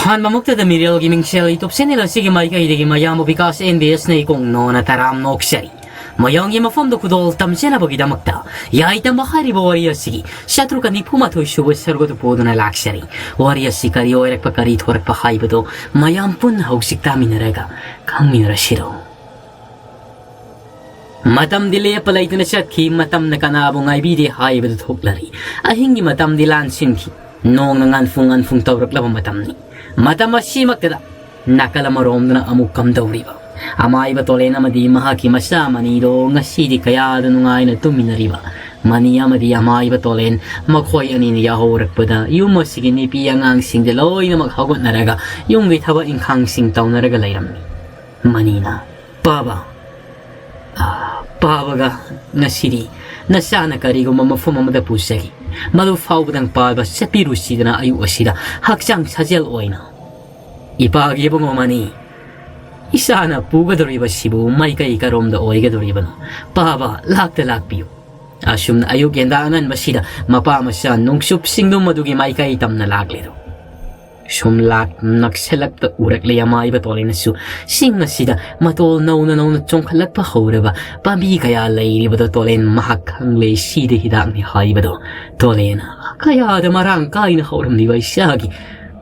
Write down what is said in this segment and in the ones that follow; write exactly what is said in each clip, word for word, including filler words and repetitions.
ꯑꯍꯥꯟꯕꯃꯛꯇꯗ ꯃꯤꯔꯦꯜꯒꯤ ꯃꯤꯡꯁꯦꯜ YouTube channel ꯑꯁꯤꯒꯤ ꯃꯥꯏꯀꯩꯗꯒꯤ ꯃꯌꯥꯝꯕꯨ ꯕꯤꯀꯥꯁ ꯑꯦꯟ ꯕꯤ ꯑꯦꯁꯅ ꯏꯀꯣꯡ ꯅꯣꯅ ꯇꯔꯥꯝꯅ ꯑꯣꯛꯆꯔꯤ꯫ ꯃꯌꯥꯝꯒꯤ ꯃꯐꯝꯗ ꯈꯨꯗꯣꯜ ꯇꯝꯖꯅꯕꯒꯤꯗꯃꯛꯇ ꯌꯥꯏꯇꯝꯕ ꯍꯥꯏꯔꯤꯕ ꯋꯥꯔꯤ ꯑꯁꯤꯒꯤ ꯆꯥꯇ꯭ꯔꯨꯛꯀ ꯅꯤꯐꯨ ꯃꯥꯊꯣꯏ ꯁꯨꯕ ꯁꯔꯨꯛ ꯑꯗꯨ ꯄꯨꯗꯨꯅ ꯂꯥꯛꯆꯔꯤ꯫ ꯋꯥꯔꯤ ꯑꯁꯤ ꯀꯔꯤ ꯑꯣꯏꯔꯛꯄ, ꯀꯔꯤ ꯊꯣꯔꯛꯄ ꯍꯥꯏꯕꯗꯨ ꯃꯌꯥꯝ ꯄꯨꯟꯅ ꯍꯧꯖꯤꯛ ꯇꯥꯃꯤꯟꯅꯔꯒ ꯈꯪꯃꯤꯟꯅꯔꯁꯤꯔꯣ꯫ ꯃꯇꯝꯗꯤ ꯂꯦꯞꯄ ꯂꯩꯇꯅ ꯆꯠꯈꯤ꯫ ꯃꯇꯝꯅ ꯀꯅꯥꯕꯨ ꯉꯥꯏꯕꯤꯗꯦ ꯍꯥꯏꯕꯗꯨ ꯊꯣꯛꯂꯔꯤ꯫ ꯑꯍꯤꯡꯒꯤ ꯃꯇꯝꯗꯤ ꯂꯥꯟꯁꯤꯟꯈꯤ꯫ ꯅꯣꯡꯅ ꯉꯥꯟꯐꯨꯡ ꯉꯥꯟꯐꯨꯡ ꯇꯧꯔꯛꯂꯕ ꯃꯇꯝꯅꯤ꯫ ꯃꯇꯝ ꯑꯁꯤꯃꯛꯇꯗ ꯅꯥꯀꯜ ꯑꯃꯔꯣꯝꯗꯅ ꯑꯃꯨꯛ ꯀꯝꯗꯧꯔꯤꯕ? ꯑꯃꯥꯏꯕ ꯇꯣꯂꯦꯟ ꯑꯃꯗꯤ ꯃꯍꯥꯛꯀꯤ ꯃꯆꯥ ꯃꯅꯤꯗꯣ ꯉꯁꯤꯗꯤ ꯀꯌꯥꯗ ꯅꯨꯡꯉꯥꯏꯅ ꯇꯨꯝꯃꯤꯟꯅꯔꯤꯕ꯫ ꯃꯅꯤ ꯑꯃꯗꯤ ꯑꯃꯥꯏꯕ ꯇꯣꯂꯦꯟ ꯃꯈꯣꯏ ꯑꯅꯤꯅ ꯌꯥꯍꯧꯔꯛꯄꯗ ꯌꯨꯝ ꯑꯁꯤꯒꯤ ꯅꯨꯄꯤ ꯑꯉꯥꯡꯁꯤꯡꯗꯤ ꯂꯣꯏꯅꯃꯛ ꯍꯧꯒꯠꯅꯔꯒ ꯌꯨꯝꯒꯤ ꯊꯕꯛ ꯏꯪꯈꯥꯡꯁꯤꯡ ꯇꯧꯅꯔꯒ ꯂꯩꯔꯝꯃꯤ꯫ ꯃꯅꯤꯅ, "ꯄꯥꯕ, ꯑꯥ, ꯄꯥꯕꯒ ꯉꯁꯤꯗꯤ ꯅꯆꯥꯅ ꯀꯔꯤꯒꯨꯝꯕ ꯃꯐꯝ ꯑꯃꯗ ꯄꯨꯖꯒꯦ꯫ ꯃꯗꯨ ꯐꯥꯎꯕꯗꯪ ꯄꯥꯕ ꯆꯠꯄꯤꯔꯨꯁꯤꯗꯅ ꯑꯌꯨꯛ ꯑꯁꯤꯗ ꯍꯛꯆꯥꯡ ꯁꯥꯖꯦꯜ ꯑꯣꯏꯅ꯫" "ꯏꯄꯥꯒꯤ ꯏꯕꯨꯡꯉꯣ ꯃꯅꯤ, ꯏꯆꯥꯅ ꯄꯨꯒꯗꯧꯔꯤꯕꯁꯤꯕꯨ ꯃꯥꯏꯀꯩ ꯀꯔꯣꯝꯗ ꯑꯣꯏꯒꯗꯧꯔꯤꯕꯅꯣ? ꯄꯥꯕ, ꯂꯥꯛꯇ ꯂꯥꯛꯄꯤꯌꯨ꯫" ꯑꯁꯨꯝꯅ ꯑꯌꯨꯛ ꯌꯦꯟꯗꯥ ꯑꯉꯟꯕꯁꯤꯗ ꯃꯄꯥ ꯃꯆꯥ ꯅꯣꯡꯆꯨꯞ ꯆꯤꯡꯗꯨꯝ ꯑꯗꯨꯒꯤ ꯃꯥꯏꯀꯩ ꯇꯝꯅ ꯂꯥꯛꯂꯦꯗꯣ꯫ ꯁꯨꯝ ꯂꯥꯛ-, ꯅꯛꯁꯤꯜꯂꯛꯇ ꯎꯔꯛꯂꯦ ꯑꯃꯥꯏꯕ ꯇꯣꯂꯦꯟꯅꯁꯨ꯫ ꯆꯤꯡ ꯑꯁꯤꯗ ꯃꯇꯣꯜ ꯅꯧꯅ ꯅꯧꯅ ꯆꯣꯡꯈꯠꯂꯛꯄ ꯍꯧꯔꯕ ꯄꯥꯝꯕꯤ ꯀꯌꯥ ꯂꯩꯔꯤꯕꯗꯣ ꯇꯣꯂꯦꯟ ꯃꯍꯥꯛ ꯈꯪꯂꯦ, ꯁꯤꯗ ꯍꯤꯗꯥꯛꯅꯤ ꯍꯥꯏꯕꯗꯣ꯫ ꯇꯣꯂꯦꯟ, ꯀꯌꯥꯗ ꯃꯔꯥꯡ ꯀꯥꯏꯅ ꯍꯧꯔꯝꯂꯤꯕ ꯏꯆꯥꯒꯤ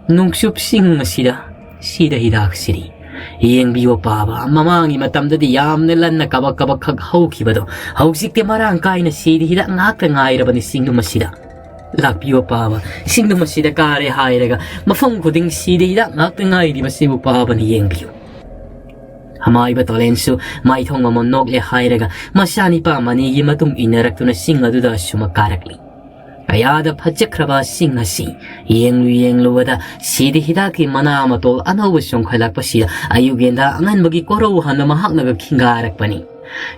ꯅꯣꯡꯆꯨꯞ ꯆꯤꯡ ꯑꯁꯤꯗ, ꯁꯤꯗ ꯍꯤꯗꯥꯛꯁꯤꯗꯤ꯫ ꯌꯦꯡꯕꯤꯌꯣ ꯄꯥꯕ, ꯃꯃꯥꯡꯒꯤ ꯃꯇꯝꯗꯗꯤ ꯌꯥꯝꯅ ꯂꯟꯅ ꯀꯕꯛ ꯀꯕꯛ ꯈꯛ ꯍꯧꯈꯤꯕꯗꯣ, ꯍꯧꯖꯤꯛꯇꯤ ꯃꯔꯥꯡ ꯀꯥꯏꯅ ꯁꯤꯗ ꯍꯤꯗꯥꯛ ꯉꯥꯛꯇ ꯉꯥꯏꯔꯕꯅꯤ ꯆꯤꯡꯗꯨꯝ ꯑꯁꯤꯗ꯫ ꯂꯥꯛꯄꯤꯌꯣ ꯄꯥꯕ, ꯆꯤꯡꯗꯨꯝ ꯑꯁꯤꯗ ꯀꯥꯔꯦ ꯍꯥꯏꯔꯒ ꯃꯐꯝ ꯈꯨꯗꯤꯡ ꯁꯤꯗ ꯍꯤꯗꯥꯛ ꯉꯥꯛꯇ ꯉꯥꯏꯔꯤꯕꯁꯤꯕꯨ ꯄꯥꯕꯅ ꯌꯦꯡꯕꯤꯌꯨ꯫ ꯑꯃꯥꯏꯕ ꯇꯣꯂꯦꯟꯁꯨ ꯃꯥꯏꯊꯣꯡ ꯑꯃ ꯅꯣꯛꯂꯦ ꯍꯥꯏꯔꯒ ꯃꯆꯥꯅꯤꯄꯥ ꯃꯅꯤꯒꯤ ꯃꯇꯨꯡ ꯏꯟꯅꯔꯛꯇꯨꯅ ꯆꯤꯡ ꯑꯗꯨꯗ ꯑꯁꯨꯃꯛ ꯀꯥꯔꯛꯂꯤ꯫ ꯀꯌꯥꯗ ꯐꯖꯈ꯭ꯔꯕ ꯆꯤꯡ ꯑꯁꯤ꯫ ꯌꯦꯡꯂꯨ ꯌꯦꯡꯂꯨꯕꯗ ꯁꯤꯗ ꯍꯤꯗꯥꯛꯀꯤ ꯃꯅꯥ ꯃꯇꯣꯜ ꯑꯅꯧꯕ ꯆꯣꯡꯈꯠꯂꯛꯄꯁꯤꯗ ꯑꯌꯨꯛ ꯌꯦꯟꯗꯥ ꯑꯉꯟꯕꯒꯤ ꯀꯣꯔꯧ ꯍꯟꯕ ꯃꯍꯥꯛꯅꯒ ꯈꯤꯡꯒꯥꯔꯛꯄꯅꯤ꯫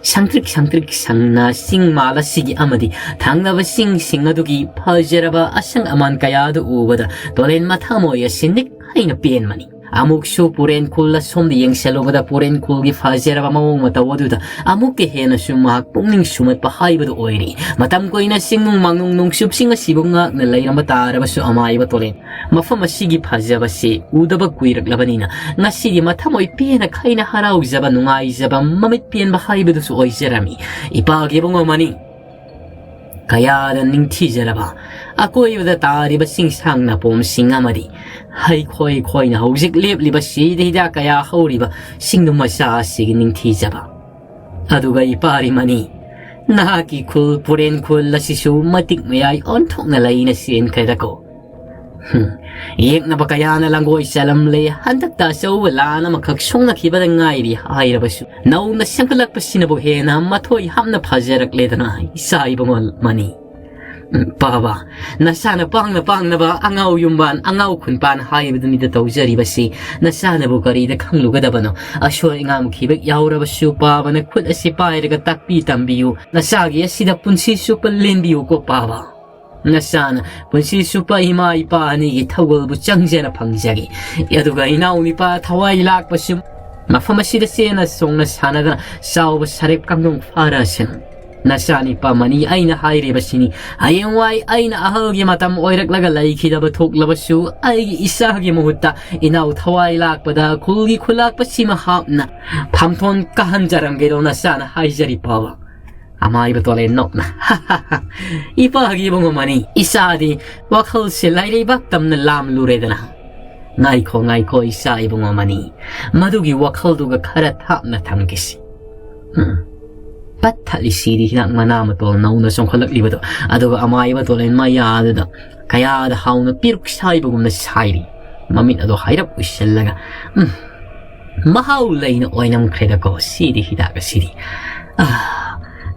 ꯁꯪꯇ꯭ꯔꯤꯛ ꯁꯪꯇ꯭ꯔꯤꯛ ꯁꯪꯅ ꯆꯤꯡ ꯃꯥꯜ ꯑꯁꯤꯒꯤ ꯑꯃꯗꯤ ꯊꯪꯅꯕ ꯆꯤꯡꯁꯤꯡ ꯑꯗꯨꯒꯤ ꯐꯖꯔꯕ ꯑꯁꯪ ꯑꯃꯥꯟ ꯀꯌꯥꯗꯨ ꯎꯕꯗ ꯇꯣꯂꯦꯟ ꯃꯊꯃꯣꯏ ꯑꯁꯤ ꯅꯤꯛ ꯍꯩꯅ ꯄꯦꯟꯕꯅꯤ꯫ ꯑꯃꯨꯛꯁꯨ ꯄꯨꯔꯦꯟ ꯈꯨꯜ ꯑꯁꯣꯝꯗ ꯌꯦꯡꯁꯤꯜꯂꯨꯕꯗ ꯄꯨꯔꯦꯟ ꯈꯨꯜꯒꯤ ꯐꯖꯔꯕ ꯃꯑꯣꯡ ꯃꯇꯧ ꯑꯗꯨꯗ ꯑꯃꯨꯛꯀ ꯍꯦꯟꯅꯁꯨ ꯃꯍꯥꯛ ꯄꯨꯛꯅꯤꯡ ꯁꯨꯝꯍꯠꯄ ꯍꯥꯏꯕꯗꯨ ꯑꯣꯏꯔꯤ꯫ ꯃꯇꯝ ꯀꯨꯏꯅ ꯆꯤꯡꯅꯨꯡ ꯃꯥꯡꯅꯨꯡ ꯅꯨꯡꯁꯤꯠꯁꯤꯡ ꯑꯁꯤꯕꯨ ꯉꯥꯛꯅ ꯂꯩꯔꯝꯕ ꯇꯥꯔꯕꯁꯨ ꯑꯃꯥꯏꯕ ꯇꯣꯔꯦꯟ ꯃꯐꯝ ꯑꯁꯤꯒꯤ ꯐꯖꯕꯁꯤ ꯎꯗꯕ ꯀꯨꯏꯔꯛꯂꯕꯅꯤꯅ ꯉꯁꯤꯗꯤ ꯃꯊꯃꯣꯏ ꯄꯦꯟꯅ ꯈꯩꯅ ꯍꯔꯥꯎꯖꯕ, ꯅꯨꯡꯉꯥꯏꯖꯕ, ꯃꯃꯤꯠ ꯄꯦꯟꯕ ꯍꯥꯏꯕꯗꯨꯁꯨ ꯑꯣꯏꯖꯔꯝꯃꯤ꯫ ꯏꯄꯥꯒꯤ ꯏꯕꯨꯡꯉꯣ ꯃꯅꯤ, ꯀꯌꯥꯗ ꯅꯤꯡꯊꯤꯖꯔꯕ ꯑꯀꯣꯏꯕꯗ ꯇꯥꯔꯤꯕ ꯆꯤꯡꯁꯥꯡ ꯅꯥꯄꯣꯝꯁꯤꯡ ꯑꯃꯗꯤ ꯍꯩꯈꯣꯏ ꯈꯣꯏꯅ ꯍꯧꯖꯤꯛ ꯂꯦꯞꯂꯤꯕ ꯁꯤꯗ ꯍꯤꯗꯥꯛ ꯀꯌꯥ ꯍꯧꯔꯤꯕ ꯆꯤꯡꯗꯨ ꯃꯆꯥ ꯑꯁꯤꯒꯤ ꯅꯤꯡꯊꯤꯖꯕ꯫ ꯑꯗꯨꯒ ꯏꯄꯥꯔꯤꯃꯅꯤ, ꯅꯍꯥꯛꯀꯤ ꯈꯨꯜ ꯄꯨꯔꯦꯟ ꯈꯨꯜ ꯑꯁꯤꯁꯨ ꯃꯇꯤꯛ ꯃꯌꯥꯏ ꯑꯣꯟꯊꯣꯛꯅ ꯂꯩꯅ ꯆꯦꯟꯈ꯭ꯔꯦꯗꯀꯣ꯫ ꯍꯨꯝ, ꯌꯦꯛꯅꯕ ꯀꯌꯥꯅ ꯂꯥꯡꯒꯣꯏ ꯆꯂꯝꯂꯦ꯫ ꯍꯟꯗꯛꯇ ꯑꯆꯧꯕ ꯂꯥꯟ ꯑꯃꯈꯛ ꯁꯣꯛꯅꯈꯤꯕꯗ ꯉꯥꯏꯔꯤ ꯍꯥꯏꯔꯕꯁꯨ ꯅꯧꯅ ꯁꯦꯝꯒꯠꯂꯛꯄꯁꯤꯅꯕꯨ ꯍꯦꯟꯅ ꯃꯊꯣꯏ ꯍꯥꯞꯅ ꯐꯖꯔꯛꯂꯦꯗꯅ ꯏꯆꯥ ꯏꯕꯨꯡꯉꯣ ꯃꯅꯤ꯫ ꯎꯝ, ꯄꯥꯕ, ꯅꯁꯥꯅ ꯄꯥꯡꯅ ꯄꯥꯡꯅꯕ ꯑꯉꯥꯎ ꯌꯨꯝꯕꯥꯟ ꯑꯉꯥꯎ ꯈꯨꯟꯄꯥꯟ ꯍꯥꯏꯕꯗꯨꯅꯤꯗ ꯇꯧꯖꯔꯤꯕꯁꯤ꯫ ꯅꯁꯥꯅꯕꯨ ꯀꯔꯤꯗ ꯈꯪꯂꯨꯒꯗꯕꯅꯣ? ꯑꯁꯣꯏ ꯑꯉꯥꯝ ꯈꯤꯕ ꯌꯥꯎꯔꯕꯁꯨ ꯄꯥꯕꯅ ꯈꯨꯠ ꯑꯁꯤ ꯄꯥꯏꯔꯒ ꯇꯥꯛꯄꯤ ꯇꯝꯕꯤꯌꯨ꯫ ꯅꯆꯥꯒꯤ ꯑꯁꯤꯗ ꯄꯨꯟꯁꯤ ꯆꯨꯞꯄ ꯂꯦꯟꯕꯤꯌꯨꯀꯣ ꯄꯥꯕ꯫ ꯅꯆꯥꯅ ꯄꯨꯟꯁꯤ ꯆꯨꯞꯄ ꯏꯃꯥ ꯏꯄꯥ ꯑꯅꯤꯒꯤ ꯊꯧꯒꯜꯕꯨ ꯆꯪꯖꯅ ꯐꯪꯖꯒꯦ꯫ ꯑꯗꯨꯒ ꯏꯅꯥꯎ ꯅꯤꯄꯥ ꯊꯋꯥꯏ ꯂꯥꯛꯄꯁꯨ ꯃꯐꯝ ꯑꯁꯤꯗ ꯆꯦꯟꯅ ꯆꯣꯡꯅ ꯁꯥꯟꯅꯗꯅ ꯆꯥꯎꯕ ꯁꯔꯦꯞ ꯀꯥꯡꯗꯣꯡ ꯐꯥꯔꯁꯅꯨ꯫ ꯅꯆꯥꯅꯤꯄꯥ ꯃꯅꯤ, ꯑꯩꯅ ꯍꯥꯏꯔꯤꯕꯁꯤꯅꯤ꯫ ꯍꯌꯦꯡꯋꯥꯏ ꯑꯩꯅ ꯑꯍꯜꯒꯤ ꯃꯇꯝ ꯑꯣꯏꯔꯛꯂꯒ ꯂꯩꯈꯤꯗꯕ ꯊꯣꯛꯂꯕꯁꯨ ꯑꯩꯒꯤ ꯏꯆꯥꯒꯤ ꯃꯍꯨꯠꯇ ꯏꯅꯥꯎ ꯊꯋꯥꯏ ꯂꯥꯛꯄꯗ ꯈꯨꯜꯒꯤ ꯈꯨꯂꯥꯛꯄꯁꯤꯃ ꯍꯥꯞꯅ ꯐꯝꯊꯣꯟ ꯀꯥꯍꯟꯖꯔꯝꯒꯦꯔꯣ ꯅꯆꯥꯅ ꯍꯥꯏꯖꯔꯤ ꯄꯥꯕ꯫ ꯑꯃꯥꯏꯕ ꯇꯣꯂꯦ ꯅꯣꯛꯅ, ꯏꯄꯥꯒꯤ ꯏꯕꯨꯡꯉꯣ ꯃꯅꯤ, ꯏꯆꯥꯗꯤ ꯋꯥꯈꯜꯁꯦ ꯂꯥꯏꯔꯩꯕꯥꯛ ꯇꯝꯅ ꯂꯥꯝꯂꯨꯔꯦꯗꯅ꯫ ꯉꯥꯏꯈꯣ, ꯉꯥꯏꯈꯣ, ꯏꯆꯥ ꯏꯕꯨꯡꯉꯣ ꯃꯅꯤ, ꯃꯗꯨꯒꯤ ꯋꯥꯈꯜꯗꯨꯒ ꯈꯔ ꯊꯥꯞꯅ ꯊꯝꯈꯤꯁꯤ꯫ ꯎꯝ꯫ ꯄꯠ ꯊꯠꯂꯤ ꯁꯤꯗꯤ ꯍꯤꯗꯥꯛ ꯃꯅꯥ ꯃꯇꯣꯜ ꯅꯧꯅ ꯆꯣꯡꯈꯠꯂꯛꯂꯤꯕꯗꯣ, ꯑꯗꯨꯒ ꯑꯃꯥꯏꯕ ꯇꯣꯂꯦꯟ ꯃꯌꯥꯗꯨꯗ ꯀꯌꯥꯗ ꯍꯥꯎꯅ ꯄꯤꯔꯨꯛ ꯁꯥꯏꯕꯒꯨꯝꯅ ꯁꯥꯏꯔꯤ꯫ ꯃꯃꯤꯠ ꯑꯗꯣ ꯍꯥꯏꯔꯞ ꯎꯏꯁꯤꯜꯂꯒ, ꯎꯝ, ꯃꯍꯥꯎ ꯂꯩꯅ ꯑꯣꯏꯅꯝꯈ꯭ꯔꯦꯗꯀꯣ ꯁꯤꯗꯤ ꯍꯤꯗꯥꯛ ꯑꯁꯤꯗꯤ꯫ ꯑꯥ,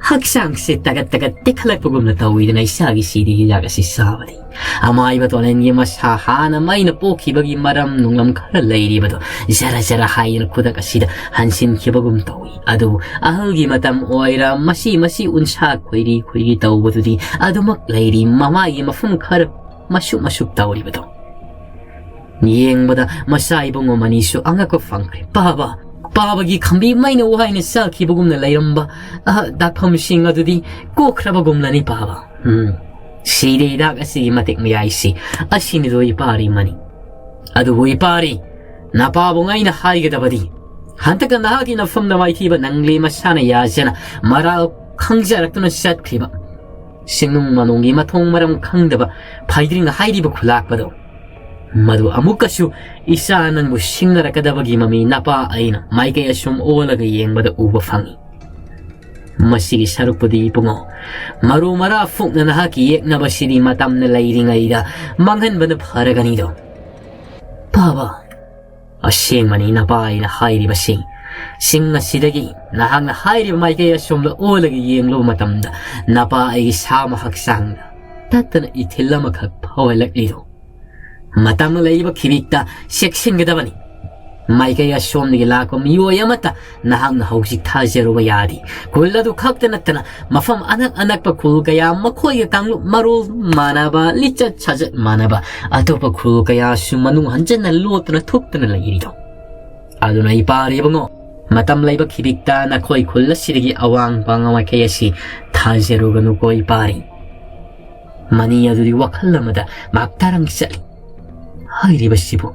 ꯍꯛꯆꯥꯡꯁꯦ ꯇꯒꯠ ꯇꯒꯠ ꯇꯦꯛꯈꯠꯂꯛꯄꯒꯨꯝꯅ ꯇꯧꯋꯤꯗꯅ ꯏꯁꯥꯒꯤ ꯁꯤꯗꯤ ꯍꯤꯗꯥꯛ ꯑꯁꯤ ꯆꯥꯕꯗꯤ꯫ ꯑꯃꯥꯏꯕ ꯇꯣꯂꯦꯟꯒꯤ ꯃꯁꯥ ꯍꯥꯟꯅ ꯃꯩꯅ ꯄꯣꯛꯈꯤꯕꯒꯤ ꯃꯔꯝ ꯅꯨꯡꯂꯝ ꯈꯔ ꯂꯩꯔꯤꯕꯗꯣ ꯖꯔ ꯖꯔ ꯍꯥꯏꯗꯅ ꯈꯨꯗꯛ ꯑꯁꯤꯗ ꯍꯟꯁꯤꯟꯈꯤꯕꯒꯨꯝ ꯇꯧꯏ꯫ ꯑꯗꯨꯕꯨ ꯑꯍꯜꯒꯤ ꯃꯇꯝ ꯑꯣꯏꯔ ꯃꯁꯤ ꯃꯁꯤ ꯎꯟꯁꯥ ꯈꯣꯏꯔꯤ ꯈꯣꯏꯔꯤ ꯇꯧꯕꯗꯨꯗꯤ ꯑꯗꯨꯃꯛ ꯂꯩꯔꯤ꯫ ꯃꯃꯥꯏꯒꯤ ꯃꯐꯝ ꯈꯔ ꯃꯁꯨꯞ ꯃꯁꯨꯞ ꯇꯧꯔꯤꯕꯗꯣ꯫ ꯌꯦꯡꯕꯗ ꯃꯆꯥ ꯏꯕꯨꯡꯉꯣ ꯃꯅꯤꯁꯨ ꯑꯉꯛꯄ ꯐꯪꯈ꯭ꯔꯦ꯫ "ꯄꯥꯕ, ꯄꯥꯕꯒꯤ ꯈꯝꯕꯤ ꯃꯩꯅ ꯋꯥꯏꯅ ꯆꯥꯛꯈꯤꯕꯒꯨꯝꯅ ꯂꯩꯔꯝꯕ, ꯑꯍ, ꯗꯥꯛꯐꯝꯁꯤꯡ ꯑꯗꯨꯗꯤ ꯀꯣꯛꯈ꯭ꯔꯕꯒꯨꯝꯂꯅꯤ, ꯄꯥꯕ꯫ ꯎꯝ, ꯁꯤꯔꯦ ꯍꯤꯗꯥꯛ ꯑꯁꯤꯒꯤ ꯃꯇꯤꯛ ꯃꯌꯥꯏꯁꯤ꯫ ꯑꯁꯤꯅꯤꯗꯣ ꯏꯄꯥꯔꯤ ꯃꯅꯤ꯫ ꯑꯗꯨꯕꯨ ꯏꯄꯥꯔꯤ, ꯅꯄꯥꯕꯨ ꯑꯩꯅ ꯍꯥꯏꯒꯗꯕꯗꯤ, ꯍꯟꯗꯛꯇ ꯅꯍꯥꯛꯀꯤ ꯅꯐꯝꯗ ꯃꯥꯏꯊꯤꯕ ꯅꯪꯂꯤ ꯃꯁꯥꯅ ꯌꯥꯖꯅ ꯃꯔꯥꯜ ꯈꯪꯖꯔꯛꯇꯨꯅ ꯆꯠꯈ꯭ꯔꯤꯕ ꯁꯤꯡꯅꯨꯡ ꯃꯅꯨꯡꯒꯤ ꯃꯊꯣꯡ ꯃꯔꯝ ꯈꯪꯗꯕ ꯐꯩꯗ꯭ꯔꯤꯡ ꯍꯥꯏꯔꯤꯕ ꯈꯨꯂꯥꯛꯄꯗꯣ, ꯃꯗꯨ ꯑꯃꯨꯛꯀꯁꯨ ꯏꯆꯥ ꯅꯪꯕꯨ ꯁꯤꯡꯅꯔꯛꯀꯗꯕꯒꯤ ꯃꯃꯤ ꯅꯄꯥ ꯑꯩꯅ ꯃꯥꯏꯀꯩ ꯑꯁꯨꯝ ꯑꯣꯜꯂꯒ ꯌꯦꯡꯕꯗ ꯎꯕ ꯐꯪꯏ꯫ ꯃꯁꯤꯒꯤ ꯁꯔꯨꯛꯄꯨꯗꯤ ꯏꯕꯨꯡꯉꯣ, ꯃꯔꯨ ꯃꯔꯥ ꯐꯨꯛꯅ ꯅꯍꯥꯛꯀꯤ ꯌꯦꯛꯅꯕꯁꯤꯗꯤ ꯃꯇꯝꯅ ꯂꯩꯔꯤꯉꯩꯗ ꯃꯥꯡꯍꯟꯕꯅ ꯐꯔꯒꯅꯤꯗꯣ꯫ ꯄꯥꯕ, ꯑꯁꯦꯡꯕꯅꯤ ꯅꯄꯥ ꯑꯩꯅ ꯍꯥꯏꯔꯤꯕꯁꯤ꯫ ꯆꯤꯡ ꯑꯁꯤꯗꯒꯤ ꯅꯍꯥꯛꯅ ꯍꯥꯏꯔꯤꯕ ꯃꯥꯏꯀꯩ ꯑꯁꯣꯝꯗ ꯑꯣꯜꯂꯒ ꯌꯦꯡꯂꯨꯕ ꯃꯇꯝꯗ ꯅꯄꯥ ꯑꯩꯒꯤ ꯁꯥꯃ ꯍꯛꯆꯥꯡꯗ ꯇꯠꯇꯅ ꯏꯊꯤꯜ ꯑꯃꯈꯛ ꯐꯥꯎꯍꯜꯂꯛꯂꯤꯗꯣ꯫ ꯃꯇꯝ ꯂꯩꯕ ꯈꯤꯕꯤꯛꯇ ꯆꯦꯛꯁꯤꯟꯒꯗꯕꯅꯤ꯫ ꯃꯥꯏꯀꯩ ꯑꯁꯣꯝꯗꯒꯤ ꯂꯥꯛꯄ ꯃꯤꯑꯣꯏ ꯑꯃꯠꯇ ꯅꯍꯥꯛꯅ ꯍꯧꯖꯤꯛ ꯊꯥꯖꯔꯨꯕ ꯌꯥꯗꯦ꯫ ꯈꯨꯜ ꯑꯗꯨ ꯈꯛꯇ ꯅꯠꯇꯅ ꯃꯐꯝ ꯑꯅꯛ ꯑꯅꯛꯄ ꯈꯨꯜ ꯀꯌꯥ, ꯃꯈꯣꯏꯒ ꯀꯥꯡꯂꯨꯞ ꯃꯔꯣꯜ ꯃꯥꯟꯅꯕ, ꯂꯤꯆꯠ ꯁꯥꯖꯠ ꯃꯥꯟꯅꯕ ꯑꯇꯣꯞꯄ ꯈꯨꯜ ꯀꯌꯥꯁꯨ ꯃꯅꯨꯡ ꯍꯟꯖꯟꯅ ꯂꯣꯠꯇꯨꯅ ꯊꯨꯞꯇꯨꯅ ꯂꯩꯔꯤꯗꯣ꯫ ꯑꯗꯨꯅ ꯏꯄꯥꯔꯤꯕꯉꯣ, ꯃꯇꯝ ꯂꯩꯕ ꯈꯤꯕꯤꯛꯇ ꯅꯈꯣꯏ ꯈꯨꯜ ꯑꯁꯤꯗꯒꯤ ꯑꯋꯥꯡ ꯄꯥꯡ ꯃꯥꯏꯀꯩ ꯑꯁꯤ ꯊꯥꯖꯔꯨꯒꯅꯨꯀꯣ ꯏꯄꯥꯔꯤ꯫ ꯃꯅꯤ ꯑꯗꯨꯗꯤ ꯋꯥꯈꯜ ꯑꯃꯗ ꯃꯍꯥꯛ ꯇꯔꯪ ꯆꯠꯂꯤ꯫ ꯍꯥꯏꯔꯤꯕꯁꯤꯕꯨ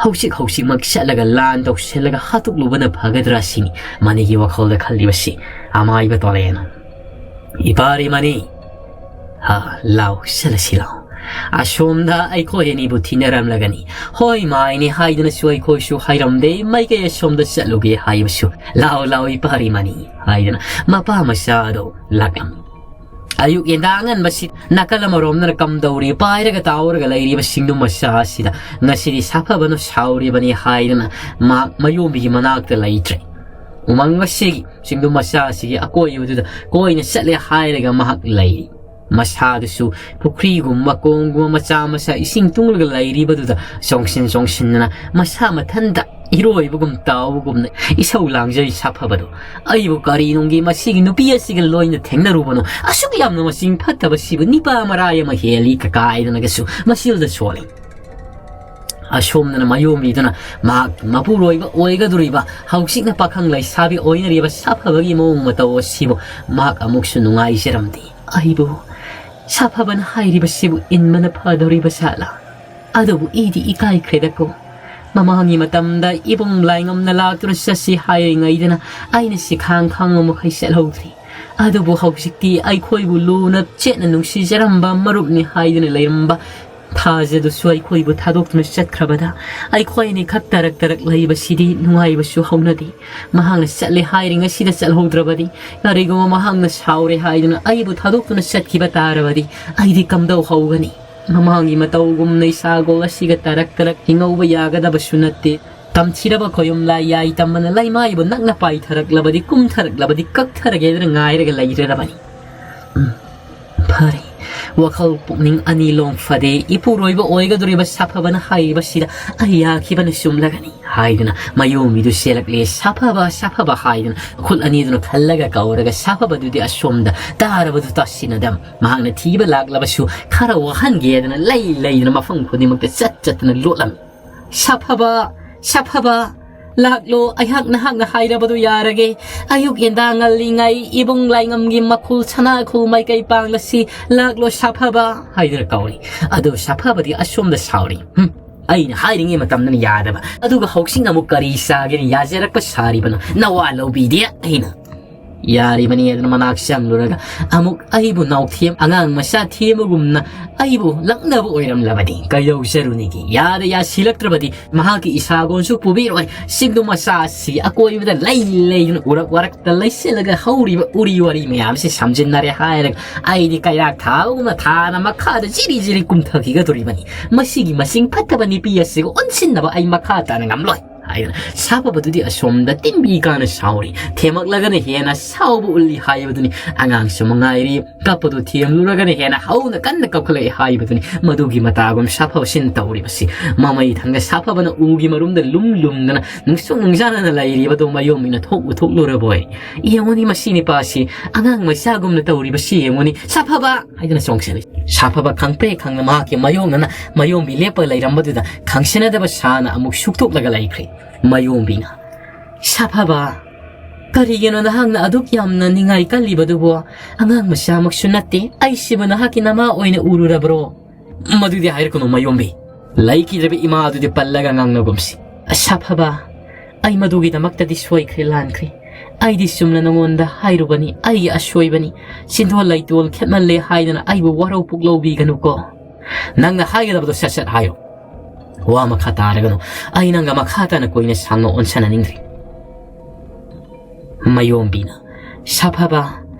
ꯍꯧꯖꯤꯛ ꯍꯧꯖꯤꯛꯃꯛ ꯆꯠꯂꯒ ꯂꯥꯟ ꯇꯧꯁꯤꯜꯂꯒ ꯍꯥꯠꯇꯣꯛꯂꯨꯕꯅ ꯐꯒꯗ꯭ꯔꯥ ꯁꯤꯅꯤ ꯃꯅꯤꯒꯤ ꯋꯥꯈꯜꯗ ꯈꯜꯂꯤꯕꯁꯤ꯫ ꯑꯃꯥꯏꯕ ꯇꯣꯂꯦꯅ, "ꯏꯄꯥꯔꯤ ꯃꯅꯤ, ꯍꯥ, ꯂꯥꯎ, ꯆꯠꯂꯁꯤ ꯂꯥꯎ꯫ ꯑꯁꯣꯝꯗ ꯑꯩꯈꯣꯏ ꯑꯅꯤꯕꯨ ꯊꯤꯅꯔꯝꯂꯒꯅꯤ꯫ ꯍꯣꯏ ꯃꯥꯏꯅꯤ ꯍꯥꯏꯗꯨꯅꯁꯨ ꯑꯩꯈꯣꯏꯁꯨ ꯍꯥꯏꯔꯝꯗꯦ, ꯃꯥꯏꯀꯩ ꯑꯁꯣꯝꯗ ꯆꯠꯂꯨꯒꯦ ꯍꯥꯏꯕꯁꯨ꯫ ꯂꯥꯎ, ꯂꯥꯎ, ꯏꯄꯥꯔꯤ ꯃꯅꯤ," ꯍꯥꯏꯗꯨꯅ ꯃꯄꯥ ꯃꯆꯥ ꯑꯗꯨ ꯂꯥꯛꯂꯝꯃꯤ꯫ ꯑꯌꯨꯛ ꯌꯦꯟꯗꯥ ꯑꯉꯟꯕꯁꯤ ꯅꯥꯀꯜ ꯑꯃꯔꯣꯝꯗꯅ ꯀꯝꯗꯧꯔꯤ ꯄꯥꯏꯔꯒ ꯇꯥꯎꯔꯒ ꯂꯩꯔꯤꯕ ꯁꯤꯡꯅꯨ ꯃꯆꯥ ꯑꯁꯤꯗ ꯉꯁꯤꯗꯤ ꯁꯥꯐꯕꯅ ꯁꯥꯎꯔꯤꯕꯅꯤ ꯍꯥꯏꯗꯨꯅ ꯃꯍꯥꯛ ꯃꯌꯣꯝꯕꯤꯒꯤ ꯃꯅꯥꯛꯇ ꯂꯩꯇ꯭ꯔꯦ꯫ ꯎꯃꯪ ꯑꯁꯤꯒꯤ ꯁꯤꯡꯅꯨ ꯃꯆꯥ ꯑꯁꯤꯒꯤ ꯑꯀꯣꯏꯕꯗꯨꯗ ꯀꯣꯏꯅ ꯆꯠꯂꯦ ꯍꯥꯏꯔꯒ ꯃꯍꯥꯛ ꯂꯩꯔꯤ꯫ ꯃꯁꯥꯗꯨꯁꯨ ꯄꯨꯈ꯭ꯔꯤꯒꯨꯝꯕ ꯀꯣꯝꯒꯨꯝꯕ ꯃꯆꯥ ꯃꯆꯥ ꯏꯁꯤꯡ ꯇꯨꯡꯂꯒ ꯂꯩꯔꯤꯕꯗꯨꯗ ꯆꯣꯡꯁꯤꯟ ꯆꯣꯡꯁꯤꯟꯗꯅ ꯃꯁꯥ ꯃꯊꯟꯇ ꯏꯔꯣꯏꯕꯒꯨꯝ ꯇꯥꯎꯕꯒꯨꯝꯅ ꯏꯁꯧ ꯂꯥꯡꯖꯩ ꯁꯥꯐꯕꯗꯣ꯫ "ꯑꯩꯕꯨ ꯀꯔꯤꯅꯨꯡꯒꯤ ꯃꯁꯤꯒꯤ ꯅꯨꯄꯤ ꯑꯁꯤꯒ ꯂꯣꯏꯅ ꯊꯦꯡꯅꯔꯨꯕꯅꯣ? ꯑꯁꯨꯛ ꯌꯥꯝꯅ ꯃꯆꯤꯡ ꯐꯠꯇꯕ ꯁꯤꯕꯨ ꯅꯤꯄꯥ ꯃꯔꯥꯏ ꯑꯃ ꯍꯦꯜꯂꯤ" ꯀꯀꯥꯏꯗꯅꯒꯁꯨ ꯃꯁꯤꯜꯗ ꯁꯣꯜꯂꯤ꯫ ꯑꯁꯣꯝꯗꯅ ꯃꯌꯣꯝꯕꯤꯗꯨꯅ ꯃꯍꯥꯛ ꯃꯄꯨꯔꯣꯏꯕ ꯑꯣꯏꯒꯗꯧꯔꯤꯕ ꯍꯧꯖꯤꯛꯅ ꯄꯥꯈꯪ ꯂꯩꯁꯥꯕꯤ ꯑꯣꯏꯅꯔꯤꯕ ꯁꯥꯐꯕꯒꯤ ꯃꯑꯣꯡ ꯃꯇꯧ ꯑꯁꯤꯕꯨ ꯃꯍꯥꯛ ꯑꯃꯨꯛꯁꯨ ꯅꯨꯡꯉꯥꯏꯖꯔꯝꯗꯦ꯫ ꯑꯩꯕꯨ ꯁꯥꯐꯕꯅ ꯍꯥꯏꯔꯤꯕꯁꯤꯕꯨ ꯏꯟꯕꯅ ꯐꯗꯧꯔꯤꯕ ꯖꯥꯠꯂꯥ? ꯑꯗꯨꯕꯨ ꯑꯩꯗꯤ ꯏꯀꯥꯏꯈ꯭ꯔꯦꯗꯀꯣ꯫ ꯃꯃꯥꯡꯒꯤ ꯃꯇꯝꯗ ꯏꯕꯨꯡ ꯂꯥꯏꯉꯝꯅ ꯂꯥꯛꯇꯨꯅ ꯆꯠꯁꯤ ꯍꯥꯏꯔꯤꯉꯩꯗꯅ ꯑꯩꯅ ꯁꯤꯈꯥꯡ ꯈꯥꯡꯕ ꯃꯈꯩ ꯆꯠꯍꯧꯗ꯭ꯔꯤ꯫ ꯑꯗꯨꯕꯨ ꯍꯧꯖꯤꯛꯇꯤ ꯑꯩꯈꯣꯏꯕꯨ ꯂꯨꯅ ꯆꯦꯠꯅ ꯅꯨꯡꯁꯤꯖꯔꯝꯕ ꯃꯔꯨꯞꯅꯤ ꯍꯥꯏꯗꯨꯅ ꯂꯩꯔꯝꯕ ꯊꯥꯖꯗꯨꯁꯨ ꯑꯩꯈꯣꯏꯕꯨ ꯊꯥꯗꯣꯛꯇꯨꯅ ꯆꯠꯈ꯭ꯔꯕꯗ ꯑꯩꯈꯣꯏ ꯑꯅꯤꯈꯛ ꯇꯔꯛ ꯇꯔꯛ ꯂꯩꯕꯁꯤꯗꯤ ꯅꯨꯡꯉꯥꯏꯕꯁꯨ ꯍꯧꯅꯗꯦ꯫ ꯃꯍꯥꯛꯅ ꯆꯠꯂꯦ ꯍꯥꯏꯔꯤꯉꯩꯁꯤꯗ ꯆꯠꯍꯧꯗ꯭ꯔꯕꯗꯤ, ꯀꯔꯤꯒꯨꯝꯕ ꯃꯍꯥꯛꯅ ꯁꯥꯎꯔꯦ ꯍꯥꯏꯗꯨꯅ ꯑꯩꯕꯨ ꯊꯥꯗꯣꯛꯇꯨꯅ ꯆꯠꯈꯤꯕ ꯇꯥꯔꯕꯗꯤ ꯑꯩꯗꯤ ꯀꯝꯗꯧ ꯍꯧꯒꯅꯤ? ꯃꯃꯥꯡꯒꯤ ꯃꯇꯧꯒꯨꯝꯅ ꯏꯁꯥꯒꯣꯜ ꯑꯁꯤꯒ ꯇꯔꯛ ꯇꯔꯛ ꯍꯤꯡꯍꯧꯕ ꯌꯥꯒꯗꯕꯁꯨ ꯅꯠꯇꯦ꯫ ꯇꯝꯊꯤꯔꯕ ꯈꯣꯌꯨꯝ ꯂꯥꯏ ꯌꯥꯏ ꯇꯝꯕꯅ ꯂꯩꯃꯥꯏꯕꯨ ꯅꯛꯅ ꯄꯥꯏꯊꯔꯛꯂꯕꯗꯤ, ꯀꯨꯝꯊꯔꯛꯂꯕꯗꯤ ꯀꯛꯊꯔꯒꯦꯗꯅ ꯉꯥꯏꯔꯒ ꯂꯩꯔꯔꯕꯅꯤ꯫ ꯎꯝ, ꯐꯔꯦ, ꯋꯥꯈꯜ ꯄꯨꯛꯅꯤꯡ ꯑꯅꯤ ꯂꯣꯡ ꯐꯗꯦ꯫ ꯏꯄꯨꯔꯣꯏꯕ ꯑꯣꯏꯒꯗꯧꯔꯤꯕ ꯁꯥꯐꯕꯅ ꯍꯥꯏꯔꯤꯕꯁꯤꯗ ꯑꯩ ꯌꯥꯈꯤꯕꯅ ꯆꯨꯝꯂꯒꯅꯤ ꯍꯥꯏꯗꯨꯅ ꯃꯌꯣꯝꯕꯤꯗꯨ ꯆꯦꯜꯂꯛꯂꯦ꯫ "ꯁꯥꯐꯕ, ꯁꯥꯐꯕ" ꯍꯥꯏꯗꯨꯅ ꯈꯨꯠ ꯑꯅꯤꯗꯨꯅ ꯈꯜꯂꯒ ꯀꯧꯔꯒ ꯁꯥꯐꯕꯗꯨꯗꯤ ꯑꯁꯣꯝꯗ ꯇꯥꯔꯕꯗꯨ ꯇꯥꯁꯤꯟꯅꯗꯝ꯫ ꯃꯍꯥꯛꯅ ꯊꯤꯕ ꯂꯥꯛꯂꯕꯁꯨ ꯈꯔ ꯋꯥꯍꯟꯒꯦꯗꯅ ꯂꯩ ꯂꯩꯗꯨꯅ ꯃꯐꯝ ꯈꯨꯗꯤꯡꯃꯛꯇ ꯆꯠ ꯆꯠꯇꯨꯅ ꯂꯣꯠꯂꯝꯃꯤ꯫ "ꯁꯥꯐꯕ, ꯁꯥꯐꯕ, ꯂꯥꯛꯂꯣ, ꯑꯩꯍꯥꯛ ꯅꯍꯥꯛꯅ ꯍꯥꯏꯔꯕꯗꯨ ꯌꯥꯔꯒꯦ꯫ ꯑꯌꯨꯛ ꯌꯦꯟꯗꯥ ꯉꯜꯂꯤꯉꯩ ꯏꯕꯨꯡ ꯂꯥꯏꯉꯝꯒꯤ ꯃꯈꯨꯜ ꯁꯅꯥꯈꯨꯜ ꯃꯥꯏꯀꯩ ꯄꯥꯡꯂꯁꯤ, ꯂꯥꯛꯂꯣ ꯁꯥꯐꯕ" ꯍꯥꯏꯗꯨꯅ ꯀꯧꯔꯤ꯫ ꯑꯗꯨ ꯁꯥꯐꯕꯗꯤ ꯑꯁꯣꯝꯗ ꯁꯥꯎꯔꯤ꯫ "ꯍꯨꯝ, ꯑꯩꯅ ꯍꯥꯏꯔꯤꯉꯩ ꯃꯇꯝꯗꯅ ꯌꯥꯗꯕ, ꯑꯗꯨꯒ ꯍꯧꯖꯤꯛꯅ ꯑꯃꯨꯛ ꯀꯔꯤ ꯆꯥꯒꯦꯅ ꯌꯥꯖꯔꯛꯄ ꯁꯥꯔꯤꯕꯅꯣ? ꯅꯋꯥ ꯂꯧꯕꯤꯗꯦ ꯑꯩꯅ" ꯌꯥꯔꯤꯕꯅꯤ ꯑꯗꯨꯅ ꯃꯅꯥꯛ ꯆꯪꯂꯨꯔꯒ ꯑꯃꯨꯛ ꯑꯩꯕꯨ ꯅꯥꯎꯊꯦꯝ, ꯑꯉꯥꯡ ꯃꯆꯥ ꯊꯦꯝꯕꯒꯨꯝꯅ ꯑꯩꯕꯨ ꯂꯛꯅꯕ ꯑꯣꯏꯔꯝꯂꯕꯗꯤ ꯀꯩꯗꯧꯖꯔꯨꯅꯤꯒꯦ? ꯌꯥꯗ ꯌꯥꯁꯤꯜꯂꯛꯇ꯭ꯔꯕꯗꯤ ꯃꯍꯥꯛꯀꯤ ꯏꯁꯥꯒꯣꯟꯁꯨ ꯄꯨꯕꯤꯔꯣꯏ꯫ ꯆꯤꯡꯗꯨ ꯃꯆꯥ ꯑꯁꯤ ꯑꯀꯣꯏꯕꯗ ꯂꯩ ꯂꯩꯗꯨꯅ ꯎꯔꯛ ꯋꯥꯔꯛꯇ ꯂꯩꯁꯤꯜꯂꯒ ꯍꯧꯔꯤꯕ ꯎꯔꯤ ꯋꯥꯔꯤ ꯃꯌꯥꯝꯁꯤ ꯁꯝꯖꯤꯟꯅꯔꯦ ꯍꯥꯏꯔꯒ ꯑꯩꯗꯤ ꯀꯩꯔꯥꯛ ꯊꯥꯕꯒꯨꯝꯅ ꯊꯥꯅ ꯃꯈꯥꯗ ꯖꯤꯔꯤ ꯖꯤꯔꯤ ꯀꯨꯝꯊꯈꯤꯒꯗꯧꯔꯤꯕꯅꯤ꯫ ꯃꯁꯤꯒꯤ ꯃꯁꯤꯡ ꯐꯠꯇꯕ ꯅꯨꯄꯤ ꯑꯁꯤꯒ ꯑꯣꯟꯁꯤꯟꯅꯕ ꯑꯩ ꯃꯈꯥ ꯇꯥꯅ ꯉꯝꯂꯣꯏ꯫ ꯍꯥꯏꯗꯅ ꯁꯥꯐꯕꯗꯨꯗꯤ ꯑꯁꯣꯝꯗ ꯇꯤꯟꯕꯤ ꯀꯥꯅ ꯁꯥꯎꯔꯤ꯫ ꯊꯦꯝꯃꯛꯂꯒꯅ ꯍꯦꯟꯅ ꯁꯥꯎꯕ ꯎꯠꯂꯤ ꯍꯥꯏꯕꯗꯨꯅꯤ꯫ ꯑꯉꯥꯡꯁꯨ ꯃꯉꯥꯏꯔꯤ, ꯀꯞꯄꯗꯨ ꯊꯦꯝꯂꯨꯔꯒꯅ ꯍꯦꯟꯅ ꯍꯧꯅ ꯀꯟꯅ ꯀꯞꯈꯠꯂꯛꯏ ꯍꯥꯏꯕꯗꯨꯅꯤ꯫ ꯃꯗꯨꯒꯤ ꯃꯇꯥꯒꯨꯝ ꯁꯥꯐꯕꯁꯤꯅ ꯇꯧꯔꯤꯕꯁꯤ꯫ ꯃꯃꯩ ꯊꯪꯗ ꯁꯥꯐꯕꯅ ꯎꯒꯤ ꯃꯔꯨꯝꯗ ꯂꯨꯝ ꯂꯨꯝꯗꯅ ꯅꯨꯡꯁꯨꯛ ꯅꯨꯡꯖꯥꯅꯅ ꯂꯩꯔꯤꯕꯗꯨ ꯃꯌꯣꯝꯕꯤꯅ ꯊꯣꯛꯎ ꯊꯣꯛꯂꯨꯔꯕꯣꯏ꯫ "ꯌꯦꯡꯉꯨꯅꯤ ꯃꯁꯤ ꯅꯤꯄꯥꯁꯤ, ꯑꯉꯥꯡ ꯃꯆꯥꯒꯨꯝꯅ ꯇꯧꯔꯤꯕꯁꯤ ꯌꯦꯡꯉꯨꯅꯤ꯫ ꯁꯥꯐꯕ!" ꯍꯥꯏꯗꯅ ꯆꯣꯡꯁꯤꯜꯂꯤ꯫ ꯁꯥꯐꯕ ꯈꯪꯄ꯭ꯔꯦ ꯈꯪꯅ ꯃꯍꯥꯛꯀꯤ ꯃꯌꯣꯝꯅꯅ ꯃꯌꯣꯝꯕꯤ ꯂꯦꯞꯄ ꯂꯩꯔꯝꯕꯗꯨꯗ ꯈꯪꯁꯤꯟꯅꯗꯕ ꯁꯥꯅ ꯑꯃꯨꯛ ꯁꯨꯛꯇꯣꯛꯂꯒ ꯂꯩꯈ꯭ꯔꯦ꯫ ꯃꯌꯣꯝꯕꯤꯅ, "ꯁꯥꯐꯕ, ꯀꯔꯤꯒꯤꯅꯣ ꯅꯍꯥꯛꯅ ꯑꯗꯨꯛ ꯌꯥꯝꯅ ꯅꯤꯡꯉꯥꯏ ꯀꯜꯂꯤꯕꯗꯨꯕꯨ? ꯑꯉꯥꯡ ꯃꯆꯥꯃꯛꯁꯨ ꯅꯠꯇꯦ, ꯑꯩꯁꯤꯕꯨ ꯅꯍꯥꯛꯀꯤ ꯅꯃꯥ ꯑꯣꯏꯅ ꯎꯔꯨꯔꯕ꯭ꯔꯣ?" "ꯃꯗꯨꯗꯤ ꯍꯥꯏꯔꯛꯀꯅꯨ ꯃꯌꯣꯝꯕꯤ꯫ ꯂꯩꯈꯤꯗ꯭ꯔꯕ ꯏꯃꯥ ꯑꯗꯨꯗꯤ ꯄꯜꯂꯒ ꯉꯥꯡꯅꯒꯨꯝꯁꯤ꯫ ꯁꯥꯐꯕ, ꯑꯩ ꯃꯗꯨꯒꯤꯗꯃꯛꯇꯗꯤ ꯁꯣꯏꯈ꯭ꯔꯦ ꯂꯥꯟꯈ꯭ꯔꯦ꯫ ꯑꯩꯗꯤ ꯆꯨꯝꯅ ꯅꯉꯣꯟꯗ ꯍꯥꯏꯔꯨꯕꯅꯤ, ꯑꯩꯒꯤ ꯑꯁꯣꯏꯕꯅꯤ꯫ ꯆꯤꯟꯗꯣꯜ ꯂꯩꯇꯣꯜ ꯈꯦꯠꯃꯜꯂꯦ ꯍꯥꯏꯗꯅ ꯑꯩꯕꯨ ꯋꯥꯔꯧ ꯄꯨꯛꯂꯧꯕꯤꯒꯅꯨꯀꯣ꯫ ꯅꯪꯅ ꯍꯥꯏꯒꯗꯕꯗꯣ ꯁꯠ ꯁꯠ ꯍꯥꯏꯌꯨ꯫ ꯋꯥ ꯃꯈꯥ ꯇꯥꯔꯒꯅꯨ꯫ ꯑꯩ ꯅꯪꯒ ꯃꯈꯥ ꯇꯥꯅ ꯀꯨꯏꯅ ꯁꯥꯡꯅ ꯑꯣꯟꯁꯅꯅꯤꯡꯗ꯭ꯔꯤ꯫" ꯃꯌꯣꯝꯕꯤꯅ, "ꯁꯥꯐꯕ,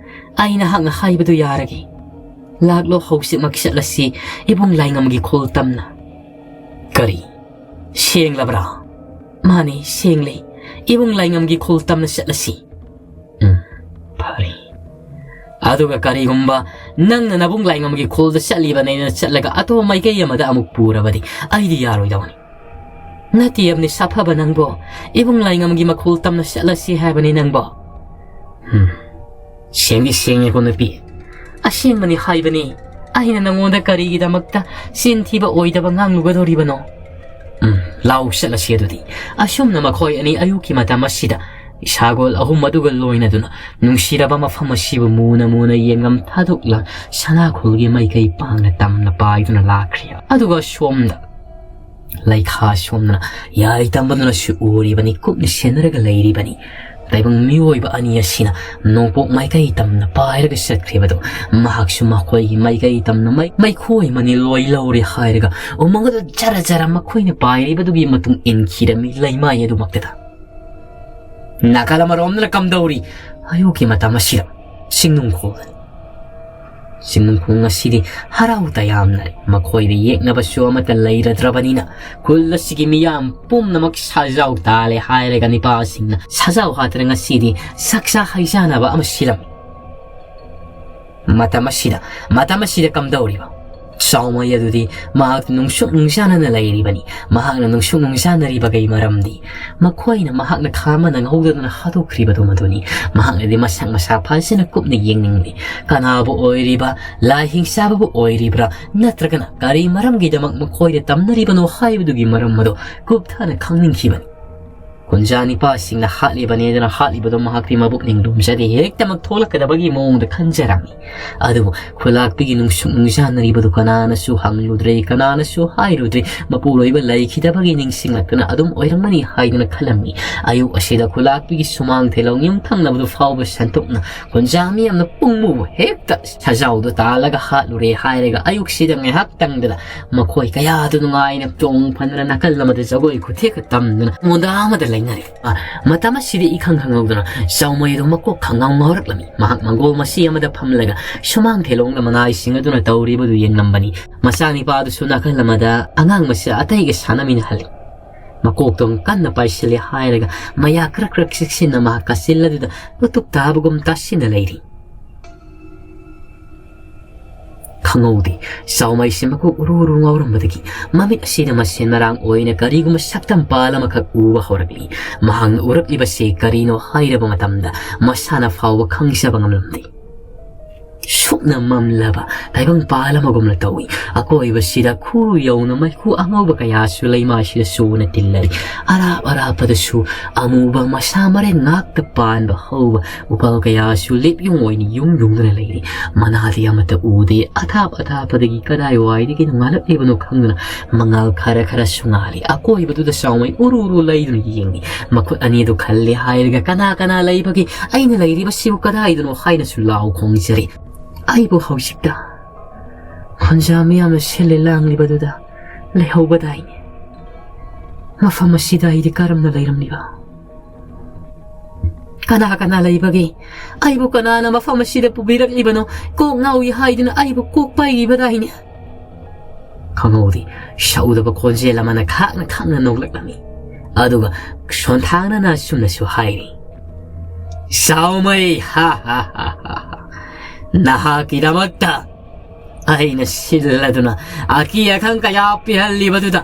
ꯑꯩ ꯅꯍꯥꯛꯅ ꯍꯥꯏꯕꯗꯨ ꯌꯥꯔꯒꯦ꯫ ꯂꯥꯛꯂꯣ, ꯍꯧꯖꯤꯛꯃꯛ ꯆꯠꯂꯁꯤ ꯏꯕꯨꯡ ꯂꯥꯏꯉꯝꯒꯤ ꯈꯨꯜ ꯇꯝꯅ꯫" "ꯀꯔꯤ? ꯁꯦꯡꯂꯕ꯭ꯔꯥ?" "ꯃꯥꯅꯦ, ꯁꯦꯡꯂꯦ꯫ ꯏꯕꯨꯡ ꯂꯥꯏꯉꯝꯒꯤ ꯈꯨꯜ ꯇꯝꯅ ꯆꯠꯂꯁꯤ꯫" "ꯎꯝ, ꯐꯔꯦ꯫ ꯑꯗꯨꯒ ꯀꯔꯤꯒꯨꯝꯕ ꯅꯪꯅ ꯅꯕꯨꯡ ꯂꯥꯏꯉꯝꯒꯤ ꯈꯨꯜꯗ ꯆꯠꯂꯤꯕꯅꯦꯅ ꯆꯠꯂꯒ ꯑꯇꯣꯞꯄ ꯃꯥꯏꯀꯩ ꯑꯃꯗ ꯑꯃꯨꯛ ꯄꯨꯔꯕꯗꯤ ꯑꯩꯗꯤ ꯌꯥꯔꯣꯏꯗꯧꯅꯤ꯫" "ꯅꯠꯇꯦ ꯌꯥꯝꯅꯤ ꯁꯥꯐꯕ ꯅꯪꯕꯣ, ꯏꯕꯨꯡ ꯂꯥꯏꯉꯝꯒꯤ ꯃꯈꯨꯜ ꯇꯝꯅ ꯆꯠꯂꯁꯤ ꯍꯥꯏꯕꯅꯤ ꯅꯪꯕꯣ꯫" "ꯎꯝ, ꯁꯦꯡꯗꯤ ꯁꯦꯡꯉꯦꯀꯣ ꯅꯨꯄꯤ꯫" "ꯑꯁꯦꯡꯕꯅꯤ ꯍꯥꯏꯕꯅꯤ, ꯑꯩꯅ ꯅꯉꯣꯟꯗ ꯀꯔꯤꯒꯤꯗꯃꯛꯇ ꯆꯤꯟ ꯊꯤꯕ ꯑꯣꯏꯗꯕ ꯉꯥꯡꯂꯨꯒꯗꯧꯔꯤꯕꯅꯣ?" "ꯎꯝ, ꯂꯥꯎ ꯆꯠꯂꯁꯤ ꯑꯗꯨꯗꯤ꯫" ꯑꯁꯨꯝꯅ ꯃꯈꯣꯏ ꯑꯅꯤ ꯑꯌꯨꯛꯀꯤ ꯃꯇꯝ ꯑꯁꯤꯗ ꯁꯥꯒꯣꯜ ꯑꯍꯨꯝ ꯑꯗꯨꯒ ꯂꯣꯏꯅꯗꯨꯅ ꯅꯨꯡꯁꯤꯔꯕ ꯃꯐꯝ ꯑꯁꯤꯕꯨ ꯃꯨꯅ ꯃꯨꯅ ꯌꯦꯡꯉꯝ ꯊꯥꯗꯣꯛꯂ ꯁꯅꯥꯈꯣꯜꯒꯤ ꯃꯥꯏꯀꯩ ꯄꯥꯡꯅ ꯇꯝꯅ ꯄꯥꯏꯗꯨꯅ ꯂꯥꯛꯈ꯭ꯔꯤ꯫ ꯑꯗꯨꯒ ꯁꯣꯝꯗ ꯂꯩꯈꯥ ꯁꯣꯝꯗꯅ ꯌꯥꯏ ꯇꯝꯕꯗꯨꯅꯁꯨ ꯎꯔꯤꯕꯅꯤ, ꯀꯨꯞꯅ ꯁꯦꯟꯅꯔꯒ ꯂꯩꯔꯤꯕꯅꯤ꯫ ꯇꯥꯏꯕꯪ ꯃꯤꯑꯣꯏꯕ ꯑꯅꯤ ꯑꯁꯤꯅ ꯅꯣꯡꯄꯣꯛ ꯃꯥꯏꯀꯩ ꯇꯝꯅ ꯄꯥꯏꯔꯒ ꯆꯠꯈ꯭ꯔꯤꯕꯗꯨ ꯃꯍꯥꯛꯁꯨ ꯃꯈꯣꯏꯒꯤ ꯃꯥꯏꯀꯩ ꯇꯝꯅ ꯃꯩ-, ꯃꯩꯈꯣꯏ ꯃꯅꯤ ꯂꯣꯏ ꯂꯧꯔꯦ ꯍꯥꯏꯔꯒ ꯎꯃꯪ ꯑꯗꯨ ꯖꯔ ꯖꯔ ꯃꯈꯣꯏꯅ ꯄꯥꯏꯔꯤꯕꯗꯨꯒꯤ ꯃꯇꯨꯡ ꯏꯟꯈꯤꯔꯝꯃꯤ ꯂꯩꯃꯥꯏ ꯑꯗꯨꯃꯛꯇꯗ꯫ ꯅꯥꯀꯜ ꯑꯃꯔꯣꯝꯗꯅ ꯀꯝꯗꯧꯔꯤ? ꯑꯌꯨꯛꯀꯤ ꯃꯇꯝ ꯑꯁꯤꯗ ꯆꯤꯡꯅꯨꯡ ꯈꯣꯜꯗꯅꯤ꯫ ꯆꯤꯡꯅꯨꯡꯈꯣꯡ ꯑꯁꯤꯗꯤ ꯍꯔꯥꯎ ꯇꯌꯥꯝꯅꯔꯦ꯫ ꯃꯈꯣꯏꯗ ꯌꯦꯛꯅꯕꯁꯨ ꯑꯃꯠꯇ ꯂꯩꯔꯗ꯭ꯔꯕꯅꯤꯅ ꯈꯨꯜ ꯑꯁꯤꯒꯤ ꯃꯤꯌꯥꯝ ꯄꯨꯝꯅꯃꯛ ꯁꯥꯖꯥꯎ ꯇꯥꯜꯂꯦ ꯍꯥꯏꯔꯒ ꯅꯤꯄꯥꯁꯤꯡꯅ ꯁꯥꯖꯥꯎ ꯍꯥꯠꯇꯅ ꯉꯁꯤꯗꯤ ꯆꯥꯛꯆꯥ ꯍꯩꯖꯥꯅꯕ ꯑꯃ ꯁꯤꯜꯂꯝꯃꯤ꯫ ꯃꯇꯝ ꯑꯁꯤꯗ, ꯃꯇꯝ ꯑꯁꯤꯗ ꯀꯝꯗꯧꯔꯤꯕ? ꯆꯥꯎꯃꯩ ꯑꯗꯨꯗꯤ ꯃꯍꯥꯛ ꯅꯨꯡꯁꯨꯛ ꯅꯨꯡꯖꯥꯅꯅ ꯂꯩꯔꯤꯕꯅꯤ꯫ ꯃꯍꯥꯛꯅ ꯅꯨꯡꯁꯨꯛ ꯅꯨꯡꯖꯥꯅꯔꯤꯕꯒꯤ ꯃꯔꯝꯗꯤ ꯃꯈꯣꯏꯅ ꯃꯍꯥꯛꯅ ꯈꯥꯝꯃ ꯅꯪꯍꯧꯗꯗꯨꯅ ꯍꯥꯠꯇꯣꯛꯈ꯭ꯔꯤꯕꯗꯨ ꯃꯗꯨꯅꯤ꯫ ꯃꯍꯥꯛꯅꯗꯤ ꯃꯁꯛ ꯃꯁꯥ ꯐꯖꯅ ꯀꯨꯞꯅ ꯌꯦꯡꯅꯤꯡꯂꯤ꯫ ꯀꯅꯥꯕꯨ ꯑꯣꯏꯔꯤꯕ, ꯂꯥꯏ ꯍꯤꯡꯆꯥꯕꯕꯨ ꯑꯣꯏꯔꯤꯕ꯭ꯔꯥ, ꯅꯠꯇ꯭ꯔꯒꯅ ꯀꯔꯤ ꯃꯔꯝꯒꯤꯗꯃꯛ ꯃꯈꯣꯏꯗ ꯇꯝꯅꯔꯤꯕꯅꯣ ꯍꯥꯏꯕꯗꯨꯒꯤ ꯃꯔꯝ ꯑꯗꯨ ꯀꯨꯞꯊꯅ ꯈꯪꯅꯤꯡꯈꯤꯕꯅꯤ꯫ ꯀꯨꯟꯖꯥ ꯅꯤꯄꯥꯁꯤꯡꯅ ꯍꯥꯠꯂꯤꯕꯅꯦꯗꯅ ꯍꯥꯠꯂꯤꯕꯗꯣ ꯃꯍꯥꯛꯇꯤ ꯃꯕꯨꯛꯅꯤꯡ ꯂꯨꯝꯖꯗꯦ, ꯍꯦꯛꯇꯃꯛ ꯊꯣꯛꯂꯛꯀꯗꯕꯒꯤ ꯃꯑꯣꯡꯗ ꯈꯟꯖꯔꯝꯃꯤ꯫ ꯑꯗꯨꯕꯨ ꯈꯨꯂꯥꯛꯄꯤꯒꯤ ꯅꯨꯡꯁꯨꯛ ꯅꯨꯡꯖꯥꯅꯔꯤꯕꯗꯨ ꯀꯅꯥꯅꯁꯨ ꯍꯪꯂꯨꯗ꯭ꯔꯦ, ꯀꯅꯥꯅꯁꯨ ꯍꯥꯏꯔꯨꯗ꯭ꯔꯦ꯫ ꯃꯄꯨꯔꯣꯏꯕ ꯂꯩꯈꯤꯗꯕꯒꯤ ꯅꯤꯡꯁꯤꯡꯂꯛꯇꯨꯅ ꯑꯗꯨꯝ ꯑꯣꯏꯔꯝꯃꯅꯤ ꯍꯥꯏꯗꯨꯅ ꯈꯜꯂꯝꯃꯤ꯫ ꯑꯌꯨꯛ ꯑꯁꯤꯗ ꯈꯨꯂꯥꯛꯄꯤꯒꯤ ꯁꯨꯃꯥꯡ ꯊꯦꯂꯣꯡ ꯌꯨꯝ ꯊꯪꯅꯕꯗꯨ ꯐꯥꯎꯕ ꯁꯟꯇꯣꯛꯅ ꯀꯨꯟꯖꯥ ꯃꯤꯌꯥꯝꯅ ꯄꯨꯡꯃꯨꯕꯨ ꯍꯦꯛꯇ ꯁꯖꯥꯎꯗꯣ ꯇꯥꯜꯂꯒ ꯍꯥꯠꯂꯨꯔꯦ ꯍꯥꯏꯔꯒ ꯑꯌꯨꯛꯁꯤꯗ ꯉꯥꯏꯍꯥꯛꯇꯪꯗꯨꯗ ꯃꯈꯣꯏ ꯀꯌꯥꯗꯨ ꯅꯨꯡꯉꯥꯏꯅ ꯆꯣꯡ ꯐꯟꯗꯅ ꯅꯥꯀꯜ ꯑꯃꯗ ꯖꯒꯣꯏ ꯈꯨꯊꯦꯛꯀ ꯇꯝꯗꯅ ꯃꯣꯟꯗꯥ ꯑꯃꯗ ꯂꯩꯅꯔꯦ꯫ ꯑ, ꯃꯇꯝ ꯑꯁꯤꯗ ꯏꯈꯪ ꯈꯪꯍꯧꯗꯅ ꯆꯥꯎꯃꯩꯗꯣ ꯃꯀꯣꯛ ꯈꯪꯉꯥꯎ ꯉꯥꯎꯔꯛꯂꯝꯃꯤ꯫ ꯃꯍꯥꯛ ꯃꯪꯒꯣꯜ ꯃꯆꯤ ꯑꯃꯗ ꯐꯝꯂꯒ ꯁꯨꯃꯥꯡ ꯊꯦꯂꯣꯡꯗ ꯃꯅꯥꯏꯁꯤꯡ ꯑꯗꯨꯅ ꯇꯧꯔꯤꯕꯗꯨ ꯌꯦꯡꯂꯝꯕꯅꯤ꯫ ꯃꯆꯥꯅꯤꯄꯥꯗꯨꯁꯨ ꯅꯥꯀꯜ ꯑꯃꯗ ꯑꯉꯥꯡ ꯃꯆꯥ ꯑꯇꯩꯒ ꯁꯥꯟꯅꯃꯤꯟꯅꯍꯜꯂꯤ꯫ ꯃꯀꯣꯛꯇꯣ ꯀꯟꯅ ꯄꯥꯏꯁꯤꯜꯂꯦ ꯍꯥꯏꯔꯒ ꯃꯌꯥ ꯀ꯭ꯔꯛ ꯀ꯭ꯔꯛ ꯆꯤꯛꯁꯤꯟꯅ ꯃꯍꯥꯛ ꯀꯥꯆꯤꯜ ꯑꯗꯨꯗ ꯂꯨꯇꯨꯛ ꯇꯥꯕꯒꯨꯝ ꯇꯥꯁꯤꯟꯅ ꯂꯩꯔꯤ꯫ ꯈꯪꯍꯧꯗꯦ꯫ ꯆꯥꯎꯃꯩꯁꯦ ꯃꯀꯣꯛ ꯎꯔꯨ ꯎꯔꯨ ꯉꯥꯎꯔꯝꯕꯗꯒꯤ ꯃꯃꯤꯠ ꯑꯁꯤꯗ ꯃꯁꯦꯟ ꯃꯔꯥꯡ ꯑꯣꯏꯅ ꯀꯔꯤꯒꯨꯝꯕ ꯁꯛꯇꯝ ꯄꯥꯜ ꯑꯃꯈꯛ ꯎꯕ ꯍꯧꯔꯛꯂꯤ꯫ ꯃꯍꯥꯛꯅ ꯎꯔꯛꯂꯤꯕꯁꯤ ꯀꯔꯤꯅꯣ ꯍꯥꯏꯔꯕ ꯃꯇꯝꯗ ꯃꯁꯥꯅ ꯐꯥꯎꯕ ꯈꯪꯖꯕ ꯉꯝꯂꯝꯗꯦ꯫ ꯁꯨꯞꯅ ꯃꯝꯂꯕ ꯇꯥꯏꯕꯪ ꯄꯥꯜ ꯑꯃꯒꯨꯝꯅ ꯇꯧꯏ꯫ ꯑꯀꯣꯏꯕꯁꯤꯗ ꯈꯨ ꯌꯧꯅ ꯃꯩꯈꯨ ꯑꯉꯧꯕ ꯀꯌꯥꯁꯨ ꯂꯩꯃꯥꯏꯁꯤꯗ ꯆꯨꯅ ꯇꯤꯜꯂꯔꯤ꯫ ꯑꯔꯥꯞ ꯑꯔꯥꯞꯄꯗꯁꯨ ꯑꯃꯨꯕ ꯃꯁꯥ ꯃꯔꯦꯟ ꯉꯥꯛꯇ ꯄꯥꯟꯕ ꯍꯧꯕ ꯎꯄꯥꯜ ꯀꯌꯥꯁꯨ ꯂꯦꯞ ꯌꯨꯡ ꯑꯣꯏꯅ ꯌꯨꯡ ꯌꯨꯡꯗꯨꯅ ꯂꯩꯔꯤ꯫ ꯃꯅꯥꯗꯤ ꯑꯃꯠꯇ ꯎꯗꯦ꯫ ꯑꯊꯥꯞ ꯑꯊꯥꯞꯄꯗꯒꯤ ꯀꯗꯥꯏꯋꯥꯏꯗꯒꯤꯅꯣ ꯉꯥꯜꯂꯛꯂꯤꯕꯅꯣ ꯈꯪꯗꯅ ꯃꯉꯥꯜ ꯈꯔ ꯈꯔꯁꯨ ꯉꯥꯜꯂꯤ꯫ ꯑꯀꯣꯏꯕꯗꯨꯗ ꯆꯥꯎꯃꯩ ꯎꯔꯨ ꯎꯔꯨ ꯂꯩꯗꯨꯅ ꯌꯦꯡꯂꯤ꯫ ꯃꯈꯨꯠ ꯑꯅꯤꯗꯨ ꯈꯜꯂꯦ ꯍꯥꯏꯔꯒ ꯀꯅꯥ ꯀꯅꯥ ꯂꯩꯕꯒꯦ? ꯑꯩꯅ ꯂꯩꯔꯤꯕꯁꯤꯕꯨ ꯀꯗꯥꯏꯗꯅꯣ ꯍꯥꯏꯅꯁꯨ ꯂꯥꯎ ꯈꯣꯡꯖꯔꯤ꯫ ꯑꯩꯕꯨ ꯍꯧꯖꯤꯛꯇ ꯈꯣꯟꯖꯥ ꯃꯤꯌꯥꯝꯅ ꯁꯤꯜꯂꯦ ꯂꯥꯡꯂꯤꯕꯗꯨꯗ ꯂꯩꯍꯧꯕꯗꯥꯏꯅꯦ꯫ ꯃꯐꯝ ꯑꯁꯤꯗ ꯑꯩꯗꯤ ꯀꯔꯝꯅ ꯂꯩꯔꯝꯂꯤꯕ? "ꯀꯅꯥ ꯀꯅꯥ ꯂꯩꯕꯒꯦ? ꯑꯩꯕꯨ ꯀꯅꯥꯅ ꯃꯐꯝ ꯑꯁꯤꯗ ꯄꯨꯕꯤꯔꯛꯂꯤꯕꯅꯣ? ꯀꯣꯛ ꯉꯥꯎꯏ ꯍꯥꯏꯗꯨꯅ ꯑꯩꯕꯨ ꯀꯣꯛ ꯄꯥꯏꯔꯤꯕꯗꯥꯏꯅꯦ?" ꯈꯪꯍꯧꯗꯦ, ꯁꯎꯗꯕ ꯈꯣꯟꯖꯦꯜ ꯑꯃꯅ ꯈꯥꯛꯅ ꯈꯥꯛꯅ ꯅꯣꯛꯂꯛꯂꯝꯃꯤ꯫ ꯑꯗꯨꯒ ꯁꯣꯟꯊꯥꯡꯅꯅ ꯑꯁꯨꯝꯅꯁꯨ ꯍꯥꯏꯔꯤ, "ꯁꯥꯎꯃꯩ, ꯍꯥ, ꯍꯥ, ꯍꯥ, ꯍꯥ, ꯍꯥ꯫ ꯅꯍꯥꯛꯀꯤꯗꯃꯛꯇ ꯑꯩꯅ ꯁꯤꯜꯂꯗꯨꯅ ꯑꯀꯤ ꯑꯈꯪ ꯀꯌꯥ ꯄꯤꯍꯜꯂꯤꯕꯗꯨꯗ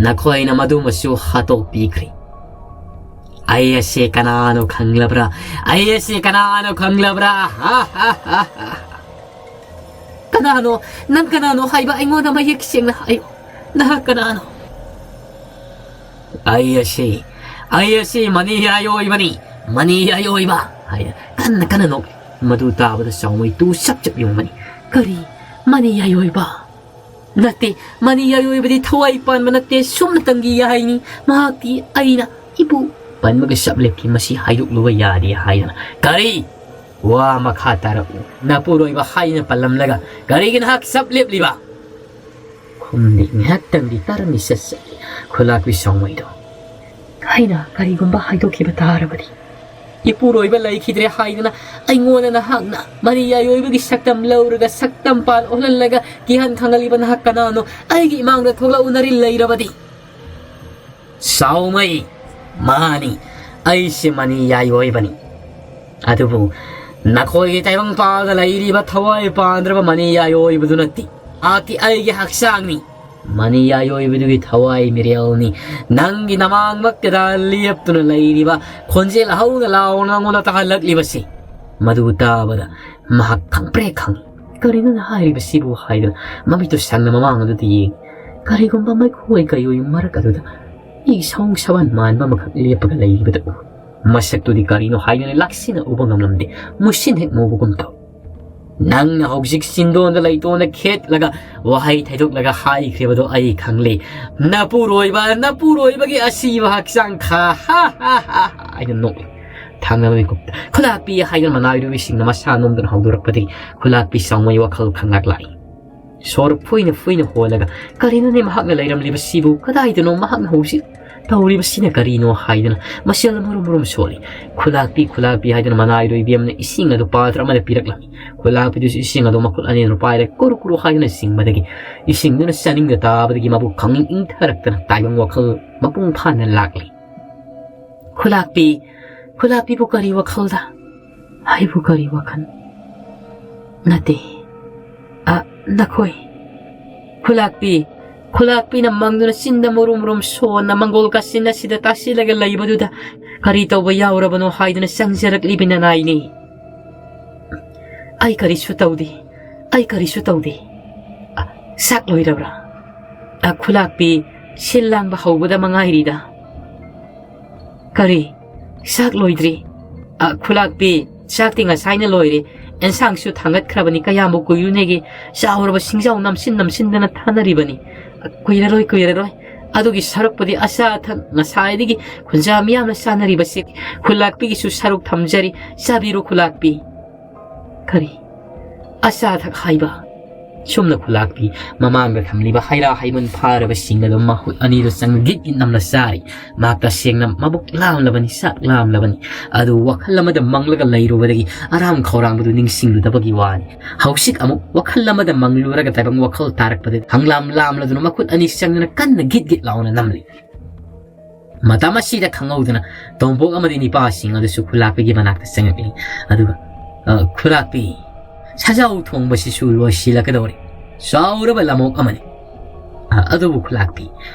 ꯅꯈꯣꯏꯅ ꯃꯗꯨꯃꯁꯨ ꯍꯥꯠꯇꯣꯛꯄꯤꯈ꯭ꯔꯦ꯫ ꯑꯩ ꯑꯁꯤ ꯀꯅꯥꯅꯣ ꯈꯪꯂꯕ꯭ꯔꯥ? ꯑꯩ ꯑꯁꯤ ꯀꯅꯥꯅꯣ ꯈꯪꯂꯕ꯭ꯔꯥ? ꯍꯥ, ꯍꯥ, ꯍꯥ, ꯍꯥ꯫ ꯀꯅꯥꯅꯣ? ꯅꯪ ꯀꯅꯥꯅꯣ ꯍꯥꯏꯕ ꯑꯩꯉꯣꯟꯗ ꯃꯌꯦꯛ ꯁꯦꯡꯅ ꯍꯥꯏꯌꯨ꯫ ꯅꯍꯥꯛ ꯀꯅꯥꯅꯣ?" "ꯑꯩ ꯑꯁꯤ, ꯑꯩ ꯑꯁꯤ ꯃꯅꯤ ꯌꯥꯏꯑꯣꯏꯕꯅꯤ, ꯃꯅꯤ ꯌꯥꯏꯑꯣꯏꯕ" ꯍꯥꯏꯅ ꯀꯟꯅ ꯀꯟꯅ ꯅꯣꯛꯂꯤ꯫ ꯃꯗꯨ ꯇꯥꯕꯗ ꯆꯥꯎꯃꯩ ꯇꯨ ꯁꯞ ꯆꯞ ꯌꯨꯡꯕꯅꯤ꯫ "ꯀꯔꯤ? ꯃꯅꯤ ꯌꯥꯏꯑꯣꯏꯕ?" "ꯅꯠꯇꯦ, ꯃꯅꯤ ꯌꯥꯏꯑꯣꯏꯕꯗꯤ ꯊꯋꯥꯏ ꯄꯥꯟꯕ ꯅꯠꯇꯦ, ꯁꯨꯞꯅꯇꯪꯒꯤ ꯌꯥꯏꯅꯤ꯫ ꯃꯍꯥꯛꯇꯤ ꯑꯩꯅ ꯏꯄꯨ" ꯄꯟꯕꯒ ꯆꯞ ꯂꯦꯞꯈꯤ꯫ ꯃꯁꯤ ꯍꯥꯏꯗꯣꯛꯂꯨꯕ ꯌꯥꯗꯦ ꯍꯥꯏꯗꯅ꯫ "ꯀꯔꯤ? ꯋꯥ ꯃꯈꯥ ꯇꯥꯔꯛꯎ꯫ ꯅꯄꯨꯔꯣꯏꯕ ꯍꯥꯏꯅ ꯄꯜꯂꯝꯂꯒ ꯀꯔꯤꯒꯤ ꯅꯍꯥꯛ ꯆꯞ ꯂꯦꯞꯂꯤꯕ?" ꯈꯨꯝꯗꯦ꯫ ꯉꯥꯏꯍꯥꯛꯇꯪꯗꯤ ꯇꯥꯔꯝꯃꯤ ꯆꯠ ꯆꯠꯂꯤ ꯈꯨꯂꯥꯛꯄꯤ ꯆꯥꯎꯃꯩꯗꯣ꯫ "ꯑꯩꯅ ꯀꯔꯤꯒꯨꯝꯕ ꯍꯥꯏꯗꯣꯛꯈꯤꯕ ꯇꯥꯔꯕꯗꯤ?" "ꯏꯄꯨꯔꯣꯏꯕ ꯂꯩꯈꯤꯗ꯭ꯔꯦ ꯍꯥꯏꯗꯅ ꯑꯩꯉꯣꯟꯗ ꯅꯍꯥꯛꯅ ꯃꯅꯤ ꯌꯥꯏꯑꯣꯏꯕꯒꯤ ꯁꯛꯇꯝ ꯂꯧꯔꯒ ꯁꯛꯇꯝ ꯄꯥꯜ ꯑꯣꯜꯍꯜꯂꯒ ꯀꯤꯍꯟ ꯈꯪꯍꯜꯂꯤꯕ ꯅꯍꯥꯛ ꯀꯅꯥꯅꯣ? ꯑꯩꯒꯤ ꯏꯃꯥꯡꯗ ꯊꯣꯛꯂꯛꯎ ꯅꯔꯤꯜ ꯂꯩꯔꯕꯗꯤ!" "ꯁꯥꯎꯃꯩ, ꯃꯥꯅꯤ, ꯑꯩꯁꯦ ꯃꯅꯤ ꯌꯥꯏꯑꯣꯏꯕꯅꯤ꯫ ꯑꯗꯨꯕꯨ ꯅꯈꯣꯏꯒꯤ ꯇꯥꯏꯕꯪꯄꯥꯜꯗ ꯂꯩꯔꯤꯕ ꯊꯋꯥꯏ ꯄꯥꯟꯗ꯭ꯔꯕ ꯃꯅꯤ ꯌꯥꯏꯑꯣꯏꯕꯗꯨ ꯅꯠꯇꯦ꯫ ꯃꯍꯥꯛꯇꯤ ꯑꯩꯒꯤ ꯍꯛꯆꯥꯡꯅꯤ꯫ ꯃꯅꯤ ꯌꯥꯏꯑꯣꯏꯕꯗꯨꯒꯤ ꯊꯋꯥꯏ ꯃꯤꯔꯦꯜꯅꯤ ꯅꯪꯒꯤ ꯅꯃꯥꯡꯃꯛꯇꯗ ꯂꯦꯞꯇꯨꯅ ꯂꯩꯔꯤꯕ ꯈꯣꯟꯖꯦꯜ ꯍꯧꯅ ꯂꯥꯎꯅ ꯅꯉꯣꯟꯗ ꯇꯥꯍꯜꯂꯛꯂꯤꯕꯁꯤ꯫" ꯃꯗꯨ ꯇꯥꯕꯗ ꯃꯍꯥꯛ ꯈꯪꯄ꯭ꯔꯦꯛ ꯈꯪꯏ꯫ "ꯀꯔꯤꯅꯣꯅ ꯍꯥꯏꯔꯤꯕꯁꯤꯕꯨ?" ꯍꯥꯏꯗꯨꯅ ꯃꯃꯤꯠꯇꯨ ꯁꯪꯅ ꯃꯃꯥꯡ ꯑꯗꯨꯗ ꯌꯦꯡꯏ꯫ ꯀꯔꯤꯒꯨꯝꯕ ꯃꯩꯈꯣꯏ ꯀꯩꯑꯣꯏ ꯃꯔꯛ ꯑꯗꯨꯗ ꯏ ꯁꯥꯎ ꯁꯕꯥꯟ ꯃꯥꯟꯕ ꯑꯃꯈꯛ ꯂꯦꯞꯄꯒ ꯂꯩꯔꯤꯕꯗꯨ ꯎꯏ꯫ ꯃꯁꯛꯇꯨꯗꯤ ꯀꯔꯤꯅꯣ ꯍꯥꯏꯗꯨꯅ ꯂꯥꯛꯁꯤꯟꯅ ꯎꯕ ꯉꯝꯂꯝꯗꯦ꯫ ꯃꯨꯁꯤꯟ ꯍꯦꯛ ꯃꯨꯕꯒꯨꯝ ꯇꯧꯏ꯫ "ꯅꯪꯅ ꯍꯧꯖꯤꯛ ꯆꯤꯟꯗꯣꯟꯗ ꯂꯩꯇꯣꯟꯗ ꯈꯦꯠꯂꯒ ꯋꯥꯍꯩ ꯊꯩꯗꯣꯛꯂꯒ ꯍꯥꯏꯈ꯭ꯔꯤꯕꯗꯣ ꯑꯩ ꯈꯪꯂꯦ꯫ ꯅꯄꯨꯔꯣꯏꯕ, ꯅꯄꯨꯔꯣꯏꯕꯒꯤ ꯑꯁꯤꯕ ꯍꯛꯆꯥꯡ ꯈꯥ ꯍꯥ ꯍꯥ ꯍꯥ ꯍꯥ" ꯍꯥꯏꯅ ꯅꯣꯛꯂꯤ꯫ ꯊꯪꯅꯕ ꯃꯤꯀꯨꯞꯇ "ꯈꯨꯂꯥꯛꯄꯤ" ꯍꯥꯏꯗꯨꯅ ꯃꯅꯥꯏꯔꯨꯕꯤꯁꯤꯡꯅ ꯃꯁꯥ ꯅꯣꯝꯗꯨꯅ ꯍꯧꯗꯣꯔꯛꯄꯗꯒꯤ ꯈꯨꯂꯥꯛꯄꯤ ꯆꯥꯎꯃꯩ ꯋꯥꯈꯜ ꯈꯪꯂꯥꯛ ꯂꯥꯛꯏ꯫ ꯁꯣꯔ ꯐꯨꯏꯅ ꯐꯨꯏꯅ ꯍꯣꯜꯂꯒ, "ꯀꯔꯤꯅꯣꯅꯦ ꯃꯍꯥꯛꯅ ꯂꯩꯔꯝꯂꯤꯕꯁꯤꯕꯨ? ꯀꯗꯥꯏꯗꯅꯣ ꯃꯍꯥꯛꯅ ꯍꯧꯖꯤꯛ?" "ꯇꯧꯔꯤꯕꯁꯤꯅ ꯀꯔꯤꯅꯣ?" ꯍꯥꯏꯗꯨꯅ ꯃꯁꯦꯜꯗ ꯃꯔꯨꯝ ꯃꯔꯨꯝ ꯁꯣꯜꯂꯤ꯫ "ꯈꯨꯂꯥꯛꯄꯤ, ꯈꯨꯂꯥꯛꯄꯤ" ꯍꯥꯏꯗꯨꯅ ꯃꯅꯥꯏꯔꯣꯏꯕꯤ ꯑꯃꯅ ꯏꯁꯤꯡ ꯑꯗꯨ ꯄꯥꯇ꯭ꯔ ꯑꯃꯗ ꯄꯤꯔꯛꯂꯝꯃꯤ꯫ ꯈꯨꯂꯥꯛꯄꯤꯗꯨꯁꯨ ꯏꯁꯤꯡ ꯑꯗꯨ ꯃꯈꯨꯠ ꯑꯅꯤꯅ ꯄꯥꯏꯔꯦ, ꯀꯨꯔꯨ ꯀꯨꯔꯨ ꯍꯥꯏꯗꯨꯅ ꯆꯤꯡꯕꯗꯒꯤ ꯏꯁꯤꯡꯗꯨꯅ ꯆꯥꯅꯤꯡꯗ ꯇꯥꯕꯗꯒꯤ ꯃꯕꯨꯛ ꯈꯪꯏꯪ ꯏꯪꯊꯔꯛꯇꯅ ꯇꯥꯏꯕꯪ ꯋꯥꯈꯜ ꯃꯄꯨꯡ ꯐꯥꯅ ꯂꯥꯛꯂꯤ꯫ "ꯈꯨꯂꯥꯛꯄꯤ, ꯈꯨꯂꯥꯛꯄꯤꯕꯨ ꯀꯔꯤ ꯋꯥꯈꯜꯗ?" "ꯑꯩꯕꯨ ꯀꯔꯤ ꯋꯥꯈꯜ?" "ꯅꯠꯇꯦ, ꯑ, ꯅꯈꯣꯏ꯫ ꯈꯨꯂꯥꯛꯄꯤ, ꯈꯨꯂꯥꯛꯄꯤꯅ ꯃꯪꯗꯨꯅ ꯆꯤꯟꯗ ꯃꯨꯔꯨꯝ ꯃꯨꯔꯨꯝ ꯁꯣꯟꯅ ꯃꯪꯒꯣꯜ ꯀꯥꯆꯤꯟ ꯑꯁꯤꯗ ꯇꯥꯁꯤꯜꯂꯒ ꯂꯩꯕꯗꯨꯗ ꯀꯔꯤ ꯇꯧꯕ ꯌꯥꯎꯔꯕꯅꯣ ꯍꯥꯏꯗꯨꯅ ꯆꯪꯖꯔꯛꯂꯤꯕ ꯅꯅꯥꯏꯅꯤ꯫" "ꯑꯩ ꯀꯔꯤꯁꯨ ꯇꯧꯗꯦ, ꯑꯩ ꯀꯔꯤꯁꯨ ꯇꯧꯗꯦ꯫" "ꯑ, ꯆꯥꯛ ꯂꯣꯏꯔꯕ꯭ꯔꯥ?" "ꯑ, ꯈꯨꯂꯥꯛꯄꯤ, ꯁꯤꯜ ꯂꯥꯡꯕ ꯍꯧꯕꯗ ꯃꯉꯥꯏꯔꯤꯗ꯫" "ꯀꯔꯤ? ꯆꯥꯛ ꯂꯣꯏꯗ꯭ꯔꯤ?" "ꯑ, ꯈꯨꯂꯥꯛꯄꯤ, ꯆꯥꯛꯇꯤ ꯉꯁꯥꯏꯅ ꯂꯣꯏꯔꯦ꯫ ꯑꯦꯟꯁꯥꯡꯁꯨ ꯊꯥꯡꯒꯠꯈ꯭ꯔꯕꯅꯤ, ꯀꯌꯥꯝꯕꯨ ꯀꯨꯏꯔꯨꯅꯦꯒꯦ? ꯆꯥꯎꯔꯕ ꯁꯤꯡꯖꯥꯎ ꯅꯝꯁꯤꯟ ꯅꯝꯁꯤꯟꯗꯅ ꯊꯥꯅꯔꯤꯕꯅꯤ꯫ ꯑ, ꯀꯨꯏꯔꯔꯣꯏ, ꯀꯨꯏꯔꯔꯣꯏ꯫ ꯑꯗꯨꯒꯤ ꯁꯔꯨꯛꯄꯨꯗꯤ ꯑꯆꯥ ꯑꯊꯛ ꯉꯁꯥꯏꯗꯒꯤ ꯈꯨꯟꯖꯥ ꯃꯤꯌꯥꯝꯅ ꯆꯥꯅꯔꯤꯕꯁꯤ ꯈꯨꯂꯥꯛꯄꯤꯒꯤꯁꯨ ꯁꯔꯨꯛ ꯊꯝꯖꯔꯤ꯫ ꯆꯥꯕꯤꯔꯣ ꯈꯨꯂꯥꯛꯄꯤ꯫" "ꯀꯔꯤ? ꯑꯆꯥ ꯑꯊꯛ ꯍꯥꯏꯕ?" ꯁꯨꯝꯅ ꯈꯨꯂꯥꯛꯄꯤ ꯃꯃꯥꯡꯗ ꯊꯝꯂꯤꯕ ꯍꯩꯔꯥ ꯍꯩꯃꯨꯟ ꯐꯥꯔꯕꯁꯤꯡ ꯑꯗꯨ ꯃꯈꯨꯠ ꯑꯅꯤꯗꯨ ꯆꯪꯅ ꯒꯤꯠ ꯒꯤꯠ ꯅꯝꯅ ꯆꯥꯔꯤ꯫ ꯃꯍꯥꯛ ꯇꯁꯦꯡꯅ ꯃꯕꯨꯛ ꯂꯥꯝꯂꯕꯅꯤ, ꯆꯥꯛ ꯂꯥꯝꯂꯕꯅꯤ꯫ ꯑꯗꯨ ꯋꯥꯈꯜ ꯑꯃꯗ ꯃꯪꯂꯒ ꯂꯩꯔꯨꯕꯗꯒꯤ ꯑꯔꯥꯝ ꯈꯧꯔꯥꯡꯕꯗꯨ ꯅꯤꯡꯁꯤꯡꯂꯨꯗꯕꯒꯤ ꯋꯥꯅꯤ꯫ ꯍꯧꯖꯤꯛ ꯑꯃꯨꯛ ꯋꯥꯈꯜ ꯑꯃꯗ ꯃꯪꯂꯨꯔꯒ ꯇꯥꯏꯕꯪ ꯋꯥꯈꯜ ꯇꯥꯔꯛꯄꯗ ꯍꯪꯂꯥꯝ ꯂꯥꯝꯂꯗꯨꯅ ꯃꯈꯨꯠ ꯑꯅꯤ ꯆꯪꯗꯨꯅ ꯀꯟꯅ ꯒꯤꯠ ꯒꯤꯠ ꯂꯥꯎꯅ ꯅꯝꯂꯤ꯫ ꯃꯇꯝ ꯑꯁꯤꯗ ꯈꯪꯍꯧꯗꯅ ꯇꯣꯝꯄꯣꯛ ꯑꯃꯗꯤ ꯅꯤꯄꯥꯁꯤꯡ ꯑꯗꯨꯁꯨ ꯈꯨꯂꯥꯛꯄꯤꯒꯤ ꯃꯅꯥꯛꯇ ꯆꯪꯉꯛꯏ꯫ ꯑꯗꯨꯒ, "ꯑ, ꯈꯨꯂꯥꯛꯄꯤ, ꯁꯖꯥꯎ ꯊꯣꯡꯕꯁꯤꯁꯨ ꯂꯣꯏꯁꯤꯜꯂꯛꯀꯗꯧꯔꯦ꯫ ꯆꯥꯎꯔꯕ ꯂꯝꯑꯣꯛ ꯑꯃꯅꯤ꯫ ꯑ, ꯑꯗꯨꯕꯨ ꯈꯨꯂꯥꯛꯄꯤ,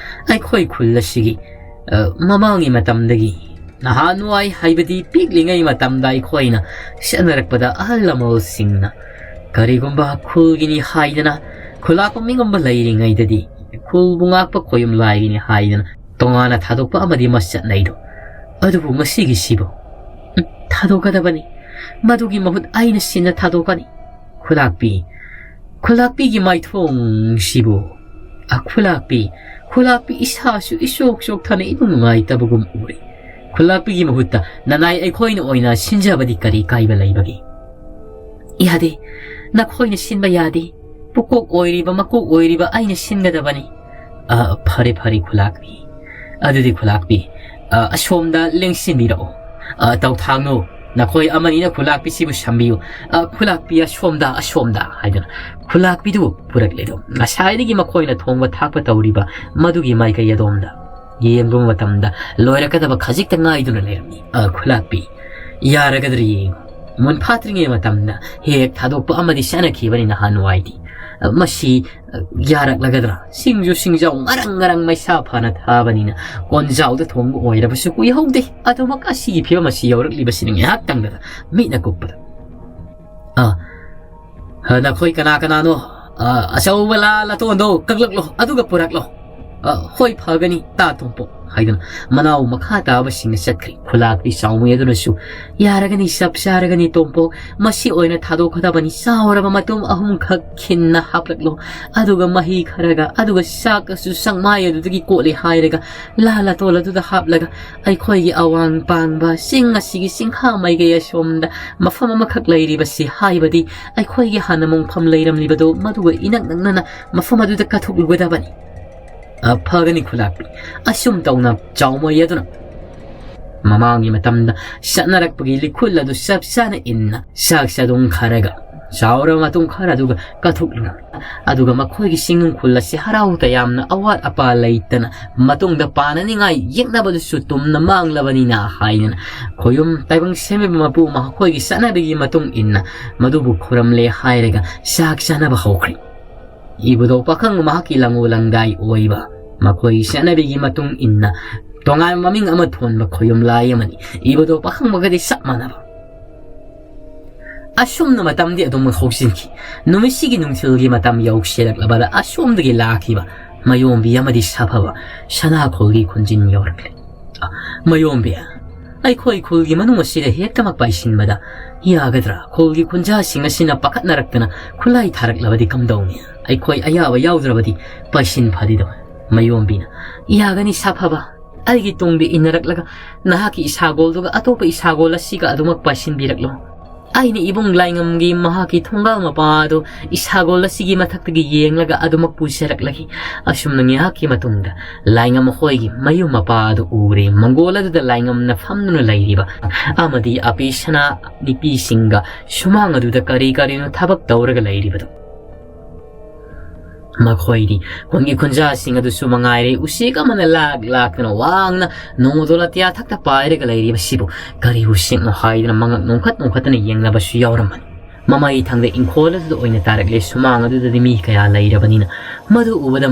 ꯑꯩꯈꯣꯏ ꯈꯨꯜ ꯑꯁꯤꯒꯤ, ꯑ, ꯃꯃꯥꯡꯒꯤ ꯃꯇꯝꯗꯒꯤ, ꯅꯍꯥꯟꯋꯥꯏ ꯍꯥꯏꯕꯗꯤ ꯄꯤꯛꯂꯤꯉꯩ ꯃꯇꯝꯗ ꯑꯩꯈꯣꯏꯅ ꯆꯠꯅꯔꯛꯄꯗ ꯑꯍꯜ ꯂꯃꯟꯁꯤꯡꯅ ꯀꯔꯤꯒꯨꯝꯕ ꯈꯨꯜꯒꯤꯅꯤ ꯍꯥꯏꯗꯅ, ꯈꯨꯂꯥꯛꯄ ꯃꯤꯒꯨꯝꯕ ꯂꯩꯔꯤꯉꯩꯗꯗꯤ ꯈꯨꯜꯕꯨ ꯉꯥꯛꯄ ꯈꯣꯌꯨꯝ ꯂꯥꯏꯒꯤꯅꯤ ꯍꯥꯏꯗꯅ ꯇꯣꯉꯥꯟꯅ ꯊꯥꯗꯣꯛꯄ ꯑꯃꯗꯤ ꯃꯁꯤ ꯆꯠꯅꯩꯗꯣ꯫ ꯑꯗꯨꯕꯨ ꯉꯁꯤꯒꯤꯁꯤꯕꯨ?" "ꯎꯝ, ꯊꯥꯗꯣꯛꯀꯗꯕꯅꯤ꯫ ꯃꯗꯨꯒꯤ ꯃꯍꯨꯠ ꯑꯩꯅ ꯁꯤꯟꯅ ꯊꯥꯗꯣꯛꯀꯅꯤ꯫" "ꯈꯨꯂꯥꯛꯄꯤ, ꯈꯨꯂꯥꯛꯄꯤꯒꯤ ꯃꯥꯏꯊꯣꯡꯁꯤꯕꯨ?" "ꯑ, ꯈꯨꯂꯥꯛꯄꯤ, ꯈꯨꯂꯥꯛꯄꯤ ꯏꯁꯥꯁꯨ ꯏꯆꯣꯛ ꯆꯣꯛꯊꯅ ꯏꯅꯨꯡ ꯅꯨꯡꯉꯥꯏꯇꯕꯒꯨꯝ ꯎꯔꯦ꯫ ꯈꯨꯂꯥꯛꯄꯤꯒꯤ ꯃꯍꯨꯠꯇ ꯅꯅꯥꯏ ꯑꯩꯈꯣꯏꯅ ꯑꯣꯏꯅ ꯁꯤꯟꯖꯕꯗꯤ ꯀꯔꯤ ꯀꯥꯏꯕ ꯂꯩꯕꯒꯦ?" "ꯌꯥꯗꯦ, ꯅꯈꯣꯏꯅ ꯁꯤꯟꯕ ꯌꯥꯗꯦ꯫ ꯄꯨꯀꯣꯛ ꯑꯣꯏꯔꯤꯕ, ꯃꯀꯣꯛ ꯑꯣꯏꯔꯤꯕ ꯑꯩꯅ ꯁꯤꯟꯒꯗꯕꯅꯤ꯫" "ꯑ, ꯐꯔꯦ, ꯐꯔꯦ, ꯈꯨꯂꯥꯛꯄꯤ꯫ "ꯑꯗꯨꯗꯤ ꯈꯨꯂꯥꯛꯄꯤ, ꯑ, ꯑꯁꯣꯝꯗ ꯂꯦꯡꯁꯤꯟꯕꯤꯔꯛꯑꯣ꯫ ꯑ, ꯇꯧꯊꯥꯡꯅꯨ, ꯅꯈꯣꯏ ꯑꯃꯅꯤꯅ ꯈꯨꯂꯥꯛꯄꯤꯁꯤꯕꯨ ꯁꯝꯕꯤꯌꯨ꯫ ꯑ, ꯈꯨꯂꯥꯛꯄꯤ, ꯑꯁꯣꯝꯗ, ꯑꯁꯣꯝꯗ" ꯍꯥꯏꯗꯨꯅ ꯈꯨꯂꯥꯛꯄꯤꯗꯨ ꯄꯨꯔꯛꯂꯦꯗꯣ꯫ ꯉꯁꯥꯏꯗꯒꯤ ꯃꯈꯣꯏꯅ ꯊꯣꯡꯕ ꯊꯥꯛꯄ ꯇꯧꯔꯤꯕ ꯃꯗꯨꯒꯤ ꯃꯥꯏꯀꯩ ꯑꯗꯣꯝꯗ ꯌꯦꯡꯕ ꯃꯇꯝꯗ ꯂꯣꯏꯔꯛꯀꯗꯕ ꯈꯖꯤꯛꯇ ꯉꯥꯏꯗꯨꯅ ꯂꯩꯔꯝꯃꯤ꯫ "ꯑ, ꯈꯨꯂꯥꯛꯄꯤ, ꯌꯥꯔꯒꯗ꯭ꯔꯥ ꯌꯦꯡꯉꯨ꯫ ꯃꯨꯟ ꯐꯥꯠꯇ꯭ꯔꯤꯉꯩ ꯃꯇꯝꯗ ꯍꯦꯛ ꯊꯥꯗꯣꯛꯄ ꯑꯃꯗꯤ ꯆꯠꯅꯈꯤꯕꯅꯤ ꯅꯍꯥꯟꯋꯥꯏꯗꯤ꯫ ꯑ, ꯃꯁꯤ, ꯑ, ꯌꯥꯔꯛꯂꯒꯗ꯭ꯔꯥ? ꯁꯤꯡꯖꯨ ꯁꯤꯡꯖꯥꯎ ꯉꯔꯪ ꯉꯔꯪ ꯃꯩꯁꯥ ꯐꯅ ꯊꯥꯕꯅꯤꯅ ꯀꯣꯟꯖꯥꯎꯗ ꯊꯣꯡꯕ ꯑꯣꯏꯔꯕꯁꯨ ꯀꯨꯏꯍꯧꯗꯦ꯫ ꯑꯗꯨꯃꯛ ꯑꯁꯤꯒꯤ ꯐꯤꯕꯝ ꯑꯁꯤ ꯌꯧꯔꯛꯂꯤꯕꯁꯤꯅ ꯉꯥꯏꯍꯥꯛꯇꯪꯗ ꯃꯤꯠꯅ ꯀꯨꯞꯄꯗ꯫ ꯑ, ꯑ, ꯅꯈꯣꯏ ꯀꯅꯥ ꯀꯅꯥꯅꯣ? ꯑ, ꯑꯆꯧꯕ ꯂꯥ ꯂꯥꯇꯣꯟꯗꯣ ꯀꯛꯂꯛꯂꯣ, ꯑꯗꯨꯒ ꯄꯨꯔꯛꯂꯣ꯫ "ꯑ, ꯍꯣꯏ, ꯐꯒꯅꯤ, ꯇꯥ ꯇꯣꯝꯄꯣꯛ" ꯍꯥꯏꯗꯨꯅ ꯃꯅꯥꯎ ꯃꯈꯥ ꯇꯥꯕꯁꯤꯡꯅ ꯆꯠꯈ꯭ꯔꯦ꯫ ꯈꯨꯂꯥꯛꯄꯤ ꯆꯥꯎꯃꯩ ꯑꯗꯨꯅꯁꯨ, "ꯌꯥꯔꯒꯅꯤ, ꯆꯞ ꯆꯥꯔꯒꯅꯤ ꯇꯣꯝꯄꯣꯛ, ꯃꯁꯤ ꯑꯣꯏꯅ ꯊꯥꯗꯣꯛꯀꯗꯕꯅꯤ꯫ ꯆꯥꯎꯔꯕ ꯃꯇꯨꯝ ꯑꯍꯨꯝꯈꯛ ꯈꯤꯟꯅ ꯍꯥꯞꯂꯛꯂꯣ, ꯑꯗꯨꯒ ꯃꯍꯤ ꯈꯔꯒ, ꯑꯗꯨꯒ ꯆꯥꯛꯀꯁꯨ ꯆꯥꯛꯃꯥꯏ ꯑꯗꯨꯗꯒꯤ ꯀꯣꯠꯂꯦ ꯍꯥꯏꯔꯒ ꯂꯥ ꯂꯥꯇꯣꯟ ꯑꯗꯨꯗ ꯍꯥꯞꯂꯒ ꯑꯩꯈꯣꯏꯒꯤ ꯑꯋꯥꯡ ꯄꯥꯡꯕ ꯆꯤꯡ ꯑꯁꯤꯒꯤ ꯆꯤꯡꯈꯥ ꯃꯥꯏꯀꯩ ꯑꯁꯣꯝꯗ ꯃꯐꯝ ꯑꯃꯈꯛ ꯂꯩꯔꯤꯕꯁꯤ, ꯍꯥꯏꯕꯗꯤ ꯑꯩꯈꯣꯏꯒꯤ ꯍꯥꯟꯅ ꯃꯣꯡꯐꯝ ꯂꯩꯔꯝꯂꯤꯕꯗꯣ, ꯃꯗꯨꯒ ꯏꯅꯛ ꯅꯛꯅꯅ ꯃꯐꯝ ꯑꯗꯨꯗ ꯀꯠꯊꯣꯛꯂꯨꯒꯗꯕꯅꯤ꯫" "ꯑ, ꯐꯒꯅꯤ ꯈꯨꯂꯥꯛꯄꯤ꯫" ꯑꯁꯨꯝ ꯇꯧꯅ ꯆꯥꯎꯃꯩ ꯑꯗꯨꯅ ꯃꯃꯥꯡꯒꯤ ꯃꯇꯝꯗ ꯆꯠꯅꯔꯛꯄꯒꯤ ꯂꯤꯈꯨꯜ ꯑꯗꯨ ꯆꯞ ꯆꯥꯅ ꯏꯟꯅ ꯆꯥꯛ ꯆꯥꯗꯣꯡ ꯈꯔꯒ ꯆꯥꯎꯔꯕ ꯃꯇꯨꯡ ꯈꯔ ꯑꯗꯨꯒ ꯀꯠꯊꯣꯛꯂꯨꯔꯝꯃꯤ꯫ ꯑꯗꯨꯒ ꯃꯈꯣꯏꯒꯤ ꯆꯤꯡꯅꯨꯡꯈꯨꯜ ꯑꯁꯤ ꯍꯔꯥꯎ ꯇꯌꯥꯝꯅ ꯑꯋꯥꯠ ꯑꯄꯥ ꯂꯩꯇꯅ ꯃꯇꯨꯡꯗ ꯄꯥꯟꯅꯅꯤꯡꯉꯥꯏ ꯌꯦꯛꯅꯕꯗꯨꯁꯨ ꯇꯨꯝꯅ ꯃꯥꯡꯂꯕꯅꯤꯅ ꯍꯥꯏꯗꯅ ꯈꯣꯌꯨꯝ ꯇꯥꯏꯕꯪ ꯁꯦꯝꯕꯤꯕ ꯃꯄꯨ ꯃꯈꯣꯏꯒꯤ ꯆꯠꯅꯕꯤꯒꯤ ꯃꯇꯨꯡ ꯏꯟꯅ ꯃꯗꯨꯕꯨ ꯈꯨꯔꯝꯂꯦ ꯍꯥꯏꯔꯒ ꯆꯥꯛ ꯆꯥꯅꯕ ꯍꯧꯈ꯭ꯔꯦ꯫ ꯏꯕꯨꯙꯧ ꯄꯥꯈꯪ ꯃꯍꯥꯛꯀꯤ ꯂꯪꯉꯨ ꯂꯪꯗꯥꯏ ꯑꯣꯏꯕ ꯃꯈꯣꯏꯒꯤ ꯆꯠꯅꯕꯤꯒꯤ ꯃꯇꯨꯡ ꯏꯟꯅ ꯇꯣꯉꯥꯟꯕ ꯃꯃꯤꯡ ꯑꯃ ꯊꯣꯟꯕ ꯈꯣꯌꯨꯝ ꯂꯥꯏ ꯑꯃꯅꯤ꯫ ꯏꯕꯨꯙꯧ ꯄꯥꯈꯪꯕꯒꯗꯤ ꯆꯞ ꯃꯥꯟꯅꯕ꯫ ꯑꯁꯨꯝꯅ ꯃꯇꯝꯗꯤ ꯑꯗꯨꯝ ꯍꯧꯖꯤꯟꯈꯤ꯫ ꯅꯨꯃꯤꯠꯁꯤꯒꯤ ꯅꯨꯡꯊꯤꯜꯒꯤ ꯃꯇꯝ ꯌꯧꯁꯤꯜꯂꯛꯂꯕꯗ ꯑꯁꯣꯝꯗꯒꯤ ꯂꯥꯛꯈꯤꯕ ꯃꯌꯣꯝꯕꯤ ꯑꯃꯗꯤ ꯁꯥꯐꯕ ꯁꯅꯥꯈꯣꯜꯒꯤ ꯈꯨꯟꯖꯤꯟ ꯌꯧꯔꯛꯂꯦ꯫ "ꯑ, ꯃꯌꯣꯝꯕꯤ, ꯑꯩꯈꯣꯏ ꯈꯨꯜꯒꯤ ꯃꯅꯨꯡ ꯑꯁꯤꯗ ꯍꯦꯛꯇꯃꯛ ꯄꯥꯏꯁꯤꯟꯕꯗ ꯌꯥꯒꯗ꯭ꯔꯥ? ꯈꯨꯜꯒꯤ ꯈꯨꯟꯖꯥꯁꯤꯡ ꯑꯁꯤꯅ ꯄꯥꯈꯠꯅꯔꯛꯇꯅ ꯈꯨꯠꯂꯥꯏ ꯊꯥꯔꯛꯂꯕꯗꯤ ꯀꯝꯗꯧꯅꯤ? ꯑꯩꯈꯣꯏ ꯑꯌꯥꯕ ꯌꯥꯎꯗ꯭ꯔꯕꯗꯤ ꯄꯥꯏꯁꯤꯟ ꯐꯗꯤꯗꯧ꯫" ꯃꯌꯣꯝꯕꯤꯅ, "ꯌꯥꯒꯅꯤ ꯁꯥꯐꯕ, ꯑꯩꯒꯤ ꯇꯨꯡꯗ ꯏꯟꯅꯔꯛꯂꯒ ꯅꯍꯥꯛꯀꯤ ꯏꯁꯥꯒꯣꯜꯗꯨꯒ ꯑꯇꯣꯞꯄ ꯏꯁꯥꯒꯣꯜ ꯑꯁꯤꯒ ꯑꯗꯨꯃꯛ ꯄꯥꯏꯁꯤꯟꯕꯤꯔꯛꯂꯣ꯫" ꯑꯩꯅ ꯏꯕꯨꯡ ꯂꯥꯏꯉꯝꯒꯤ ꯃꯍꯥꯛꯀꯤ ꯊꯣꯡꯒꯥꯜ ꯃꯄꯥ ꯑꯗꯨ ꯏꯁꯥꯒꯣꯜ ꯑꯁꯤꯒꯤ ꯃꯊꯛꯇꯒꯤ ꯌꯦꯡꯂꯒ ꯑꯗꯨꯃꯛ ꯄꯨꯖꯔꯛꯂꯒꯦ꯫ ꯑꯁꯨꯝꯅ ꯉꯥꯏꯍꯥꯛꯀꯤ ꯃꯇꯨꯡꯗ ꯂꯥꯏꯉꯝ ꯃꯈꯣꯏꯒꯤ ꯃꯌꯨꯝ ꯃꯄꯥ ꯑꯗꯨ ꯎꯔꯦ꯫ ꯃꯪꯒꯣꯜ ꯑꯗꯨꯗ ꯂꯥꯏꯉꯝꯅ ꯐꯝꯗꯨꯅ ꯂꯩꯔꯤꯕ ꯑꯃꯗꯤ ꯑꯄꯤꯁꯅꯥ ꯅꯨꯄꯤꯁꯤꯡꯒ ꯁꯨꯃꯥꯡ ꯑꯗꯨꯗ ꯀꯔꯤ ꯀꯔꯤꯅꯣ ꯊꯕꯛ ꯇꯧꯔꯒ ꯂꯩꯔꯤꯕꯗꯨ꯫ ꯃꯈꯣꯏꯗꯤ ꯈꯨꯟꯒꯤ ꯈꯨꯟꯖꯥꯁꯤꯡ ꯑꯗꯨꯁꯨ ꯃꯉꯥꯏꯔꯦ, ꯎꯆꯦꯛ ꯑꯃꯅ ꯂꯥꯛ ꯂꯥꯛꯇꯨꯅ ꯋꯥꯡꯅ ꯅꯣꯡꯃꯗꯣꯜ ꯑꯇꯤꯌꯥ ꯊꯛꯇ ꯄꯥꯏꯔꯒ ꯂꯩꯔꯤꯕꯁꯤꯕꯨ ꯀꯔꯤ ꯎꯆꯦꯛꯅꯣ ꯍꯥꯏꯗꯨꯅ ꯃꯉꯛ ꯅꯣꯡꯈꯠ ꯅꯣꯡꯈꯠꯇꯅ ꯌꯦꯡꯅꯕꯁꯨ ꯌꯥꯎꯔꯝꯕꯅꯤ꯫ ꯃꯃꯩ ꯊꯪꯗ ꯏꯪꯈꯣꯜ ꯑꯗꯨꯗ ꯑꯣꯏꯅ ꯇꯥꯔꯛꯂꯦ꯫ ꯁꯨꯃꯥꯡ ꯑꯗꯨꯗꯗꯤ ꯃꯤ ꯀꯌꯥ ꯂꯩꯔꯕꯅꯤꯅ ꯃꯗꯨ ꯎꯕꯗ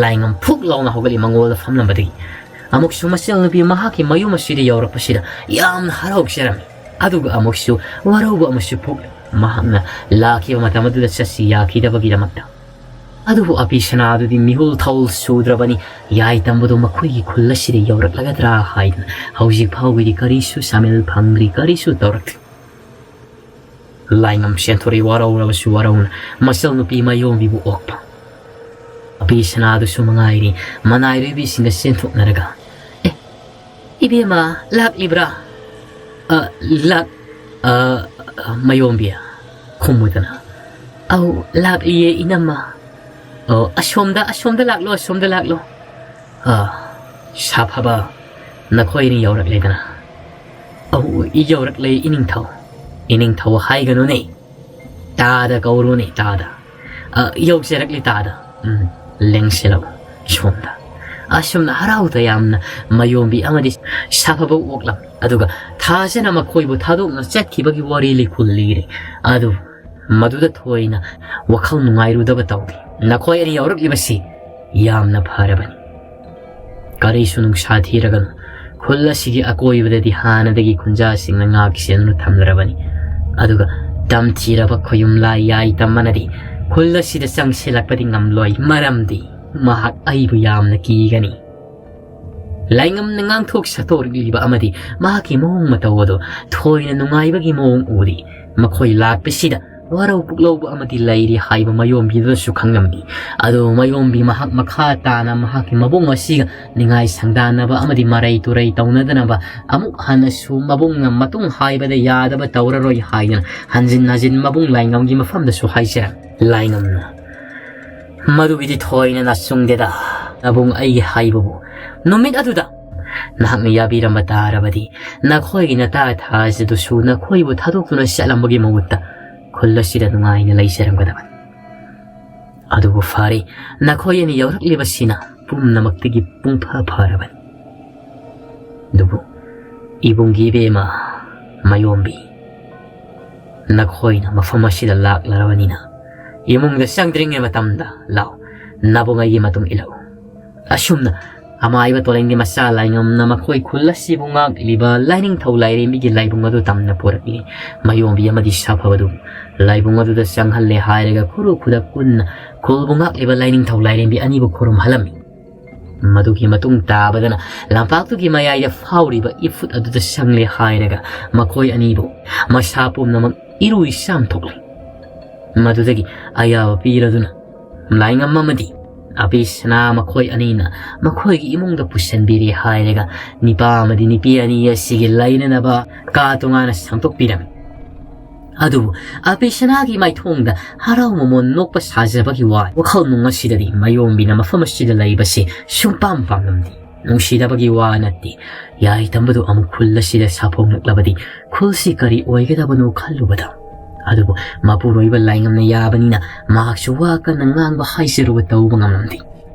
ꯂꯥꯏꯉꯝ ꯐꯨꯛ ꯂꯥꯎꯅ ꯍꯧꯒꯠꯂꯤ ꯃꯪꯒꯣꯜꯗ ꯐꯝꯂꯝꯕꯗꯒꯤ꯫ ꯑꯃꯨꯛꯁꯨ ꯃꯆꯜ ꯅꯨꯄꯤ ꯃꯍꯥꯛꯀꯤ ꯃꯌꯨꯝ ꯑꯁꯤꯗ ꯌꯧꯔꯛꯄꯁꯤꯗ ꯌꯥꯝꯅ ꯍꯔꯥꯎꯖꯔꯝꯃꯤ꯫ ꯑꯗꯨꯒ ꯑꯃꯨꯛꯁꯨ ꯋꯥꯔꯧꯕ ꯑꯃꯁꯨ ꯄꯣꯛꯂꯤ꯫ ꯃꯍꯥꯛꯅ ꯂꯥꯛꯈꯤꯕ ꯃꯇꯝ ꯑꯗꯨꯗ ꯆꯠꯁꯤ ꯌꯥꯈꯤꯗꯕꯒꯤꯗꯃꯛꯇ꯫ ꯑꯗꯨꯕꯨ ꯑꯄꯤꯁꯅꯥ ꯑꯗꯨꯗꯤ ꯃꯤꯍꯨꯜ ꯊꯧꯜ ꯁꯨꯗ꯭ꯔꯕꯅꯤ꯫ ꯌꯥꯏ ꯇꯝꯕꯗꯨ ꯃꯈꯣꯏꯒꯤ ꯈꯨꯜ ꯑꯁꯤꯗ ꯌꯧꯔꯛꯂꯒꯗ꯭ꯔꯥ ꯍꯥꯏꯗꯨꯅ ꯍꯧꯖꯤꯛ ꯐꯥꯎꯒꯤꯗꯤ ꯀꯔꯤꯁꯨ ꯁꯥꯃꯤꯜ ꯐꯪꯗ꯭ꯔꯤ, ꯀꯔꯤꯁꯨ ꯇꯧꯔꯛꯇ꯭ꯔꯤ꯫ ꯂꯥꯏꯉꯝ ꯁꯦꯟꯊꯣꯔꯛꯏ, ꯋꯥꯔꯧꯔꯕꯁꯨ ꯋꯥꯔꯧꯅ ꯃꯆꯜ ꯅꯨꯄꯤ ꯃꯌꯣꯝꯕꯤꯕꯨ ꯑꯣꯛꯄ꯫ ꯑꯄꯤꯁꯅꯥ ꯑꯗꯨꯁꯨ ꯃꯉꯥꯏꯔꯤ, ꯃꯅꯥꯏꯔꯣꯏꯕꯤꯁꯤꯡꯒ ꯆꯦꯟꯊꯣꯛꯅꯔꯒ, "ꯑꯦ, ꯏꯕꯦꯝꯃ, ꯂꯥꯛꯂꯤꯕ꯭ꯔꯥ?" "ꯑ, ꯂꯥꯛ-, ꯑ, ꯃꯌꯣꯝꯕꯤ ꯈꯨꯝꯃꯨꯗꯅ, "ꯑꯧ, ꯂꯥꯛꯂꯤꯌꯦ, ꯏꯅꯝꯃ꯫" "ꯑꯣ, ꯑꯁꯣꯝꯗ, ꯑꯁꯣꯝꯗ ꯂꯥꯛꯂꯣ, ꯑꯁꯣꯝꯗ ꯂꯥꯛꯂꯣ꯫" "ꯑ, ꯁꯥꯐꯕ, ꯅꯈꯣꯏꯅꯤ ꯌꯧꯔꯛꯂꯦꯗꯅ꯫" "ꯑꯧ, ꯌꯧꯔꯛꯂꯦ, ꯏꯅꯤꯡꯊꯧ꯫" "ꯏꯅꯤꯡꯊꯧ ꯍꯥꯏꯒꯅꯨꯅꯦ, ꯇꯥꯗ ꯀꯧꯔꯨꯅꯦ, ꯇꯥꯗ꯫" "ꯑ, ꯌꯧꯖꯔꯛꯂꯦ, ꯇꯥꯗ꯫" "ꯎꯝ, ꯂꯦꯡꯁꯤꯜꯂꯛꯎ ꯁꯣꯝꯗ꯫" ꯑꯁꯨꯝꯅ ꯍꯔꯥꯎ ꯇꯌꯥꯝꯅ ꯃꯌꯣꯝꯕꯤ ꯑꯃꯗꯤ ꯁꯥꯐꯕ ꯑꯣꯛꯂꯝꯃꯤ꯫ ꯑꯗꯨꯒ ꯊꯥꯖꯅ ꯃꯈꯣꯏꯕꯨ ꯊꯥꯗꯣꯛꯅ ꯆꯠꯈꯤꯕꯒꯤ ꯋꯥꯔꯤ ꯂꯤꯈꯨꯜ ꯂꯤꯔꯦ꯫ ꯑꯗꯨ ꯃꯗꯨꯗ ꯊꯣꯏꯅ ꯋꯥꯈꯜ ꯅꯨꯡꯉꯥꯏꯔꯨꯗꯕ ꯇꯧꯗꯦ꯫ "ꯅꯈꯣꯏ ꯑꯅꯤ ꯌꯧꯔꯛꯂꯤꯕꯁꯤ ꯌꯥꯝꯅ ꯐꯔꯕꯅꯤ꯫ ꯀꯔꯤꯁꯨ ꯅꯨꯡꯁꯥ ꯊꯤꯔꯒꯅꯨ꯫ ꯈꯨꯜ ꯑꯁꯤꯒꯤ ꯑꯀꯣꯏꯕꯗꯗꯤ ꯍꯥꯟꯅꯗꯒꯤ ꯈꯨꯟꯖꯥꯁꯤꯡꯅ ꯉꯥꯛ ꯁꯦꯟꯗꯨꯅ ꯊꯝꯂꯔꯕꯅꯤ꯫ ꯑꯗꯨꯒ ꯇꯝꯊꯤꯔꯕ ꯈꯣꯌꯨꯝꯂꯥ ꯌꯥꯏ ꯇꯝꯕꯅꯗꯤ ꯈꯨꯜ ꯑꯁꯤꯗ ꯆꯪꯁꯤꯜꯂꯛꯄꯗꯤ ꯉꯝꯂꯣꯏ, ꯃꯔꯝꯗꯤ ꯃꯍꯥꯛ ꯑꯩꯕꯨ ꯌꯥꯝꯅ ꯀꯤꯒꯅꯤ꯫" ꯂꯥꯏꯉꯝꯅ ꯉꯥꯡꯊꯣꯛ ꯁꯛꯇꯣꯛꯂꯤꯕ ꯑꯃꯗꯤ ꯃꯍꯥꯛꯀꯤ ꯃꯑꯣꯡ ꯃꯇꯧ ꯑꯗꯨ ꯊꯣꯏꯅ ꯅꯨꯡꯉꯥꯏꯕꯒꯤ ꯃꯑꯣꯡ ꯎꯔꯤ꯫ ꯃꯈꯣꯏ ꯂꯥꯛꯄꯁꯤꯗ ꯋꯥꯔꯧ ꯄꯨꯛꯂꯧꯕ ꯑꯃꯗꯤ ꯂꯩꯔꯤ ꯍꯥꯏꯕ ꯃꯌꯣꯝꯕꯤꯗꯨꯅꯁꯨ ꯈꯪꯂꯝꯃꯤ꯫ ꯑꯗꯨ ꯃꯌꯣꯝꯕꯤ ꯃꯍꯥꯛ ꯃꯈꯥ ꯇꯥꯅ ꯃꯍꯥꯛꯀꯤ ꯃꯕꯨꯡ ꯑꯁꯤꯒ ꯅꯤꯡꯉꯥꯏ ꯁꯪꯗꯥꯟꯅꯕ ꯑꯃꯗꯤ ꯃꯔꯩ ꯇꯨꯔꯩ ꯇꯧꯅꯗꯅꯕ ꯑꯃꯨꯛ ꯍꯟꯅꯁꯨ ꯃꯕꯨꯡꯅ ꯃꯇꯨꯡ ꯍꯥꯏꯕꯗ ꯌꯥꯗꯕ ꯇꯧꯔꯔꯣꯏ ꯍꯥꯏꯗꯅ ꯍꯟꯖꯤꯟ ꯍꯟꯖꯤꯟ ꯃꯕꯨꯡ ꯂꯥꯏꯉꯝꯒꯤ ꯃꯐꯝꯗꯁꯨ ꯍꯥꯏꯖꯔꯝꯃꯤ꯫ ꯂꯥꯏꯉꯝꯅ, "ꯃꯗꯨꯒꯤꯗꯤ ꯊꯣꯏꯅ ꯅꯆꯨꯡꯗꯦꯗ꯫ ꯅꯕꯨꯡ ꯑꯩꯒꯤ ꯍꯥꯏꯕꯕꯨ ꯅꯨꯃꯤꯠ ꯑꯗꯨꯗ ꯅꯍꯥꯛꯅ ꯌꯥꯕꯤꯔꯝꯕ ꯇꯥꯔꯕꯗꯤ ꯅꯈꯣꯏꯒꯤ ꯅꯇꯥ ꯊꯥꯖꯗꯨꯁꯨ ꯅꯈꯣꯏꯕꯨ ꯊꯥꯗꯣꯛꯇꯨꯅ ꯆꯠꯂꯝꯕꯒꯤ ꯃꯍꯨꯠꯇ ꯈꯨꯜ ꯑꯁꯤꯗ ꯅꯨꯡꯉꯥꯏꯅ ꯂꯩꯖꯔꯝꯒꯗꯕꯅꯤ꯫ ꯑꯗꯨꯕꯨ ꯐꯔꯦ, ꯅꯈꯣꯏ ꯑꯅꯤ ꯌꯧꯔꯛꯂꯤꯕꯁꯤꯅ ꯄꯨꯝꯅꯃꯛꯇꯒꯤ ꯄꯨꯡꯐ ꯐꯔꯕꯅꯤ꯫ ꯑꯗꯨꯕꯨ ꯏꯕꯨꯡꯒꯤ ꯏꯕꯦꯝꯃ ꯃꯌꯣꯝꯕꯤ, ꯅꯈꯣꯏꯅ ꯃꯐꯝ ꯑꯁꯤꯗ ꯂꯥꯛꯂꯔꯕꯅꯤꯅ ꯏꯃꯨꯡꯗ ꯆꯪꯗ꯭ꯔꯤꯉꯩ ꯃꯇꯝꯗ ꯂꯥꯛꯑꯣ, ꯅꯕꯨꯡ ꯑꯩꯒꯤ ꯃꯇꯨꯡ ꯏꯜꯂꯛꯎ꯫" ꯑꯁꯨꯝꯅ ꯑꯃꯥꯏꯕ ꯇꯣꯂꯦꯟꯒꯤ ꯃꯆꯥ ꯂꯥꯏꯉꯝꯅ ꯃꯈꯣꯏ ꯈꯨꯜ ꯑꯁꯤꯕꯨ ꯉꯥꯛꯂꯤꯕ ꯂꯥꯏꯅꯤꯡꯊꯧ ꯂꯥꯏꯔꯦꯝꯕꯤꯒꯤ ꯂꯥꯏꯕꯨꯡ ꯑꯗꯨ ꯇꯝꯅ ꯄꯨꯔꯛꯂꯤ꯫ ꯃꯌꯣꯝꯕꯤ ꯑꯃꯗꯤ ꯁꯥꯐꯕꯗꯨ ꯂꯥꯏꯕꯨꯡ ꯑꯗꯨꯗ ꯆꯪꯍꯜꯂꯦ ꯍꯥꯏꯔꯒ ꯈꯨꯔꯨ ꯈꯨꯗꯛ ꯄꯨꯟꯅ ꯈꯨꯜꯕꯨ ꯉꯥꯛꯂꯤꯕ ꯂꯥꯏꯅꯤꯡꯊꯧ ꯂꯥꯏꯔꯦꯝꯕꯤ ꯑꯅꯤꯕꯨ ꯈꯨꯔꯨꯝꯍꯜꯂꯝꯃꯤ꯫ ꯃꯗꯨꯒꯤ ꯃꯇꯨꯡ ꯇꯥꯕꯗꯅ ꯂꯝꯄꯥꯛꯇꯨꯒꯤ ꯃꯌꯥꯏꯗ ꯐꯥꯎꯔꯤꯕ ꯏꯐꯨꯠ ꯑꯗꯨꯗ ꯆꯪꯂꯦ ꯍꯥꯏꯔꯒ ꯃꯈꯣꯏ ꯑꯅꯤꯕꯨ ꯃꯁꯥ ꯄꯨꯝꯅꯃꯛ ꯏꯔꯨ ꯏꯆꯥꯝꯊꯣꯛꯂꯦ꯫ ꯃꯗꯨꯗꯒꯤ ꯑꯌꯥꯕ ꯄꯤꯔꯗꯨꯅ ꯂꯥꯏꯉꯝ ꯑꯃꯗꯤ ꯑꯕꯤꯁꯅꯥ ꯃꯈꯣꯏ ꯑꯅꯤꯅ ꯃꯈꯣꯏꯒꯤ ꯏꯃꯨꯡꯗ ꯄꯨꯁꯤꯟꯕꯤꯔꯦ ꯍꯥꯏꯔꯒ ꯅꯤꯄꯥ ꯑꯃꯗꯤ ꯅꯨꯄꯤ ꯑꯅꯤ ꯑꯁꯤꯒꯤ ꯂꯩꯅꯅꯕ ꯀꯥ ꯇꯣꯉꯥꯟꯅ ꯁꯥꯡꯗꯣꯛꯄꯤꯔꯝꯃꯤ꯫ ꯑꯗꯨꯕꯨ ꯑꯕꯤꯁꯅꯥꯒꯤ ꯃꯥꯏꯊꯣꯡꯗ ꯍꯔꯥꯎ ꯃꯃꯣꯟ ꯅꯣꯛꯄ ꯁꯥꯖꯕꯒꯤ ꯋꯥ ꯋꯥꯈꯜꯅꯨꯡ ꯑꯁꯤꯗꯗꯤ ꯃꯌꯣꯝꯕꯤꯅ ꯃꯐꯝ ꯑꯁꯤꯗ ꯂꯩꯕꯁꯤ ꯁꯨꯡꯄꯥꯝ ꯄꯥꯝꯂꯝꯗꯦ꯫ ꯅꯨꯡꯁꯤꯗꯕꯒꯤ ꯋꯥ ꯅꯠꯇꯦ, ꯌꯥꯏꯇꯝꯕꯗꯨ ꯑꯃꯨꯛ ꯈꯨꯜ ꯑꯁꯤꯗ ꯁꯥꯐꯣꯡꯂꯛꯂꯕꯗꯤ ꯈꯨꯜꯁꯤ ꯀꯔꯤ ꯑꯣꯏꯒꯗꯕꯅꯣ ꯈꯜꯂꯨꯕꯗ꯫ ꯑꯗꯨꯕꯨ ꯃꯄꯨꯔꯣꯏꯕ ꯂꯥꯏꯉꯝꯅ ꯌꯥꯕꯅꯤꯅ ꯃꯍꯥꯛꯁꯨ ꯋꯥ ꯀꯟꯅ ꯉꯥꯡꯕ ꯍꯥꯏꯖꯔꯨꯕ ꯇꯧꯕ ꯉꯝꯂꯝꯗꯦ꯫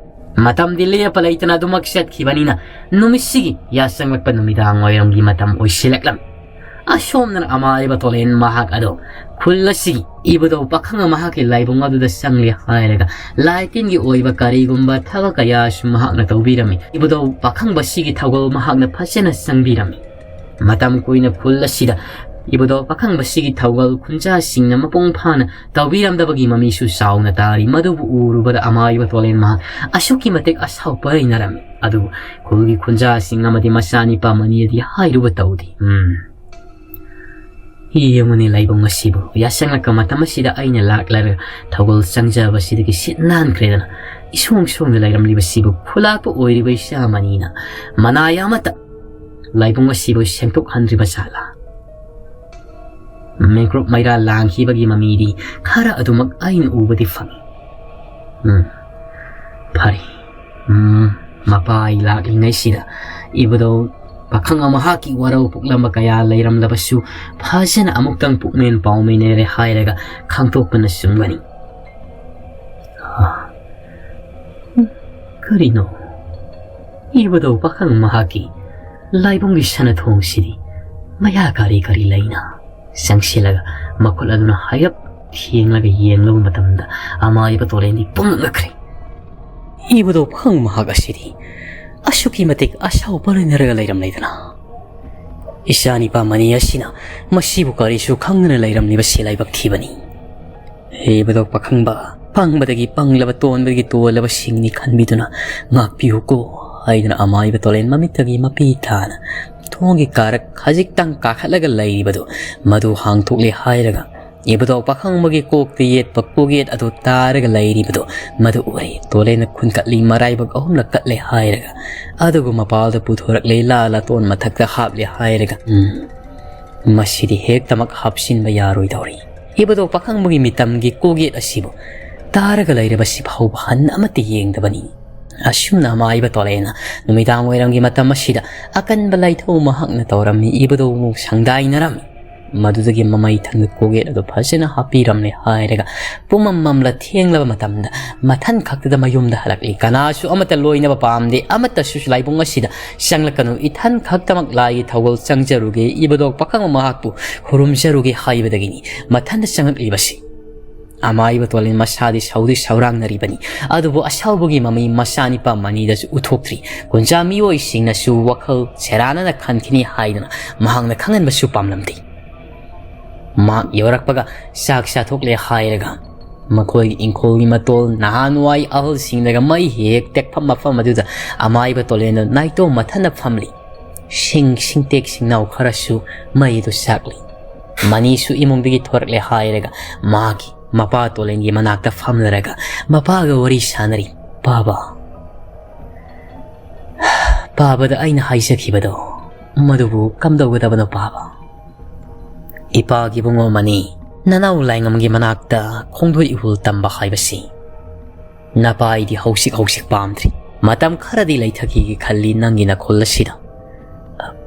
ꯃꯇꯝꯗꯤ ꯂꯦꯞꯄ ꯂꯩꯇꯅ ꯑꯗꯨꯃꯛ ꯆꯠꯈꯤꯕꯅꯤꯅ ꯅꯨꯃꯤꯠꯁꯤꯒꯤ ꯌꯥꯆꯪꯂꯛꯄ ꯅꯨꯃꯤꯗꯥꯡ ꯋꯥꯏꯔꯝꯒꯤ ꯃꯇꯝ ꯑꯣꯏꯁꯤꯜꯂꯛꯂꯝꯃꯤ꯫ ꯑꯁꯣꯝꯗꯅ ꯑꯃꯥꯏꯕ ꯇꯣꯂꯦꯟ ꯃꯍꯥꯛ ꯑꯗꯣ ꯈꯨꯜ ꯑꯁꯤꯒꯤ ꯏꯕꯨꯙꯧ ꯄꯥꯈꯪ ꯃꯍꯥꯛꯀꯤ ꯂꯥꯏꯕꯨꯡ ꯑꯗꯨꯗ ꯆꯪꯂꯦ ꯍꯥꯏꯔꯒ ꯂꯥꯏ ꯇꯤꯟꯒꯤ ꯑꯣꯏꯕ ꯀꯔꯤꯒꯨꯝꯕ ꯊꯕꯛ ꯀꯌꯥꯁꯨ ꯃꯍꯥꯛꯅ ꯇꯧꯕꯤꯔꯝꯃꯤ꯫ ꯏꯕꯨꯙꯧ ꯄꯥꯈꯪꯕꯁꯤꯒꯤ ꯊꯧꯒꯜ ꯃꯍꯥꯛꯅ ꯐꯖꯅ ꯆꯪꯕꯤꯔꯝꯃꯤ꯫ ꯃꯇꯝ ꯀꯨꯏꯅ ꯈꯨꯜ ꯑꯁꯤꯗ ꯏꯕꯨꯙꯧ ꯄꯥꯈꯪꯕꯁꯤꯒꯤ ꯊꯧꯒꯜ ꯈꯨꯟꯖꯥꯁꯤꯡꯅ ꯃꯄꯨꯡ ꯐꯥꯅ ꯇꯧꯕꯤꯔꯝꯗꯕꯒꯤ ꯃꯃꯤꯁꯨ ꯆꯥꯎꯅ ꯇꯥꯔꯤ꯫ ꯃꯗꯨꯕꯨ ꯎꯔꯨꯕꯗ ꯑꯃꯥꯏꯕ ꯇꯣꯂꯦꯟ ꯃꯍꯥꯛ ꯑꯁꯨꯛꯀꯤ ꯃꯇꯤꯛ ꯑꯁꯥꯎ ꯄꯔꯩꯅꯔꯝꯃꯤ꯫ ꯑꯗꯨꯕꯨ ꯈꯨꯜꯒꯤ ꯈꯨꯟꯖꯥꯁꯤꯡ ꯑꯃꯗꯤ ꯃꯆꯥꯅꯤꯄꯥ ꯃꯅꯤꯗꯤ ꯍꯥꯏꯔꯨꯕ ꯇꯧꯗꯦ꯫ ꯎꯝ꯫ ꯌꯦꯡꯉꯨꯅꯦ, ꯂꯥꯏꯕꯨꯡ ꯑꯁꯤꯕꯨ ꯌꯥꯁꯪꯂꯛꯄ ꯃꯇꯝ ꯑꯁꯤꯗ ꯑꯩꯅ ꯂꯥꯛꯂꯒ ꯊꯧꯒꯜ ꯆꯪꯖꯕꯁꯤꯗꯒꯤ ꯁꯤꯠ ꯅꯥꯟꯈ꯭ꯔꯦꯗꯅ꯫ ꯏꯁꯣꯡ ꯁꯣꯡꯗ ꯂꯩꯔꯝꯂꯤꯕꯁꯤꯕꯨ ꯈꯨꯂꯥꯛꯄ ꯑꯣꯏꯔꯤꯕ ꯏꯆꯥ ꯃꯅꯤꯅ ꯃꯅꯥꯏ ꯑꯃꯠꯇ ꯂꯥꯏꯕꯨꯡ ꯑꯁꯤꯕꯨ ꯁꯦꯡꯗꯣꯛꯍꯟꯗ꯭ꯔꯤꯕ ꯖꯥꯠꯂꯥ? ꯃꯤꯀꯨꯞ ꯃꯩꯔꯥ ꯂꯥꯡꯈꯤꯕꯒꯤ ꯃꯃꯤꯗꯤ ꯈꯔ ꯑꯗꯨꯃꯛ ꯑꯩꯅ ꯎꯕꯗꯤ ꯐꯪꯏ꯫ ꯎꯝ, ꯐꯔꯦ꯫ ꯎꯝ, ꯃꯄꯥ ꯑꯩ ꯂꯥꯛꯂꯤꯉꯩꯁꯤꯗ ꯏꯕꯨꯙꯧ ꯄꯥꯈꯪ ꯃꯍꯥꯛꯀꯤ ꯋꯥꯔꯧ ꯄꯨꯛꯂꯝꯕ ꯀꯌꯥ ꯂꯩꯔꯝꯂꯕꯁꯨ ꯐꯖꯅ ꯑꯃꯨꯛꯇꯪ ꯄꯨꯛꯃꯦꯟ ꯄꯥꯎꯃꯤꯟꯅꯔꯦ ꯍꯥꯏꯔꯒ ꯈꯪꯗꯣꯛꯄꯅ ꯆꯨꯝꯒꯅꯤ꯫ ꯑꯥ, ꯀꯔꯤꯅꯣ? ꯏꯕꯨꯙꯧ ꯄꯥꯈꯪ ꯃꯍꯥꯛꯀꯤ ꯂꯥꯏꯕꯨꯡꯒꯤ ꯁꯅꯥꯊꯣꯡꯁꯤꯗꯤ ꯃꯌꯥ ꯀꯔꯤ ꯀꯔꯤ ꯂꯩꯅ? ꯆꯪꯁꯤꯜꯂꯒ ꯃꯈꯨꯠ ꯑꯗꯨꯅ ꯍꯥꯏꯔꯞ ꯊꯦꯡꯂꯒ ꯌꯦꯡꯂꯨꯕ ꯃꯇꯝꯗ ꯑꯃꯥꯏꯕ ꯇꯣꯂꯦꯟꯗꯤ ꯄꯨꯡꯉꯛ ꯉꯛꯈ꯭ꯔꯦ꯫ ꯏꯕꯨꯙꯧ ꯄꯥꯈꯪ ꯃꯍꯥꯛ ꯑꯁꯤꯗꯤ ꯑꯁꯨꯛꯀꯤ ꯃꯇꯤꯛ ꯑꯁꯥꯎꯕ ꯂꯣꯏꯅꯔꯒ ꯂꯩꯔꯝꯂꯦꯗꯅ꯫ ꯏꯆꯥ ꯅꯤꯄꯥ ꯃꯅꯤ ꯑꯁꯤꯅ ꯃꯁꯤꯕꯨ ꯀꯔꯤꯁꯨ ꯈꯪꯗꯅ ꯂꯩꯔꯝꯂꯤꯕꯁꯤ ꯂꯥꯏꯕꯛ ꯊꯤꯕꯅꯤ꯫ ꯏꯕꯨꯙꯧ ꯄꯥꯈꯪꯕ, ꯄꯪꯕꯗꯒꯤ ꯄꯪꯂꯕ, ꯇꯣꯟꯕꯗꯒꯤ ꯇꯣꯜꯂꯕꯁꯤꯡꯅꯤ ꯈꯟꯕꯤꯗꯨꯅ ꯉꯥꯛꯄꯤꯌꯨꯀꯣ ꯍꯥꯏꯗꯨꯅ ꯑꯃꯥꯏꯕ ꯇꯣꯂꯦꯟ ꯃꯃꯤꯠꯇꯒꯤ ꯃꯄꯤ ꯊꯥꯅ ꯊꯣꯡꯒꯤ ꯀꯥꯔꯛ ꯈꯖꯤꯛꯇꯪ ꯀꯥꯈꯠꯂꯒ ꯂꯩꯔꯤꯕꯗꯨ ꯃꯗꯨ ꯍꯥꯡꯗꯣꯛꯂꯦ ꯍꯥꯏꯔꯒ ꯏꯕꯨꯙꯧ ꯄꯥꯈꯪꯕꯒꯤ ꯀꯣꯛꯇ ꯌꯦꯠꯄ ꯀꯣꯛꯌꯦꯠ ꯑꯗꯨ ꯇꯥꯔꯒ ꯂꯩꯔꯤꯕꯗꯨ ꯃꯗꯨ ꯎꯔꯦ꯫ ꯇꯣꯂꯦꯟꯅ ꯈꯨꯟ ꯀꯠꯂꯤ, ꯃꯔꯥꯏꯕꯛ ꯑꯍꯨꯝꯂꯛ ꯀꯠꯂꯦ ꯍꯥꯏꯔꯒ ꯑꯗꯨꯒ ꯃꯄꯥꯜꯗ ꯄꯨꯊꯣꯔꯛꯂꯦ, ꯂꯥ ꯂꯥꯇꯣꯟ ꯃꯊꯛꯇ ꯍꯥꯞꯂꯦ ꯍꯥꯏꯔꯒ, ꯎꯝ, ꯃꯁꯤꯗꯤ ꯍꯦꯛꯇꯃꯛ ꯍꯥꯞꯆꯤꯟꯕ ꯌꯥꯔꯣꯏꯗꯧꯔꯤ꯫ ꯏꯕꯨꯙꯧ ꯄꯥꯈꯪꯕꯒꯤ ꯃꯤꯇꯝꯒꯤ ꯀꯣꯛꯌꯦꯠ ꯑꯁꯤꯕꯨ ꯇꯥꯔꯒ ꯂꯩꯔꯕꯁꯤ ꯐꯥꯎꯕ ꯍꯟꯅ ꯑꯃꯠꯇ ꯌꯦꯡꯗꯕꯅꯤ꯫ ꯑꯁꯨꯝꯅ ꯑꯃꯥꯏꯕ ꯇꯣꯂꯦꯟꯅ ꯅꯨꯃꯤꯗꯥꯡ ꯋꯥꯏꯔꯝꯒꯤ ꯃꯇꯝ ꯑꯁꯤꯗ ꯑꯀꯟꯕ ꯂꯥꯏꯊꯧ ꯃꯍꯥꯛꯅ ꯇꯧꯔꯝꯃꯤ꯫ ꯏꯕꯨꯙꯧ ꯑꯃꯨꯛ ꯁꯪꯗꯥꯏꯅꯔꯝꯃꯤ꯫ ꯃꯗꯨꯗꯒꯤ ꯃꯃꯩ ꯊꯪꯗ ꯀꯣꯛꯌꯦꯠ ꯑꯗꯨ ꯐꯖꯅ ꯍꯥꯞꯄꯤꯔꯝꯂꯦ ꯍꯥꯏꯔꯒ ꯄꯨꯃꯝ ꯃꯝꯂ ꯊꯦꯡꯂꯕ ꯃꯇꯝꯗ ꯃꯊꯟ ꯈꯛꯇꯗ ꯃꯌꯨꯝꯗ ꯍꯜꯂꯛꯂꯤ꯫ ꯀꯅꯥꯁꯨ ꯑꯃꯠꯇ ꯂꯣꯏꯅꯕ ꯄꯥꯝꯗꯦ, ꯑꯃꯠꯇꯁꯨ ꯂꯥꯏꯕꯨꯡ ꯑꯁꯤꯗ ꯆꯪꯂꯛꯀꯅꯨ, ꯏꯊꯟ ꯈꯛꯇꯃꯛ ꯂꯥꯏꯒꯤ ꯊꯧꯒꯜ ꯆꯪꯖꯔꯨꯒꯦ, ꯏꯕꯨꯙꯧ ꯄꯥꯈꯪꯕ ꯃꯍꯥꯛꯄꯨ ꯈꯨꯔꯨꯝꯖꯔꯨꯒꯦ ꯍꯥꯏꯕꯗꯒꯤꯅꯤ ꯃꯊꯟꯇ ꯆꯪꯂꯛꯂꯤꯕꯁꯤ꯫ ꯑꯃꯥꯏꯕ ꯇꯣꯂꯦꯟ ꯃꯁꯥꯗꯤ ꯁꯥꯎꯗꯤ ꯁꯥꯎꯔꯥꯡꯅꯔꯤꯕꯅꯤ, ꯑꯗꯨꯕꯨ ꯑꯁꯥꯎꯕꯒꯤ ꯃꯃꯤ ꯃꯆꯥꯅꯤꯄꯥ ꯃꯅꯤꯗꯁꯨ ꯎꯠꯊꯣꯛꯇ꯭ꯔꯤ꯫ ꯀꯨꯟꯖꯥ ꯃꯤꯑꯣꯏꯁꯤꯡꯅꯁꯨ ꯋꯥꯈꯜ ꯁꯦꯔꯥꯟꯅꯅ ꯈꯟꯈꯤꯅꯤ ꯍꯥꯏꯗꯨꯅ ꯃꯍꯥꯛꯅ ꯈꯪꯍꯟꯕꯁꯨ ꯄꯥꯝꯂꯝꯗꯦ꯫ ꯃꯍꯥꯛ ꯌꯧꯔꯛꯄꯒ ꯆꯥꯛ ꯆꯥꯊꯣꯛꯂꯦ ꯍꯥꯏꯔꯒ ꯃꯈꯣꯏꯒꯤ ꯏꯪꯈꯣꯜꯒꯤ ꯃꯇꯣꯜ, ꯅꯍꯥꯟꯋꯥꯏ ꯑꯍꯜꯁꯤꯡꯅꯒ ꯃꯩ ꯍꯦꯛ ꯍꯦꯛ ꯇꯦꯛꯐꯝ ꯃꯐꯝ ꯑꯗꯨꯗ ꯑꯃꯥꯏꯕ ꯇꯣꯂꯦꯟꯗꯨ ꯅꯥꯏꯇꯣꯝ ꯃꯊꯟꯅ ꯐꯝꯂꯤ꯫ ꯁꯤꯡ, ꯁꯤꯡꯇꯦꯛ ꯁꯤꯡꯅꯥꯎ ꯈꯔꯁꯨ ꯃꯩꯗꯨ ꯆꯥꯛꯂꯤ꯫ ꯃꯅꯤꯁꯨ ꯏꯃꯨꯡꯗꯒꯤ ꯊꯣꯔꯛꯂꯦ ꯍꯥꯏꯔꯒ ꯃꯥꯒꯤ ꯃꯄꯥ ꯇꯣꯂꯦꯟꯒꯤ ꯃꯅꯥꯛꯇ ꯐꯝꯂꯔꯒ ꯃꯄꯥꯒ ꯋꯥꯔꯤ ꯁꯥꯟꯅꯔꯤ꯫ "ꯄꯥꯕ, ꯄꯥꯕꯗ ꯑꯩꯅ ꯍꯥꯏꯖꯈꯤꯕꯗꯣ, ꯃꯗꯨꯕꯨ ꯀꯝꯗꯧꯒꯗꯕꯅꯣ ꯄꯥꯕ?" "ꯏꯄꯥꯒꯤ ꯏꯕꯨꯡꯉꯣ ꯃꯅꯤ, ꯅꯅꯥꯎ ꯂꯥꯏꯉꯝꯒꯤ ꯃꯅꯥꯛꯇ ꯈꯣꯡꯗꯣꯏ ꯏꯍꯨꯜ ꯇꯝꯕ ꯍꯥꯏꯕꯁꯤ ꯅꯄꯥ ꯑꯩꯗꯤ ꯍꯧꯖꯤꯛ ꯍꯧꯖꯤꯛ ꯄꯥꯝꯗ꯭ꯔꯤ꯫ ꯃꯇꯝ ꯈꯔꯗꯤ ꯂꯩꯊꯈꯤꯒꯦ ꯈꯜꯂꯤ ꯅꯪꯒꯤ ꯅꯈꯨꯜ ꯑꯁꯤꯗ꯫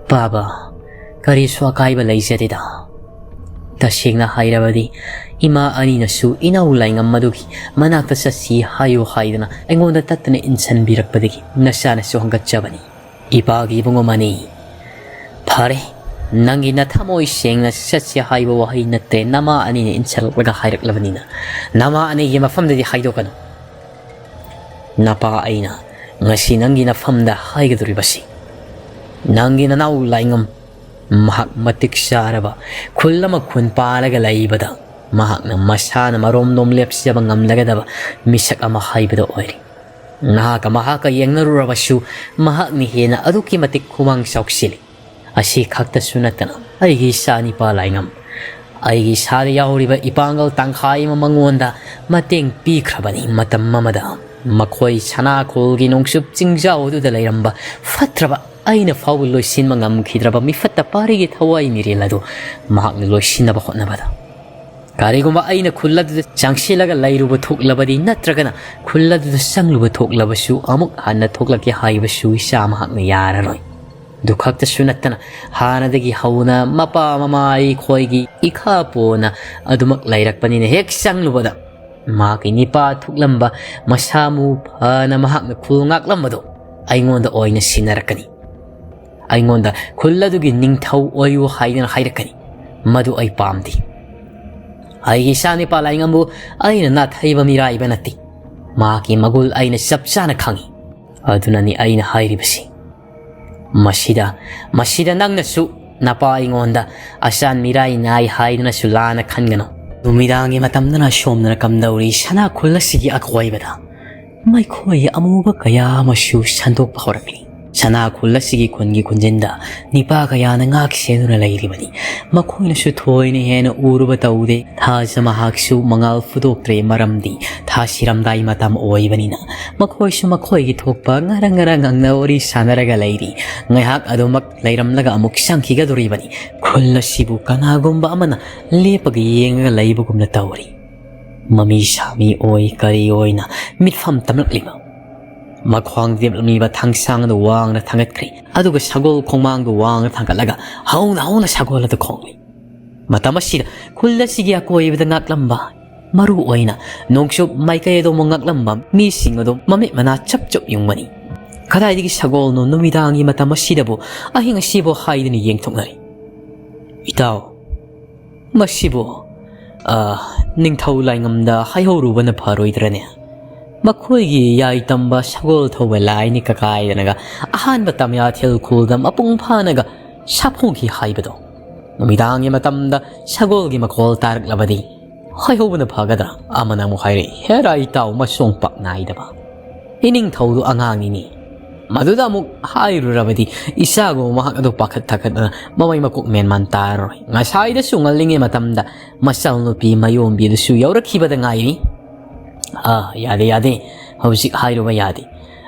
ꯄꯥꯕ, ꯀꯔꯤꯁꯨ ꯑꯀꯥꯏꯕ ꯂꯩꯖꯗꯦꯗ꯫ ꯇꯁꯦꯡꯅ ꯍꯥꯏꯔꯕꯗꯤ ꯏꯃꯥ ꯑꯅꯤꯅꯁꯨ ꯏꯅꯥꯎ ꯂꯥꯏꯉꯝ ꯑꯗꯨꯒꯤ ꯃꯅꯥꯛꯇ ꯆꯠꯁꯤ ꯍꯥꯏꯌꯨ ꯍꯥꯏꯗꯨꯅ ꯑꯩꯉꯣꯟꯗ ꯇꯠꯇꯅ ꯏꯟꯁꯤꯟꯕꯤꯔꯛꯄꯗꯒꯤ ꯅꯆꯥꯅꯁꯨ ꯍꯪꯒꯠꯆꯕꯅꯤ꯫ ꯏꯄꯥꯒꯤ ꯏꯕꯨꯡꯉꯣ ꯃꯅꯤ, ꯐꯔꯦ, ꯅꯪꯒꯤ ꯅꯊꯃꯣꯏ ꯁꯦꯡꯅ ꯆꯠꯁꯤ ꯍꯥꯏꯕ ꯋꯥꯍꯩ ꯅꯠꯇ꯭ꯔꯦ, ꯅꯃꯥ ꯑꯅꯤꯅ ꯏꯟꯁꯤꯜꯂꯛꯂꯒ ꯍꯥꯏꯔꯛꯂꯕꯅꯤꯅ ꯅꯃꯥ ꯑꯅꯤꯒꯤ ꯃꯐꯝꯗꯗꯤ ꯍꯥꯏꯗꯣꯛꯀꯅꯨ꯫ ꯅꯄꯥ ꯑꯩꯅ ꯉꯁꯤ ꯅꯪꯒꯤ ꯅꯐꯝꯗ ꯍꯥꯏꯒꯗꯧꯔꯤꯕꯁꯤ, ꯅꯪꯒꯤ ꯅꯅꯥꯎ ꯂꯥꯏꯉꯝ, ꯃꯍꯥꯛ ꯃꯇꯤꯛ ꯆꯥꯔꯕ ꯈꯨꯜ ꯑꯃ ꯈꯨꯟ ꯄꯥꯜꯂꯒ ꯂꯩꯕꯗ ꯃꯍꯥꯛꯅ ꯃꯁꯥꯅ ꯃꯔꯣꯝꯗꯣꯝ ꯂꯦꯞꯆꯕ ꯉꯝꯂꯒꯗꯕ ꯃꯤꯁꯛ ꯑꯃ ꯍꯥꯏꯕꯗꯨ ꯑꯣꯏꯔꯦ꯫ ꯅꯍꯥꯛꯀ ꯃꯍꯥꯛꯀ ꯌꯦꯡꯅꯔꯨꯔꯕꯁꯨ ꯃꯍꯥꯛꯅ ꯍꯦꯟꯅ ꯑꯗꯨꯛꯀꯤ ꯃꯇꯤꯛ ꯈꯨꯃꯥꯡ ꯆꯥꯎꯁꯤꯜꯂꯤ꯫ ꯑꯁꯤ ꯈꯛꯇꯁꯨ ꯅꯠꯇꯅ ꯑꯩꯒꯤ ꯏꯆꯥ ꯅꯤꯄꯥ ꯂꯥꯏꯉꯝ, ꯑꯩꯒꯤ ꯏꯁꯥꯗ ꯌꯥꯎꯔꯤꯕ ꯏꯄꯥꯡꯒꯜ ꯇꯪꯈꯥꯏ ꯑꯃ ꯃꯉꯣꯟꯗ ꯃꯇꯦꯡ ꯄꯤꯈ꯭ꯔꯕꯅꯤ꯫ ꯃꯇꯝ ꯑꯃꯗ ꯃꯈꯣꯏ ꯁꯅꯥꯈꯣꯜꯒꯤ ꯅꯣꯡꯆꯨꯞ ꯆꯤꯡꯖꯥꯎ ꯑꯗꯨꯗ ꯂꯩꯔꯝꯕ ꯐꯠꯇ꯭ꯔꯕ, ꯑꯩꯅ ꯐꯥꯎꯕ ꯂꯣꯏꯁꯤꯟꯕ ꯉꯝꯈꯤꯗ꯭ꯔꯕ ꯃꯤꯐꯠꯇ ꯄꯥꯔꯤꯒꯤ ꯊꯋꯥꯏ ꯃꯤꯔꯦꯜ ꯑꯗꯨ ꯃꯍꯥꯛꯅ ꯂꯣꯏꯁꯤꯟꯅꯕ ꯍꯣꯠꯅꯕꯗ, ꯀꯔꯤꯒꯨꯝꯕ ꯑꯩꯅ ꯈꯨꯜ ꯑꯗꯨꯗ ꯆꯪꯁꯤꯜꯂꯒ ꯂꯩꯔꯨꯕ ꯊꯣꯛꯂꯕꯗꯤ, ꯅꯠꯇ꯭ꯔꯒꯅ ꯈꯨꯜ ꯑꯗꯨꯗ ꯆꯪꯂꯨꯕ ꯊꯣꯛꯂꯕꯁꯨ, ꯑꯃꯨꯛ ꯍꯟꯅ ꯊꯣꯛꯂꯛꯀꯦ ꯍꯥꯏꯕꯁꯨ ꯏꯆꯥ ꯃꯍꯥꯛꯅ ꯌꯥꯔꯔꯣꯏ꯫ ꯑꯗꯨ ꯈꯛꯇꯁꯨ ꯅꯠꯇꯅ, ꯍꯥꯟꯅꯗꯒꯤ ꯍꯧꯅ ꯃꯄꯥ ꯃꯃꯥ ꯑꯩꯈꯣꯏꯒꯤ ꯏꯈꯥ ꯄꯣꯟꯅ ꯑꯗꯨꯃꯛ ꯂꯩꯔꯛꯄꯅꯤꯅ, ꯍꯦꯛ ꯆꯪꯂꯨꯕꯗ ꯃꯍꯥꯛꯀꯤ ꯅꯤꯄꯥ ꯊꯣꯛꯂꯝꯕ ꯃꯁꯥ ꯃꯎ ꯐꯅ ꯃꯍꯥꯛꯅ ꯈꯨꯜ ꯉꯥꯛꯂꯝꯕꯗꯨ ꯑꯩꯉꯣꯟꯗ ꯑꯣꯏꯅ ꯁꯤꯟꯅꯔꯛꯀꯅꯤ꯫ ꯑꯩꯉꯣꯟꯗ ꯈꯨꯜ ꯑꯗꯨꯒꯤ ꯅꯤꯡꯊꯧ ꯑꯣꯏꯌꯨ ꯍꯥꯏꯗꯨꯅ ꯍꯥꯏꯔꯛꯀꯅꯤ꯫ ꯃꯗꯨ ꯑꯩ ꯄꯥꯝꯗꯦ꯫ ꯑꯩꯒꯤ ꯏꯆꯥ ꯅꯤꯄꯥ ꯂꯥꯏꯉꯝꯕꯨ ꯑꯩꯅ ꯅꯥꯊꯩꯕ ꯃꯤꯔꯥꯏꯕ ꯅꯠꯇꯦ꯫ ꯃꯍꯥꯛꯀꯤ ꯃꯒꯨꯜ ꯑꯩꯅ ꯆꯞ ꯆꯥꯅ ꯈꯪꯏ꯫ ꯑꯗꯨꯅꯅꯤ ꯑꯩꯅ ꯍꯥꯏꯔꯤꯕꯁꯤ꯫ ꯃꯁꯤꯗ, ꯃꯁꯤꯗ ꯅꯪꯅꯁꯨ ꯅꯄꯥ ꯑꯩꯉꯣꯟꯗ ꯑꯆꯥꯟ ꯃꯤꯔꯥꯏ ꯅꯥꯏ ꯍꯥꯏꯗꯨꯅꯁꯨ ꯂꯥꯟꯅ ꯈꯟꯒꯅꯨ꯫ ꯅꯨꯃꯤꯗꯥꯡꯒꯤ ꯃꯇꯝꯗꯅ ꯁꯣꯝꯗꯅ ꯀꯝꯗꯧꯔꯤ, ꯁꯅꯥ ꯈꯨꯜ ꯑꯁꯤꯒꯤ ꯑꯀꯣꯏꯕꯗ ꯃꯩꯈꯣꯏ ꯑꯃꯨꯕ ꯀꯌꯥ ꯑꯃꯁꯨ ꯁꯟꯗꯣꯛꯄ ꯍꯧꯔꯛꯂꯤ꯫ ꯁꯅꯥ ꯈꯨꯜ ꯑꯁꯤꯒꯤ ꯈꯨꯟꯒꯤ ꯈꯨꯟꯖꯤꯟꯗ ꯅꯤꯄꯥ ꯀꯌꯥꯅ ꯉꯥꯛ ꯁꯦꯟꯗꯨꯅ ꯂꯩꯔꯤꯕꯅꯤ꯫ ꯃꯈꯣꯏꯅꯁꯨ ꯊꯣꯏꯅ ꯍꯦꯟꯅ ꯎꯔꯨꯕ ꯇꯧꯗꯦ꯫ ꯊꯥꯖ ꯃꯍꯥꯛꯁꯨ ꯃꯉꯥꯜ ꯐꯨꯗꯣꯛꯇ꯭ꯔꯦ, ꯃꯔꯝꯗꯤ ꯊꯥ ꯁꯤꯔꯝꯗꯥꯏ ꯃꯇꯝ ꯑꯣꯏꯕꯅꯤꯅ꯫ ꯃꯈꯣꯏꯁꯨ ꯃꯈꯣꯏꯒꯤ ꯊꯣꯛꯄ ꯉꯔꯪ ꯉꯔꯪ ꯉꯪꯅ ꯋꯥꯔꯤ ꯁꯥꯟꯅꯔꯒ ꯂꯩꯔꯤ꯫ ꯉꯥꯏꯍꯥꯛ ꯑꯗꯨꯃꯛ ꯂꯩꯔꯝꯂꯒ ꯑꯃꯨꯛ ꯆꯪꯈꯤꯒꯗꯧꯔꯤꯕꯅꯤ꯫ ꯈꯨꯜ ꯑꯁꯤꯕꯨ ꯀꯅꯥꯒꯨꯝꯕ ꯑꯃꯅ ꯂꯦꯞꯄꯒ ꯌꯦꯡꯉꯒ ꯂꯩꯕꯒꯨꯝꯅ ꯇꯧꯔꯤ꯫ ꯃꯃꯤ ꯁꯥꯃꯤ ꯑꯣꯏ ꯀꯔꯤ ꯑꯣꯏꯅ ꯃꯤꯠꯐꯝ ꯇꯝꯂꯛꯂꯤꯕ꯫ ꯃꯈ꯭ꯋꯥꯡ ꯂꯦꯞꯂꯝꯂꯤꯕ ꯊꯥꯡꯁꯥꯡ ꯑꯗꯨ ꯋꯥꯡꯅ ꯊꯥꯡꯒꯠꯈ꯭ꯔꯦ꯫ ꯑꯗꯨꯒ ꯁꯒꯣꯜ ꯈꯣꯡꯃꯥꯡꯗꯨ ꯋꯥꯡꯅ ꯊꯥꯡꯒꯠꯂꯒ ꯍꯧꯅ ꯍꯧꯅ ꯁꯒꯣꯜ ꯑꯗꯨ ꯈꯣꯡꯂꯤ꯫ ꯃꯇꯝ ꯑꯁꯤꯗ ꯈꯨꯜ ꯑꯁꯤꯒꯤ ꯑꯀꯣꯏꯕꯗ ꯉꯥꯛꯂꯝꯕ, ꯃꯔꯨ ꯑꯣꯏꯅ ꯅꯣꯡꯆꯨꯞ ꯃꯥꯏꯀꯩ ꯑꯗꯣꯝꯕꯨ ꯉꯥꯛꯂꯝꯕ ꯃꯤꯁꯤꯡ ꯑꯗꯨ ꯃꯃꯤꯠ ꯃꯅꯥ ꯆꯞ ꯆꯞ ꯌꯨꯡꯕꯅꯤ꯫ ꯀꯗꯥꯏꯗꯒꯤ ꯁꯒꯣꯜꯅꯣ ꯅꯨꯃꯤꯗꯥꯡꯒꯤ ꯃꯇꯝ ꯑꯁꯤꯗꯕꯨ ꯑꯍꯤꯡ ꯑꯁꯤꯕꯨ ꯍꯥꯏꯗꯨꯅ ꯌꯦꯡꯊꯣꯛꯅꯔꯤ꯫ "ꯏꯇꯥꯎ, ꯃꯁꯤꯕꯨ, ꯑ, ꯅꯤꯡꯊꯧ ꯂꯥꯏꯉꯝꯗ ꯍꯥꯏꯍꯧꯔꯨꯕꯅ ꯐꯔꯣꯏꯗ꯭ꯔꯅꯦ? ꯃꯈꯣꯏꯒꯤ ꯌꯥꯏ ꯇꯝꯕ ꯁꯒꯣꯜ ꯊꯧꯕ ꯂꯥꯏꯅꯤ ꯀꯀꯥꯏꯗꯅꯒ ꯑꯍꯥꯟꯕ ꯇꯝꯌꯥꯊꯦꯜ ꯈꯨꯜꯗ ꯃꯄꯨꯡ ꯐꯥꯅꯒ ꯁꯥꯐꯣꯡꯈꯤ ꯍꯥꯏꯕꯗꯣ꯫ ꯅꯨꯃꯤꯗꯥꯡꯒꯤ ꯃꯇꯝꯗ ꯁꯒꯣꯜꯒꯤ ꯃꯈꯣꯜ ꯇꯥꯔꯛꯂꯕꯗꯤ ꯍꯥꯏꯍꯧꯕꯅ ꯐꯒꯗ꯭ꯔꯥ?" ꯑꯃꯅ ꯑꯃꯨꯛ ꯍꯥꯏꯔꯛꯏ, "ꯍꯦꯔꯥ ꯏꯇꯥꯎ, ꯃꯁꯣꯡ ꯄꯥꯛ ꯅꯥꯏꯗꯕ꯫ ꯏꯅꯤꯡꯊꯧꯗꯨ ꯑꯉꯥꯡꯅꯤꯅꯦ꯫ ꯃꯗꯨꯗ ꯑꯃꯨꯛ ꯍꯥꯏꯔꯨꯔꯕꯗꯤ ꯏꯆꯥꯒꯨꯝꯕ ꯃꯍꯥꯛ ꯑꯗꯨ ꯄꯥꯈꯠ ꯊꯥꯈꯠꯇꯅ ꯃꯃꯩ ꯃꯀꯣꯛ ꯃꯦꯟ ꯃꯥꯟ ꯇꯥꯔꯔꯣꯏ꯫ ꯉꯁꯥꯏꯗꯁꯨ ꯉꯜꯂꯤꯉꯩ ꯃꯇꯝꯗ ꯃꯆꯥꯅꯨꯄꯤ ꯃꯌꯣꯝꯕꯤꯗꯨꯁꯨ ꯌꯧꯔꯛꯈꯤꯕꯗ ꯉꯥꯏꯔꯤ꯫ ꯑꯥ, ꯌꯥꯗꯦ, ꯌꯥꯗꯦ, ꯍꯧꯖꯤꯛ ꯍꯥꯏꯔꯨꯕ ꯌꯥꯗꯦ꯫